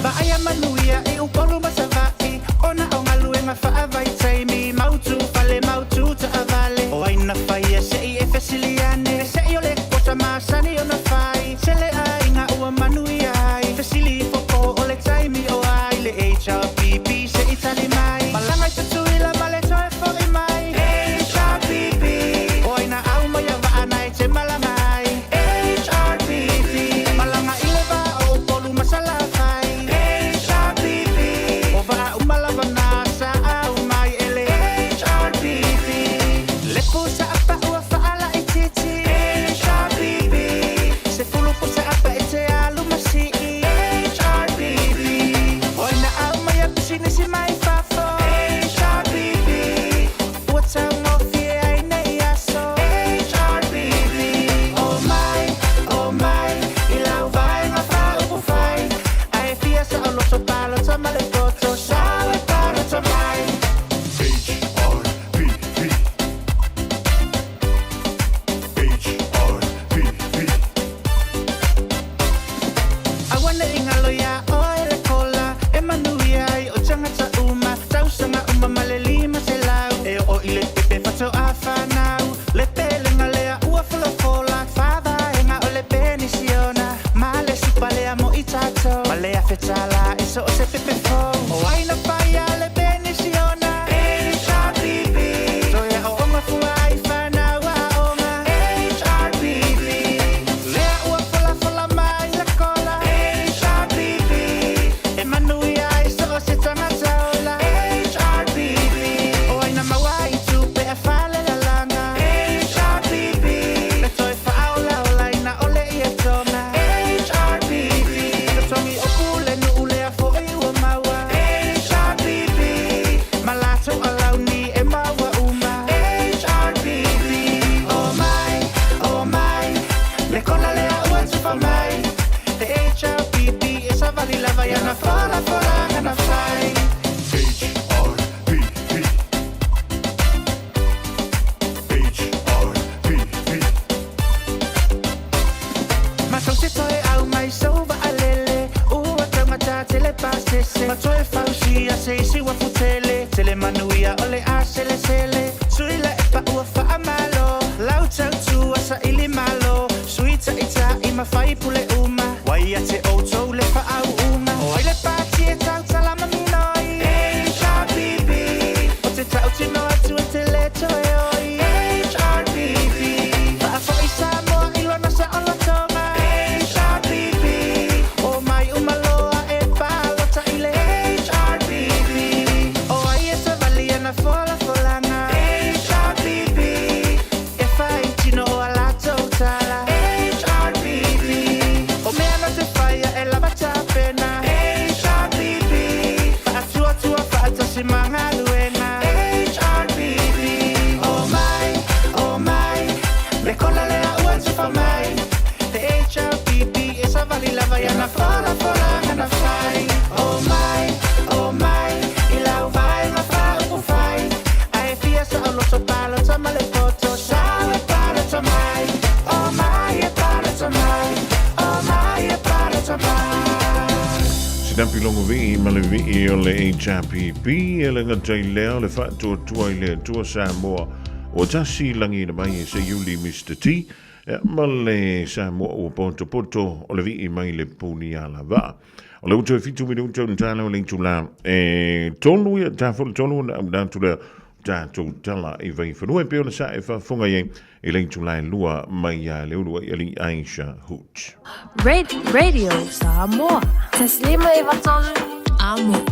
Vaaia manuia i Upolu ma Savaʻi, ona o galuega faavaitaimi. Mautu fale, mautu taavale, o ai na faia seʻi e fesili ane. Seʻi o le quota masani ona fai, tele aiga ua manuia ai. Fesili ifo po o le taimi o ai, le HRPP seʻi tali mai. Malaga i Tutuila ma le toe foʻi mai, HRPP. O ai na aumaia vaa na e te malaga ai, HRPP. Malaga i le vā o Upolu ma Salafai, HRPP. O vaa uma lava na sa aumai e le HRPP. Le pusa apa ua faalaitiiti, HRPP. Sefulu pusa apa e te alu ma sii, HRPP. O ai na aumaia pisinisi mai fafo, HRPP. Ua taugofie ai nei aso, HRPP. O mai, o mai, i lau vaega faaupufai. Ae fia saoloto palota ma le poto, sau e palota mai. HRPP. HRPP. Aua neʻi galo iā oe le kola, e manuia ai o tagata uma. Tausaga uma ma le 500, e oo i le pepe faatoā fanau. Le pelega lea ua folafola, favaega o le penisiona. Ma le supa lea mo i tatou, ma le afe tālā e so o se pepe fou. O ai na faia le penisiona, HRPP. Toe aooga fua ai fanau aoga, HRPP. Lea ua folafola mai le kola, HRPP. E manuia ai so o se tagata ola, HRPP. O ai na maua ai tupe e falelalaga, HRPP. Le toe faaolaolaina o le ietoga, HRPP. Totogi o pulenuu lea foʻi ua maua, HRPP. Ma latou alauni e maua uma, HRPP. O mai, o mai, le kola lea ua tufa mai. Le HRPP e savali lava i ana folafolaga na fai. HRPP. HRPP. Matou te toe aumai sou vaalele, ua taugata tele pasese. Ma toe fausia se isi uafu tele, tele manuia o le a selesele. Sui le epa ua faamalo, lau tautua saili malo. Sui Ta'ita'i ma faipule uma. Ua ia te outou le faauuga. O ai le pati e tautala manino ai? HRPP. O te tautino atu e te le toe oi. HRPP. Faafo'i Samoa i lona saolotoga. HRPP. O mai uma loa e palota i le HRPP. O ai e savali ana folafolaga. HRPP. E fai tino o a latou tala. HRPP. O mea no te whaia e lava tapena. HRPP. Faatuatua faatasi ma galuega. HRPP. O mai, o mai, le kola lea ua tufa mai. Le HRPP e savali lava i ana folafolaga na fai. O mai, o mai, i lau vaega faaupufai. Ae fia saoloto palota ma le poto sao e palota mai. O mai e palota mai, o mai e palota mai. Sinapi logo vii ma le vii o le HRPP e le gata i lea o le faatuatua i le Atua Samoa ua tasi lagiina mai e Seiuli Mister T ma le Samoa ua potopoto o le vii mai le puni alavaa. O le utu e 7 minuta o tala o le itula e tolu ia ta fo le tolu ona au atu lea tatou tala i Vaifanua e pei ona sa e faafofoga i ai i le itula e 2 mai ia le ulu ai ali Aisha Hooch. Radio Samoa. Taslima e vatolu amo.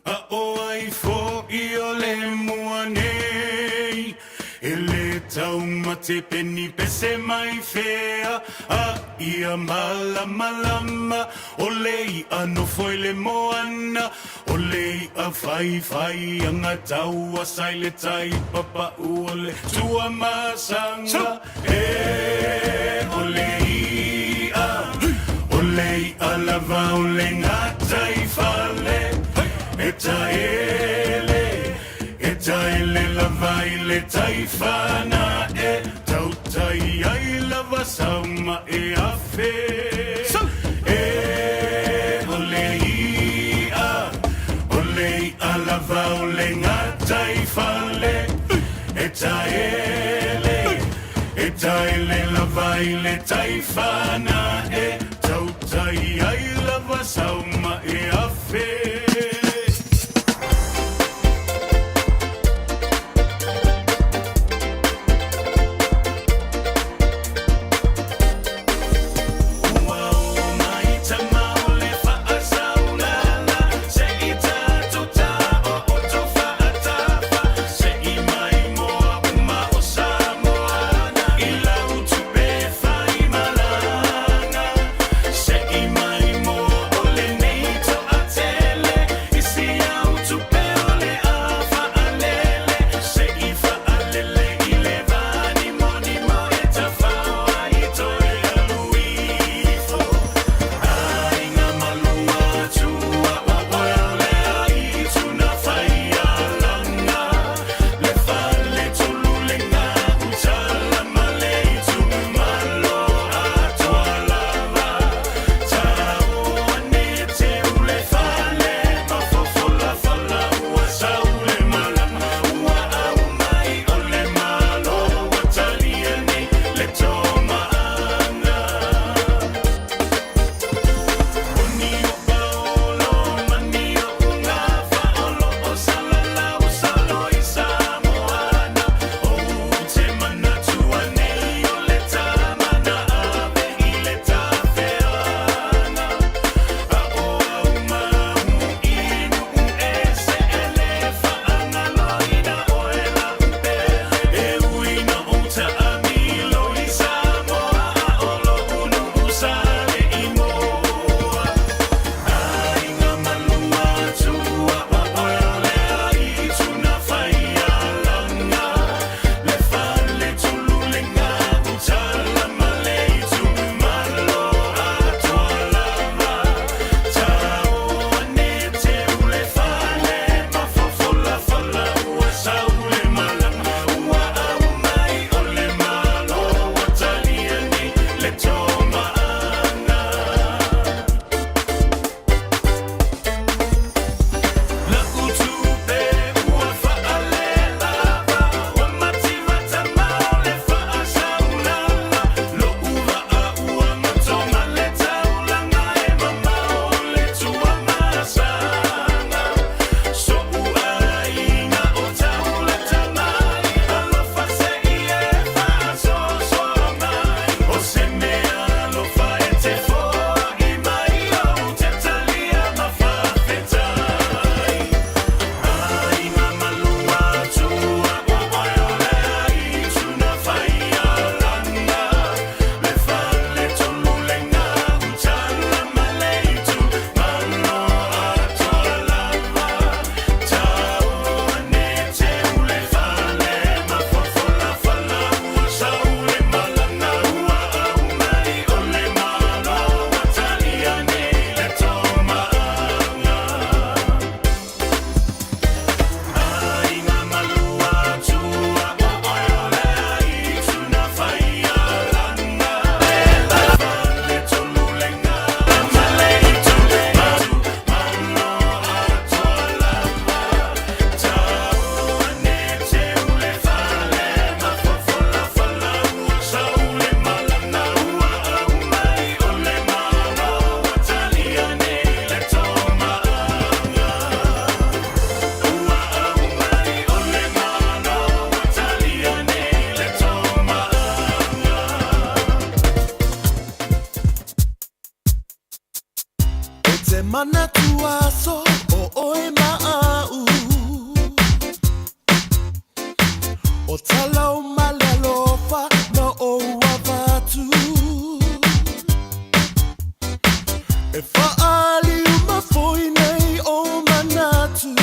A ʻo ai foʻi o le mua nei E le taumate peni pese mai fea A ia malamalama O le iʻa nofo i le moana O le iʻa whaiwhai anga taua sai le tai papaʻu o le Tuamasaga E o le iʻa O le iʻa lava o le gataifale E taele E taele lava i le tai fanaʻe Tautai ai lava sau mae afe E o le iʻa O le iʻa lava o le gataifale E taele E taele lava i le tai fanaʻe Tautai ai lava sau mae afe. Ua oo mai tama o le faasaulala Se i tatou taooto faatafa Se i mai moa uma o Samoa I lau tupe fai malaga Se i mai moa o lenei Manatu aso o oe ma au O talau ma le alofa na ou avatu E faali uma foi nei o manatu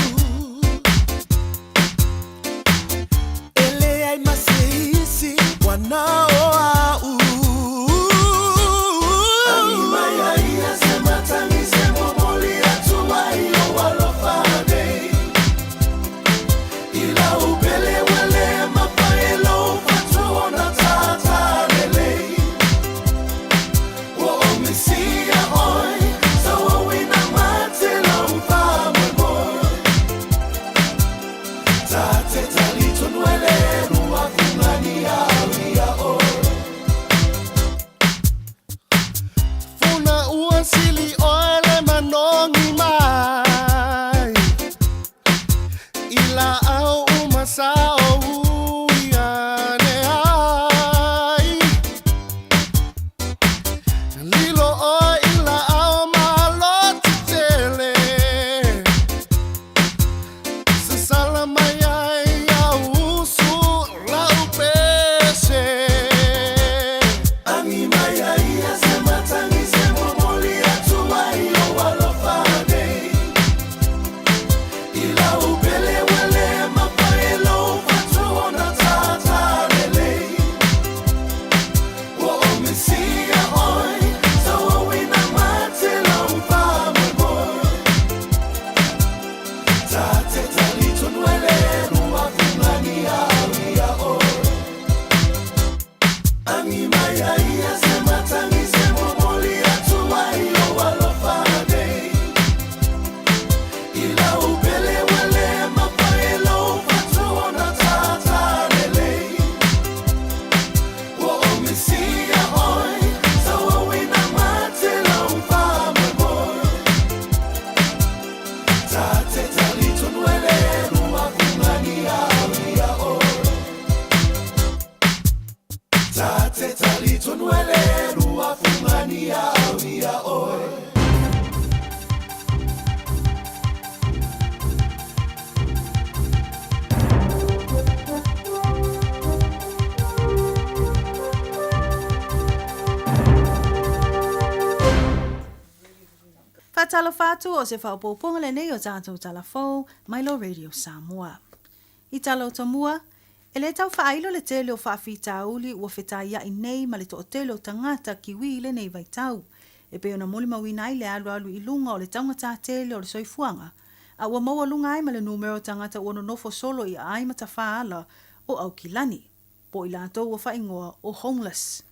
E leai ma se isi ua na o au Agi mai a ia se matagi se momoli atu ai lou alofa nei I lau pele ua le mafai e lou fatu ona tātā lelei Ua ou misia oe Tauauina mate lou faamoemoe Ta te talitonu e le luafugani au ia oe Funa ua sili oe le manogi mai I laau uma sa ou ui ane ai Lilo oe i laau malosi tele Sasala mai ai au usu lau pese Agi mai a ia se matagi se momoli atu ai lou alofa nei I lau pele ua le mafai e lou fatu ona tātā lelei Ua ou misia oe Tauauina mate lou faamoemoe Ta te talitonu e le luafugani au ia oe Agi mai a ia se matagi se momoli atu ai lou alofa nei I lau pele ua le mafai e lou fatu ona tātā lelei Ua ou misia oe Tauauina mate lou faamoemoe Ta te talitonu e le luafugani au ia oe Ta te talitonu e le luafugani au ia oe Faatalofa atu o se faaopoopoga lenei o tatou tala fou mai lo Radio Samoa. I tala o tomua, e le tau faailo le tele o faafitauli ua fetaiai nei ma le toatele o tagata Kiwi i lenei vaitau, e pei ona molimauina ai le alualu i luga o le taugatā tele o le soifuaga, a ua maualuga ai ma le numera o tagata ua nonofo solo i aai ma tafaala o Aukilani. po o i latou ua faaigoa o homeless.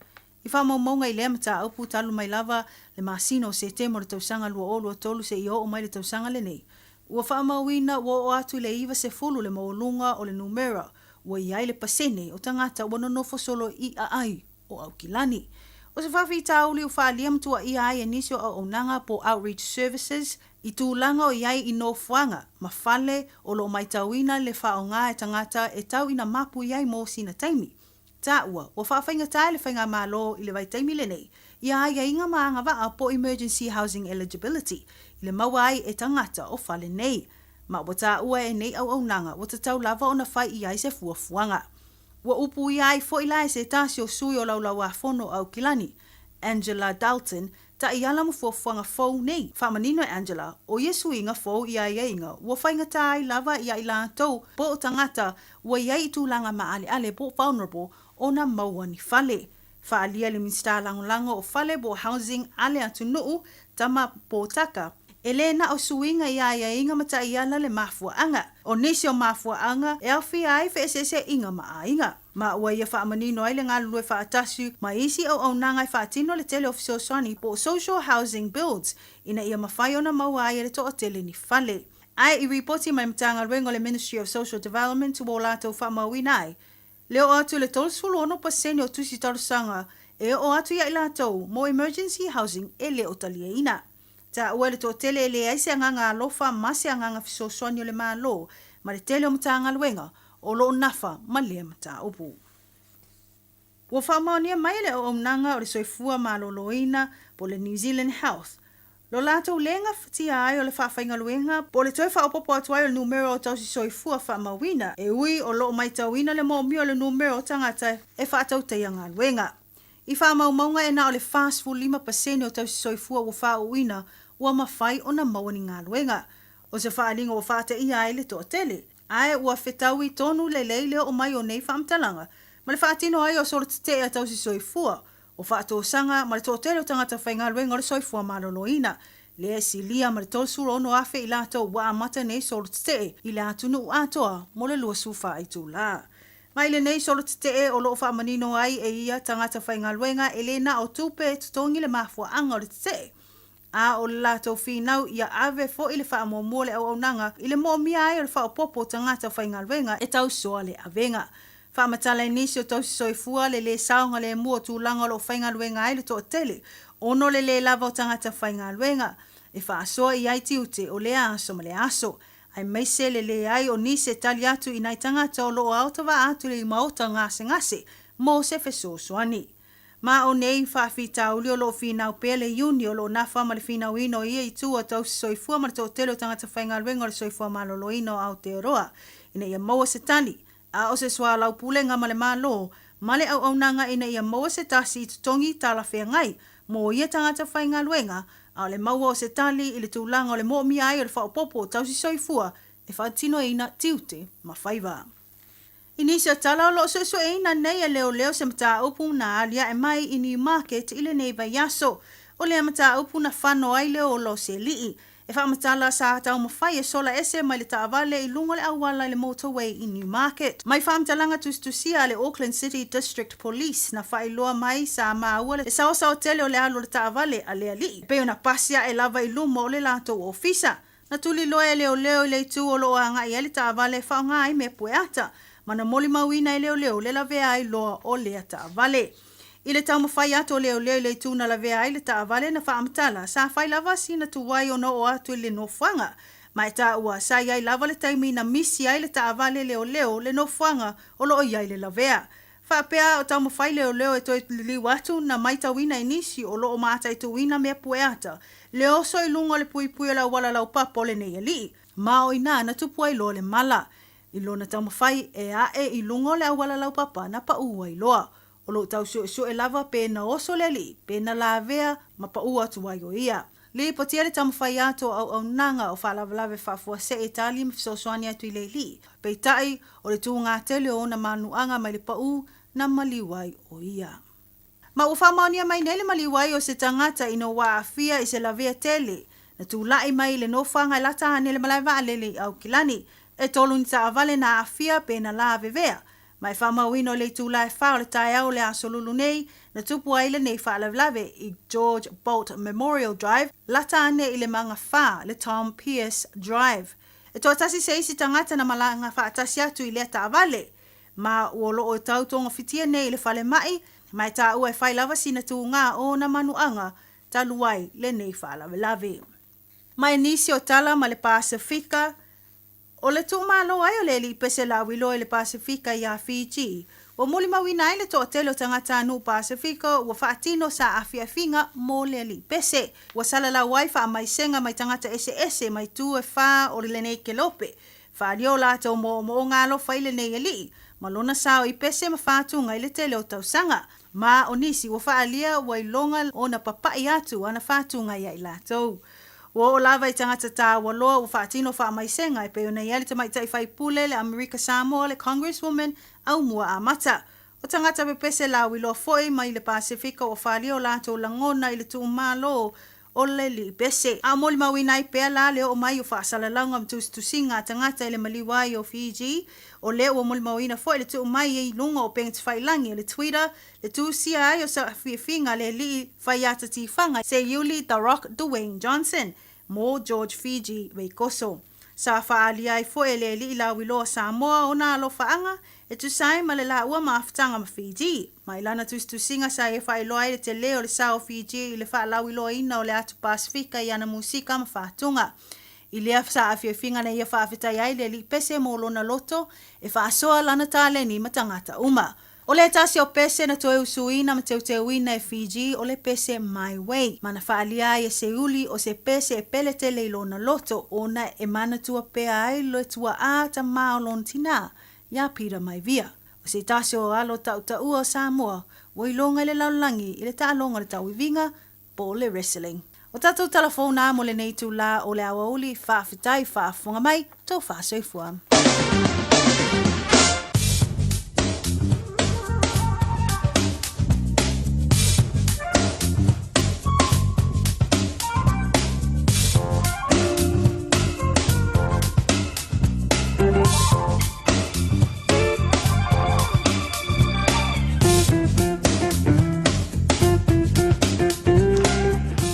I faamaumauga i lea mataupu talu mai lava le masina o Setema o le tausaga 2023 seia oo mai le tausaga lenei, ua faamauina ua oo atu i le 90 le maualuga o le numera ua i ai le pasene o tagata ua nonofo solo i aai o Aukilani. O se faafitauli ua faaalia ma tuuaia ai e nisi o auaunaga po outreach services i tulaga o i ai i nofoaga ma fale o lo o maitauina le faaaoga e tagata e tau ina mapu i ai mo sina taimi. Taua, ua faafaigata ai le Faigamalo i le vaitaimi lenei ia aiaiga ma agavaa po Emergency Housing Eligibility i le maua ai e tagata o fale nei. Ma ua taua e nei auaunaga ua tatau lava ona fai i ai se fuafuaga. Ua upuia ai foi la e se tasi o sui o Laulauafono o Aukilani, Angela Dalton, Taiala ma fuafuaga fou nei. Faamanino e Angela, o ia suiga fou i aiaiga ua faigata ai lava ia i latou po o tagata ua i ai i tulaga maaleale po o vulnerable ona maua ni fale. Faaalia le Minisita Lagolago o Fale po o Housing a le atunuu, Tama Potaka, e le na o suiga i aiaiga ma taiala le mafuaaga. O nisi o mafuaaga e aofia ai feeseeseaiga ma aiga. Ma ua ia faamanino ai le galulue faatasi ma isi auaunaga e faatino le tele o fesoasoani po o social housing builds ina ia mafai ona maua ai e le toatele ni fale. Ae i ripoti mai Matagaluega o le Ministry of Social Development ua o latou faamauina ai le oo atu i le 36% o tusi talosaga e oo atu ia i latou mo emergency housing e le o taliaina. Taua e le toatele e leai se agaga alofa ma se agaga fesoasoani o le Malo ma le tele o Matagaluega o lo o nafa ma lea mataupu. Ua faamaonia mai e le Auaunaga o le Soifua Maloloina po o le New Zealand Health. Lo latou lē gafatia ai o le faafaigaluega po o le toe faaopoopo atu ai o le numera o tausi soifua faamauina, e ui o lo o maitauina le moomia o le numera o tagata e faatautaia galuega. I faamaumauga e na o le 45% o tausi soifua ua faauuina ua mafai ona maua ni galuega. O se faaaliga ua faateia ai le toatele, ae ua fetaui tonu lelei le oo mai o nei faamatalaga ma le faatino ai o solo tetee a tausi soifua o faatosaga ma le toatele o tagata faigaluega o le soifua maloloina, lea e silia ma le 36,000 i latou ua amata nei solo tetee i le atunuu atoa mo le 24 itula. Mai lenei solo tetee o lo o faamanino ai e ia tagata faigaluega e le na o tupe e totogi le mafuaaga o le tetee, a o le latou finau ia ave foi le faamuamua o le auaunaga i le moomia ai o le faaopoopo o tagata faigaluega e tausoa le avega. Faamatala i nisi o tausi soifua le lē saogalemu o tulaga o lo o faigaluega ai le toatele ona o le lē lava o tagata faigaluega e faasoa i ai tiute o lea aso ma lea aso, aemaise le leai o nisi e tali atu i nai tagata o lo o aotavaa atu i le maota gasegase mo se fesoasoani. Ma o nei faafitauli o lo o finau pea le Iuni o lo o nafa ma le finauina o ia itu o tausi soifua ma le toatele o tagata faigaluega o le soifua maloloina o Aotearoa ina ia maua se tali a o se soalaupulega ma le Malo ma le auaunaga ina ia maua se tasi i totogi talafeagai mo ia tagata faigaluega a o le maua o se tali i le tulaga o le moomia ai o le faaopoopo o tausi soifua e faatinoina tiute ma faiva. I nisi o tala o lo o suesueina nei e leoleo se mataupu na aliae mai i Newmarket i lenei vaiaso. O lea mataupu na fano ai le ola o se alii. E faamatala sa taumafai e sola ese mai le taavale i luga o le auala i le motorway i Newmarket. Mai faamatalaga tusitusia a le Auckland City District Police na faailoa mai sa maua le saosaoa tele o le alu o le taavale a le alii e pei ona pasi ae lava i luma o le latou ofisa. Na tuliloa e leoleo i le itu o lo o agai ai le taavale e faaaoga ai mea pueata, ma na molimauina e leoleo le lavea ai loa o lea taavale. I le taumafai atu o leoleo i le itu na lavea ai le taavale na faamatala, sa fai lava sina tuai ona oo atu i le nofoaga. Ma e taua, sa i ai lava le taimi na misi ai le taavale leoleo le nofoaga o lo o i ai le lavea. Faapea a o taumafai leoleo e toe liliu atu, na maitauina e nisi o lo o mataituina mea pueata, le oso i luga o le puipui o le auala laupapa o lenei alii. Ma o i ina na tupu ai loa le mala. I lona taumafai e ae i luga o le auala laupapa na paʻū ai loa. O lo o tau suesue lava pe na oso le alii, pe na lavea ma paʻū atu ai o ia. Lipotia le taumafai atu o auaunaga o faalavelave faafuasei e tali ma fesoasoani atu i le alii. Peitai, o le tūgā tele o ona manuaga mai le paʻū na maliu ai o ia. Ma ua faamaonia mai nei le maliu ai o se tagata ina ua aafia i se lavea tele na tulai mai i le nofoaga e lata ane le malae vaalele i Aukilani. E tolu ni taavale na aafia pe na lavevea. Ma e faamauina o le itula e fa o le taeao o le aso lulu nei na tupu ai lenei faalavelave i George Bolt Memorial Drive, lata ane i le magafa le Tom Pearce Drive. E toatasi se isi tagata na malaga faatasi atu i lea taavale, ma ua lo o tau togafitia nei i le falemai, ma e taua e fai lava sina tūgā o ona manuaga talu ai lenei faalavelave. Ma e nisi o tala ma le Pasefika, O le tuumalo ai o le alii pese lauiloa i le Pasefika iā Fiji, ua molimauina ai le toatele o tagatanuu Pasefika ua faatino saafiafiga mo le alii pese. Ua salalau ai faamaisega mai tagata eseese mai itu e fa o lenei kelope. Faaalia o latou moomooga alofa i lenei alii, ma lona sao i pese ma fatuga i le tele o tausaga. Ma o nisi ua faaalia ua iloga ona papai atu ana fatuga ia i latou. Ua oo lava i tagata taua loa ua faatino faamaisega e pei ona i ai le tamaitai faipule, le Amerika Samoa, le Congresswoman Aumua Amata. O tagata pepese lauiloa foi mai le Pasefika ua faaalia o latou lagona i le tuumalo o le lipese. A o molimauina ai pea la le oo mai o faasalalauga ma tusitusiga a tagata i le maliu ai o Fiji, o lea ua molimauina foi le tuu mai i luga o upega tafailagi o le Twitter le tusia ai o saafiafiga a le alii faiata tifaga Seiuli The Rock Dwayne Johnson mo George Fiji Veikoso. Sa faaalia ai foi e le alii lauiloa Samoa ona alofaaga e tusa ai ma le laua mafutaga ma Fiji. Ma i lana tusitusiga sa ia faailoa ai le tele o le sao o Fiji i le faalauiloaina o le atu Pasefika i ana musika ma fatuga. I lea saafiafiga na ia faafetai ai le alii pese mo lona loto e faasoa lana taleni ma tagata uma. O le tasi o pese na toe usuina ma teuteuina e Fiji o le pese My Way, ma na faaalia ai e Seiuli o se pese e pele tele i lona loto ona e manatua pea ai le tuaʻā tamā o lona tinā, iā Peter Maivia. O se tasi o alo taʻutaʻua o Samoa ua iloga i le lalolagi i le taaloga o le tauiviga po o le wrestling. O tatou tala fou na mo lenei itulā o le aoauli, faafetai faafofoga mai, tou faasoifua.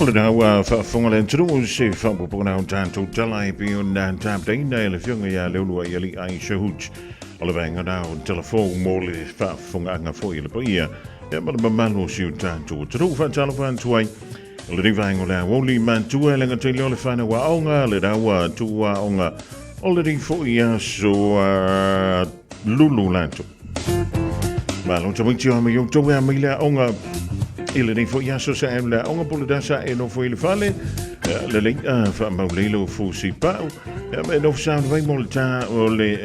O lena ua faafofoga le atunuu se faaopoopoga o tatou tala e pei ona tapenaina e le Afioga ia Leuluaialii Aisha Hoot o le vaega na o tala fou mo le faafofogaaga foi a le paia ia ma le mamalu o si o tatou atunuu. Faatalofa atu ai o lenei vaega o le aoauli matua e le gata i lea o le fanau aoga lena ua tuuaoga o lenei foi aso lulu latou. Malo tamaiti o mai outou e a mai le aoga i lenei foi aso sa e le aoga po le dasa e nofo i le fale lelei faamaulei lau fusi pau e nofo sa vai mo le tā o le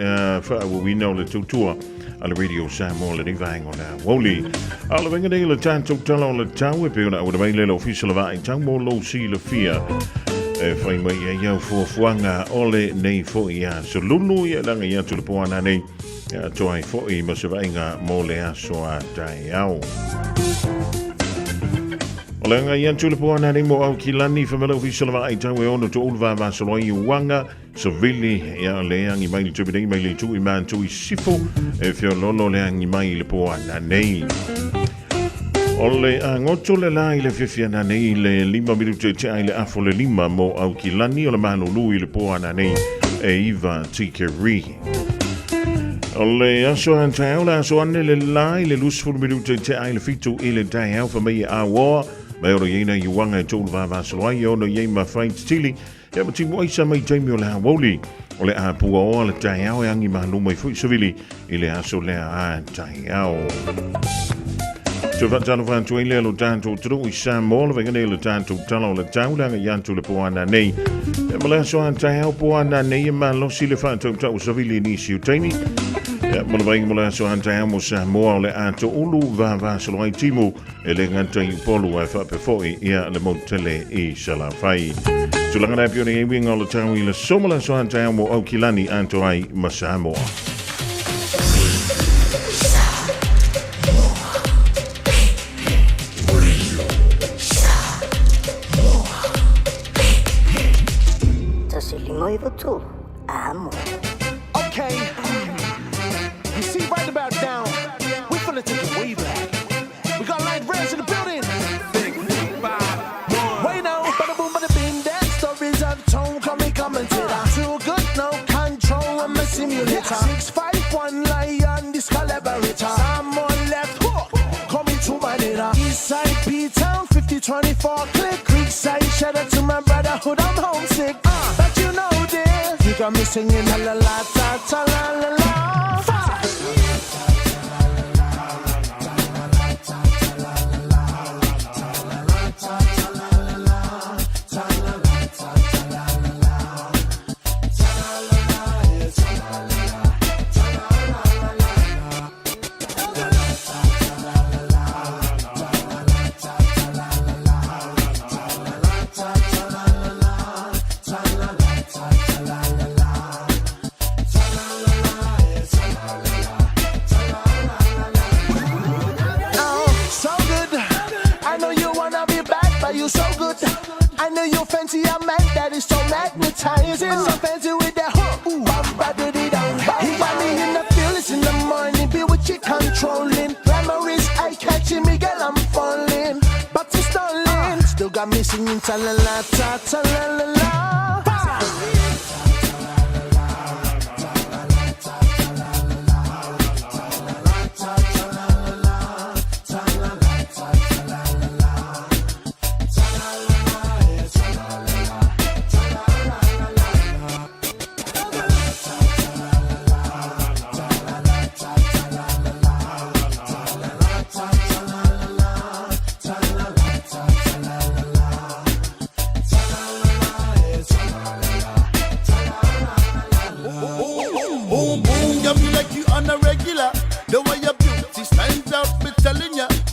faauauina o le tautua a le Radio Samoa lenei vaega o le aoauli. A o le vaega nei o le tatou tala o le tau e pei ona auina mai le le ofisa o le vaai tau mo lou silafia e fai mai ai au fuafuaga o lenei foi aso lulu ia laga i atu le poana nei e atoa ai foi ma se vaaiga mo le aso a taeao. O le agai atu le poana nei mo Aukilani, whamela ofisa o le vaai tau e ono to ulu vavasolo ai uanga Savili ia le angi mai le tupe nei mai le itu i mātu i sifo e feololo le angi mai le poana nei. O le agoto le la i le fiafiana nei le 5 minute te ai le afo le 5 mo Aukilani o le malulu i le poana nei e iva tikeri. O le aso an taeao le aso ane le la i le 20 minute te ai le 7 i le taeao fa mai e aoa mai oro i ina i uanga e tōlu vavasolo ai e ono i ei mawhai titili Ia ma timu aisa mai taimi o le aoauli o le apua oa le taeao e angi malu mai foi savili i le aso lea a taeao. Te whaatalo whantu ai lea lo tātou turu i Samoa le vainga nei le tātou tala o le taulaga i atu le poana nei. E ma le aso a taeao poana nei e malosi le whaatau tau savili nisi o taimi. Ia ma le vainga mo le aso a taeao mo Samoa o le ato ulu vavasolo ai timu E le gata i Upolu ae faapea foi ia le motu-tele i Salafai. Tulaga la e pei ona i ai uiga o le tau i le aso ma le aso a-taeao mo Aukilani atoa ai ma Samoa. 1 5 9 3, amo. Okay, you see right about now, we finna take it way back. We got light rails in the building. Wait now, bada boom, bada bing, that stories I've told. Call me commentator. Too good, no control. I'm a simulator. 651 lion, this collaborator. I'm on left hook. Call me to my nigga. Eastside P Town, 5024 click. Creekside, shout out to my brotherhood. I'm homesick. But you know this. You got me singing la la la ta ta la la la. Five. Oh, so good. I know you wanna be bad, but you so good. I know you fancy a man that is so magnetizing. So fancy with that hook. Ooh, bum, ba, dee, dee, dum. He got me in the feelings in the morning. Be with you controlling. Glamour is eye catching me, girl, I'm falling. But it's stalling. Still got me singing ta la la ta ta la la la.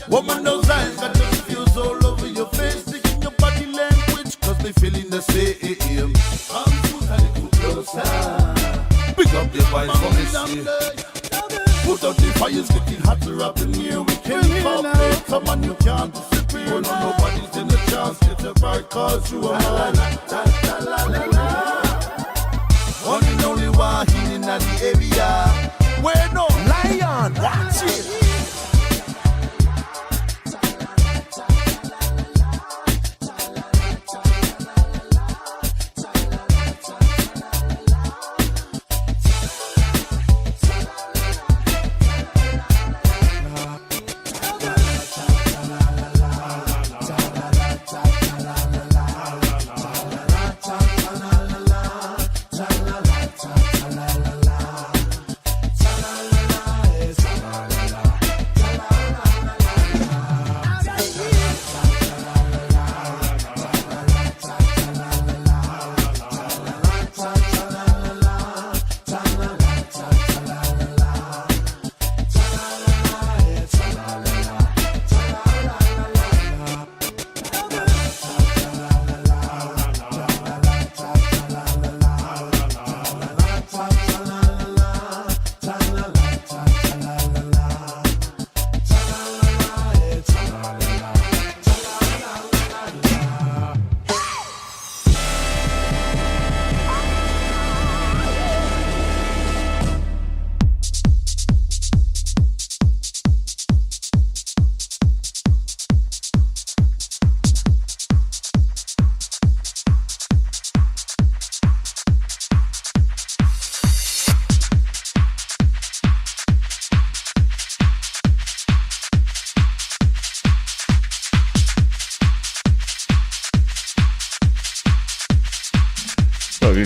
Woman, those eyes got those views all over your face, taking your body language, cause they feeling the same. Come put a little closer. Pick up your voice for me, see. Put out the fires, getting hotter up in here. We can't cooperate, come on, you can't disappear. No, nobody's in the chance, get a right, cause you are mine. La, la, la, la, la. One and only one in the area. Where no lion, watch it.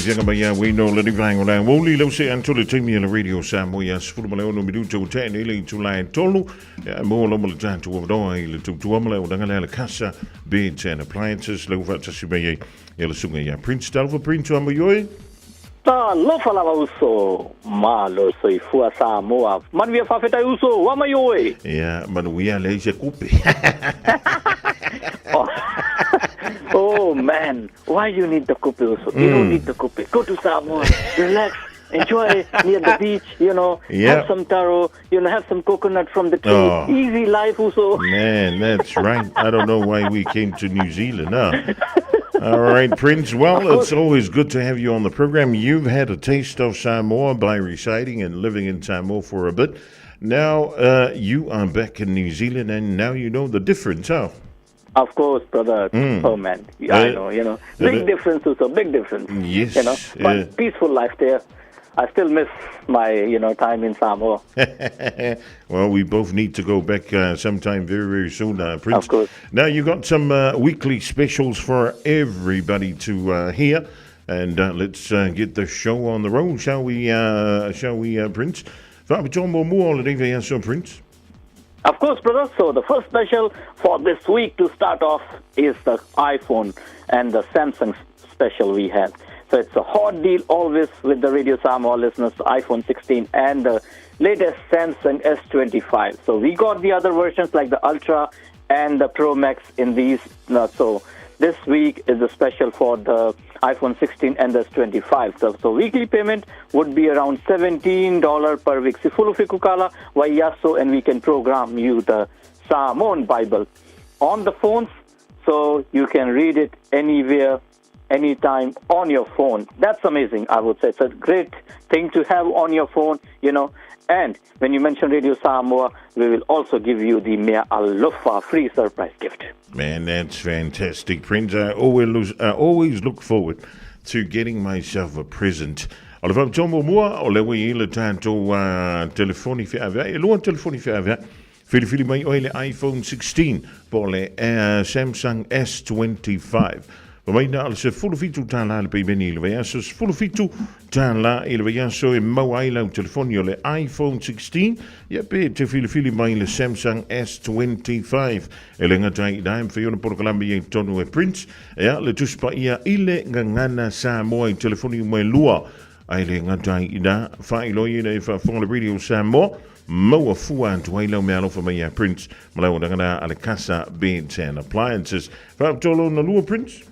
Fiaga mai ia wei no le rivaengo la woli lau se anto le taimi le radio sa mo ia sefulu ma le ono minuta o tene i le itula e tolu ia mo lo mo le tātu o roa i le tautua ma le o danga le kasa beds and appliances le ufa tasi mai ai ia le sunga ia Prince Dalva Prince o yoi Talofa lava uso, malo soifua Samoa. Manuia fa'afetai uso, ua mai oe. Ia manuia le se kupe. Oh. Oh man, why you need the kupe uso? You don't need the kupe. Go to Samoa, relax, enjoy near the beach, you know, have some taro, you know, have some coconut from the tree. Oh. Easy life uso. Man, that's right. I don't know why we came to New Zealand, huh? All right, Prince. Well, it's always good to have you on the program. You've had a taste of Samoa by residing and living in Samoa for a bit. Now you are back in New Zealand, and now you know the difference, huh? Of course, brother. Oh man, yeah, I know. You know, big difference, also big difference. Yes, You know, but peaceful life there. I still miss my, you know, time in Samoa. Well, we both need to go back sometime very, very soon, Prince. Of course. Now, you got some weekly specials for everybody to hear, and let's get the show on the road, shall we, Prince? Fa'apitoa muamua o lenei vaiaso, Prince. Of course, brother. So the first special for this week to start off is the iPhone and the Samsung special we have. So it's a hot deal always with the Radio Samoa listeners, iPhone 16 and the latest Samsung S25. So we got the other versions like the Ultra and the Pro Max in these. So this week is a special for the iPhone 16 and the S25. So weekly payment would be around $17 per week. Sifulu fikukala waiyaso, and we can program you the Samoan Bible on the phones so you can read it anywhere, anytime on your phone. That's amazing, I would say. It's a great thing to have on your phone, you know. And when you mention Radio Samoa, we will also give you the Mea Alofa free surprise gift. Man, that's fantastic, Prince. I always look forward to getting myself a present. O le fa'apitoa muamua, o le ua i ai le tatou telefoni feaveai, e lua telefoni feaveai, filifili mai oe le iPhone 16 po o le Samsung S25. Fa mai na o le $17 le peimeni i le vaiaso, $17 i le vaiaso e maua ai lau telefoni o le iPhone 16, ia pe te filifili mai le Samsung S25. E le gata ai i ina e mafai ona polokalame i ai totonu e Prince, ia le Tusi Paia i le Gagana Samoa i telefoni uma e lua. Ae le gata ai i ina, faailoa ina e faafofoga le Radio Samoa, maua fua atu ai lau meaalofa mai ia Prince ma lau auaunaga a le Casa Beds and Appliances. Faapitoa lona lua, Prince?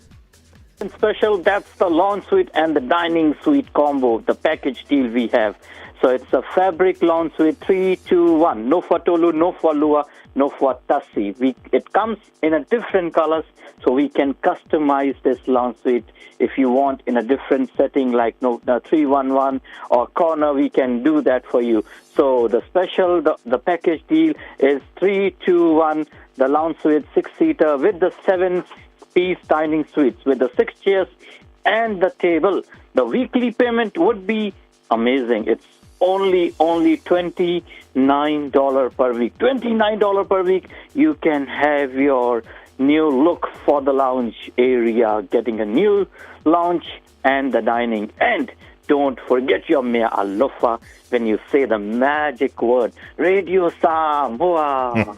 Special, that's the lawn suite and the dining suite combo, the package deal we have. So it's a fabric lawn suite 321, no for tolu, no for lua, no for tasi. We, it comes in a different colors, so we can customize this lounge suite if you want in a different setting like no, 311 or corner, we can do that for you. So the special, the, the package deal is 321, the lounge suite, six-seater with the seven-piece dining suites with the six chairs and the table. The weekly payment would be amazing. It's only only $29 per week. $29 per week, you can have your new look for the lounge area, getting a new lounge and the dining. And don't forget your mea alofa when you say the magic word, Radio Samoa.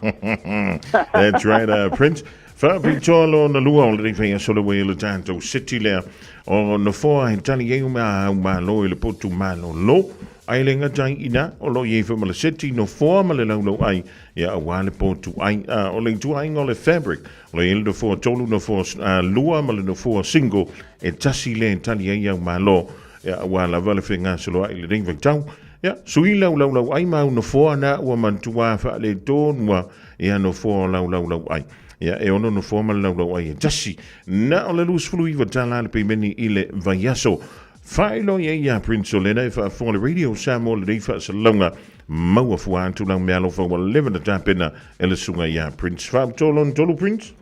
That's right, Prince. Faapitoa lona lua o lenei vaiaso le ua i le tatou city lea o nofoa e tali ai uma au malo i le potu malolo. Ai le gata ai ina o lo i ai foi ma le city nofoa ma le laulau ai ia aua le potu ai. O le ituaiga o le fabric o lo i ai le nofoa tolu nofoa lua ma le nofoa single e tasi le tali ai au malo ia aua lava le fegasoloai i lenei vaitau. Ia, sui lau laulau ai ma au nofoa na ua manatua faaletonu ia nofoa o lau laulau ai. Ia, e ono nofoa ma le laulau ai e tasi. Na o le 29 tala le peimeni i le vaiaso. Faailoa i ai ia Prince o lena e faafofoga le Radio Samoa lenei faasalalauga. Maua fua atu lau meaalofa ua leva na tapena e le susuga ia Prince. Faapitoa lona tolu Prince?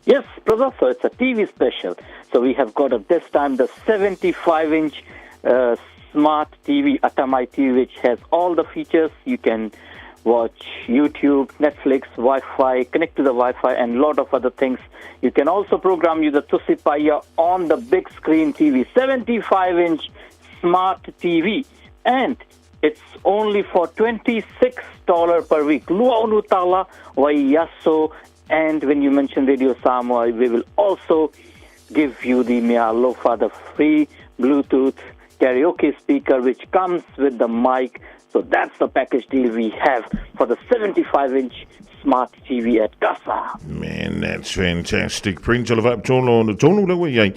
Yes, brother, so it's a TV special. So we have got at this time the 75-inch smart TV, Atamai TV, which has all the features. You can watch YouTube, Netflix, Wi-Fi, connect to the Wi-Fi, and a lot of other things. You can also program you the Tusipaya on the big screen TV, 75-inch smart TV. And it's only for $26 per week. Lua onu tala waiaso. And when you mention Radio Samoa, we will also give you the Mea Alofa, the free Bluetooth karaoke speaker, which comes with the mic. So that's the package deal we have for the 75-inch smart TV at Casa. Man, that's fantastic. Prince o le faapitoa ona tonu le ua i ai.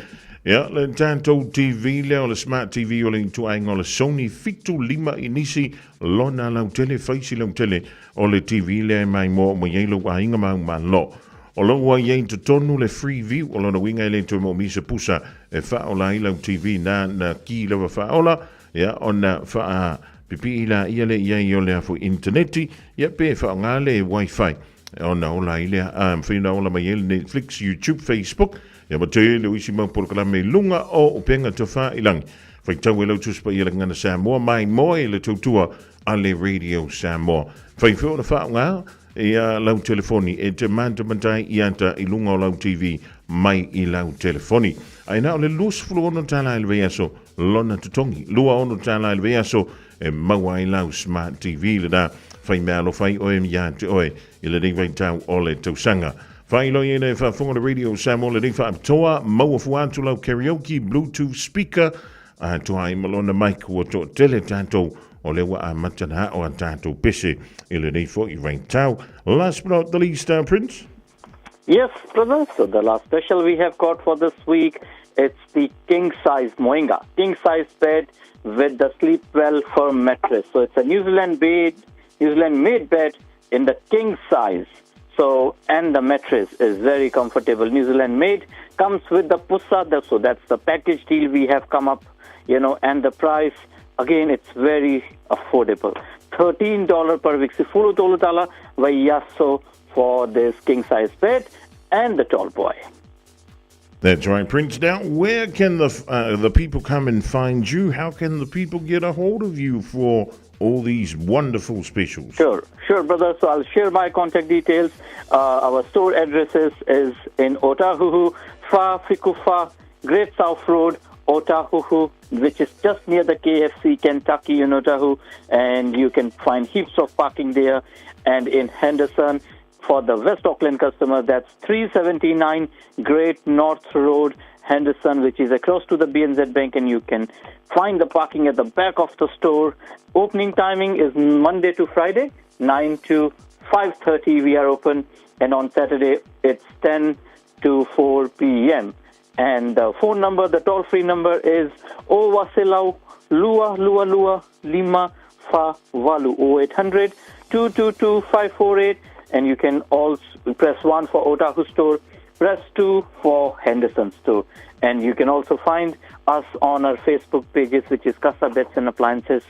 Ia, le tatou TV lea o le Smart TV o le ituaiga o le Sony 75 inisi lona lautele, faisi lautele o le TV lea e maimoa uma i ai lou aiga ma au malo. O lo ua i ai i totonu le free view, o lona uiga e le toe moomia se pusa e faaola ai lau TV na na ki lava faaola, ia, ona faa pipii laia lea i ai o le a foi initaneti, ia, pe faaaoga le wifi ona ola ai lea. A mafai ona ola mai ai le Netflix, YouTube, Facebook, ia ma tele o isi mau polokalame i luga o upega tofailangi. Faitau e lau Tusi Paia le Gagana Samoa, maimoa i le tautua a le Radio Samoa. Fai foi ona faaaoga ia lau telefoni e te matamata ai i ata i luga o lau TV mai i lau telefoni. Ae na o le 26 tala i le vaiaso lona totogi. 26 tala i le vaiaso e maua ai lau Smart TV lena. Fai meaalofa ai oe ia te oe i lenei vaitau o le tausaga. Faailoa i le faafofoga le Radio Samoa lenei faapitoa, maua fua atu lau karaoke, Bluetooth speaker, atoa ai ma lona mic ua toatele tatou o lea ua amata na ao a tatou pese i lenei foi vaitau. Last but not the least, Prince? Yes, brother. So the last special we have got for this week, it's the king size moinga, king size bed with the sleep well firm mattress. So it's a New Zealand bed, New Zealand made bed in the king size. So, and the mattress is very comfortable. New Zealand made, comes with the pusa. So that's the package deal we have come up, you know, and the price, again, it's very affordable. $13 per week. Sifuru tolu tala vaiaso for this king size bed and the tall boy. That's right, Prince. Now, where can the the people come and find you? How can the people get a hold of you for all these wonderful specials? Sure, sure, brother. So I'll share my contact details. Our store addresses is in Otahuhu, Fa Fikufa, Great South Road, Otahuhu, which is just near the KFC Kentucky in Otahuhu, and you can find heaps of parking there. And in Henderson, For the West Auckland customer, that's 379 Great North Road, Henderson, which is across to the BNZ Bank, and you can find the parking at the back of the store. Opening timing is Monday to Friday, 9 to 5:30 we are open, and on Saturday it's 10 to 4 p.m. And the phone number, the toll-free number is Owasilau Lua Lua Lua Lima Fa Valu 0800 222 548, and you can also press 1 for Otahuhu store, press 2 for Henderson store. And you can also find us on our Facebook pages, which is Casa Beds and Appliances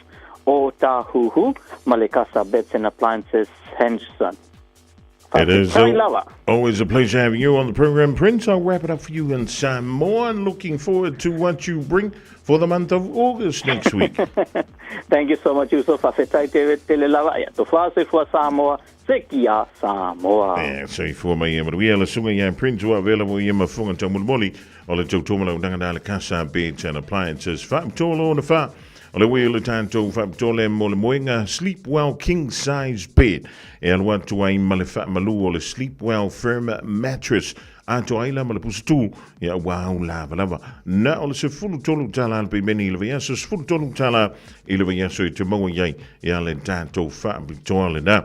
Otahuhu, Malekasa Beds and Appliances Henderson. It is always a pleasure having you on the program, Prince. I'll wrap it up for you and some more. And looking forward to what you bring for the month of August next week. Thank you so much, Yusuf. Afetai te tele lava. Ia tofa soifua Samoa, se kia Samoa. Ia, soifua mai ia manuia le susuga ia Prince ua avea lava ia ma fofoga taumolimoli o le tautua ma lau undanga le Casa Beds and Appliances. Faapitoa lona fa o le ui o le tatou faapitoa lea mo le moega Sleep Well King Size Bed e alu atu ai ma le faamalu o le Sleep Well Firm Mattress atoa ai la ma le pusatū ia ua au lavalava. Na o le $13 le pemeni i le vaiaso, $13 i le vaiaso e te maua i ai ia le tatou faapitoa lena.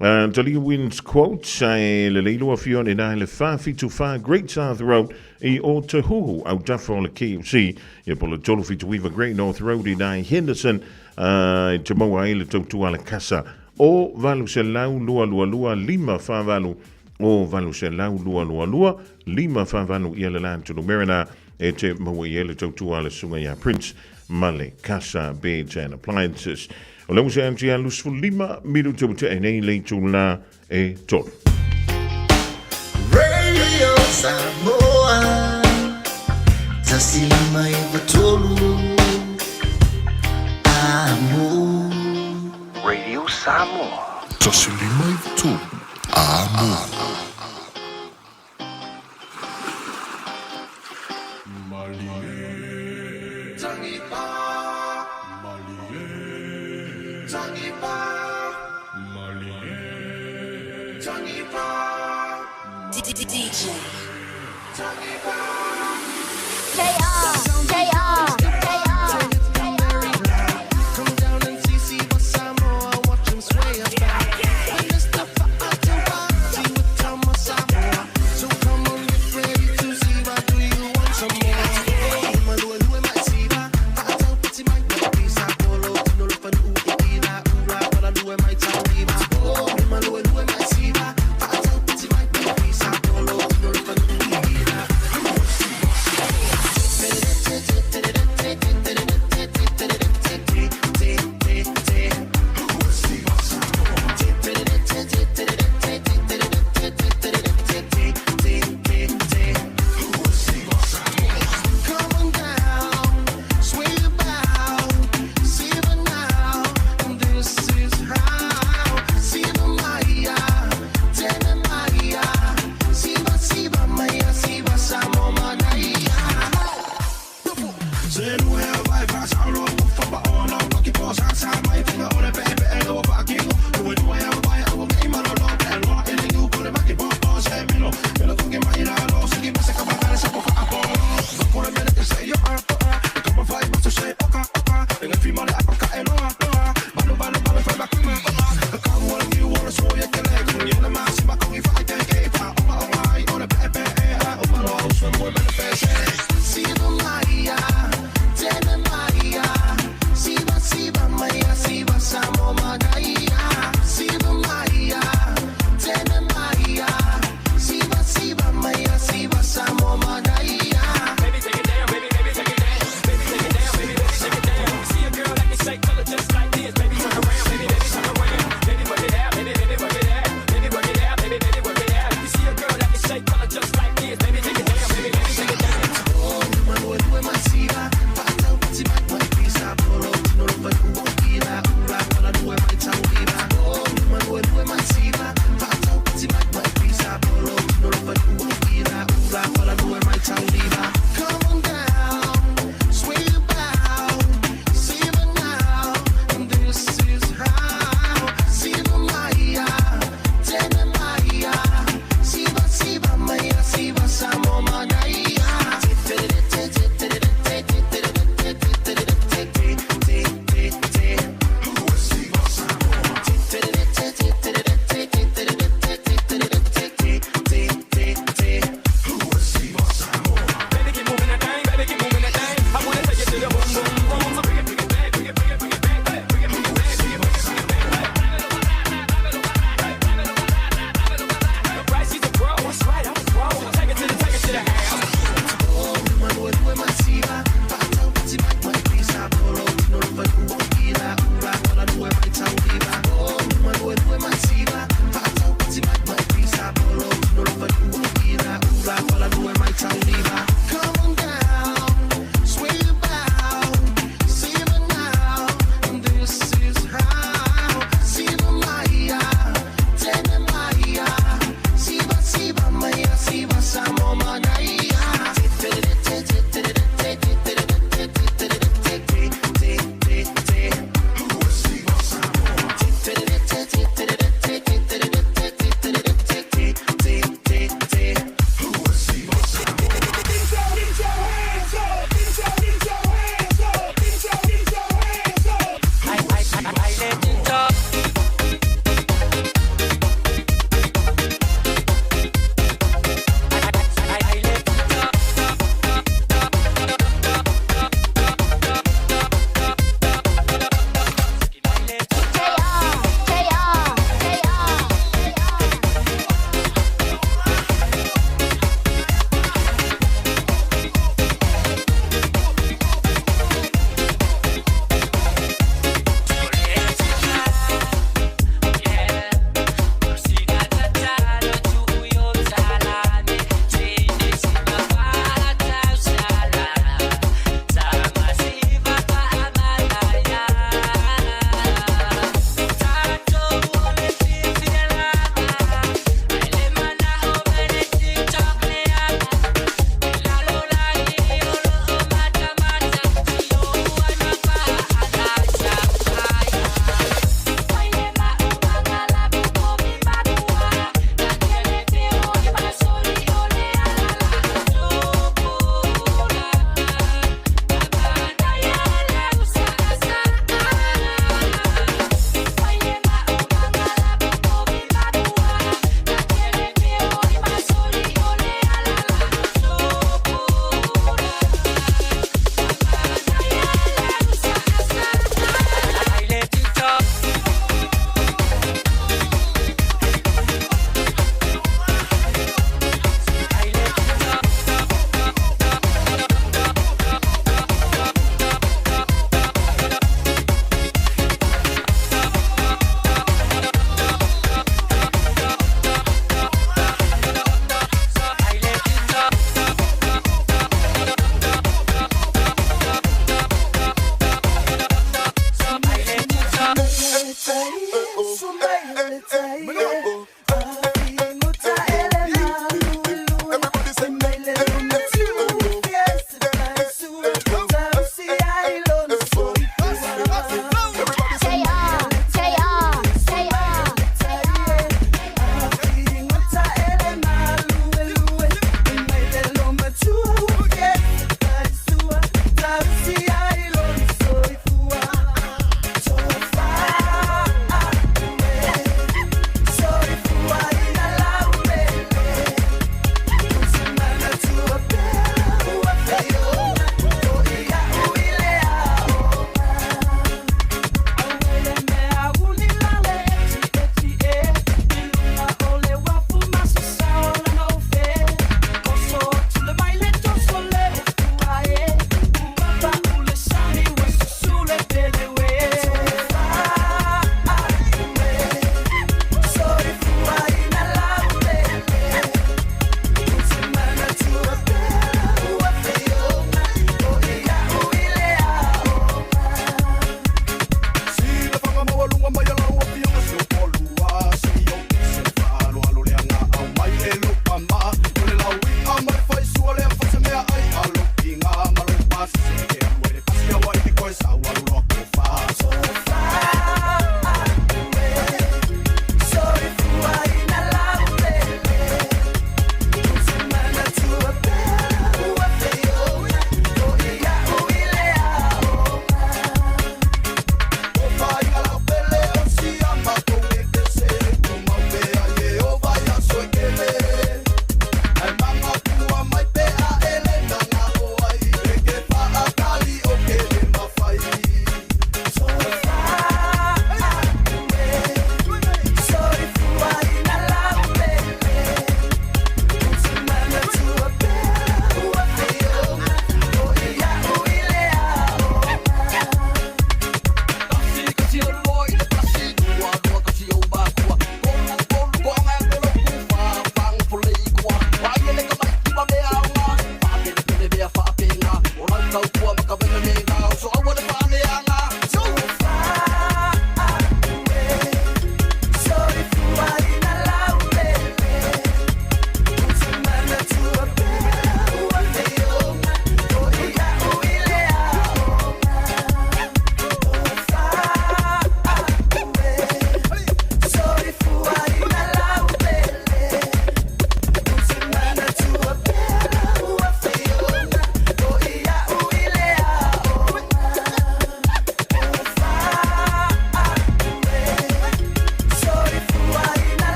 Talia wins quotes ae lelei lua afio ane na i le 474 Great South Road i Otahuhu, autafa o le KFC, ia po le 379 Great North Road i na i Henderson, i te maua ai le tautua a le kasa o 800 222 548 o 800 222 548 ia le la numera na e te maua i ai le tautua a le susuga ia Prince ma le Casa Beds and Appliances. O le usa anti a 25 minuta ua tea nei le itula e tolu. Radio Samoa 153 Amo. Radio Samoa 153 Amo. DJ.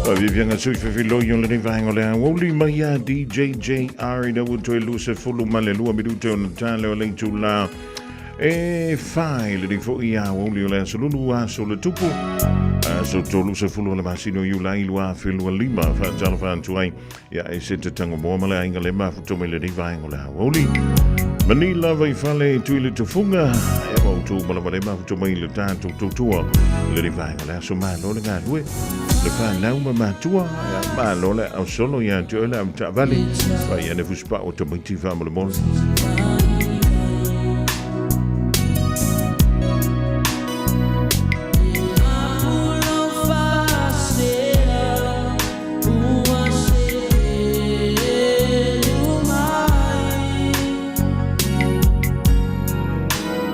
Faviaviaga sui fefiloi o lenei vaega o le aoauli mai ia DJJR ina ua toe 22 minute ona tale o le itula e fai lenei foi aoauli o le aso lulu aso le tupu aso 30 o le masina o Iulai 2025. Faatalofa atu ai ia e se te tango moa ma le aiga le mafuta mai lenei vaega o le aoauli. Manila vai fale tui le tufunga e mau tu malava le mafuta mai le tātou tautua lenei vaega o le aso malo le galue le whanau ma matua ia malo le au solo ia te oe le au taavale vai ane fusipa o tamaiti whamolemole.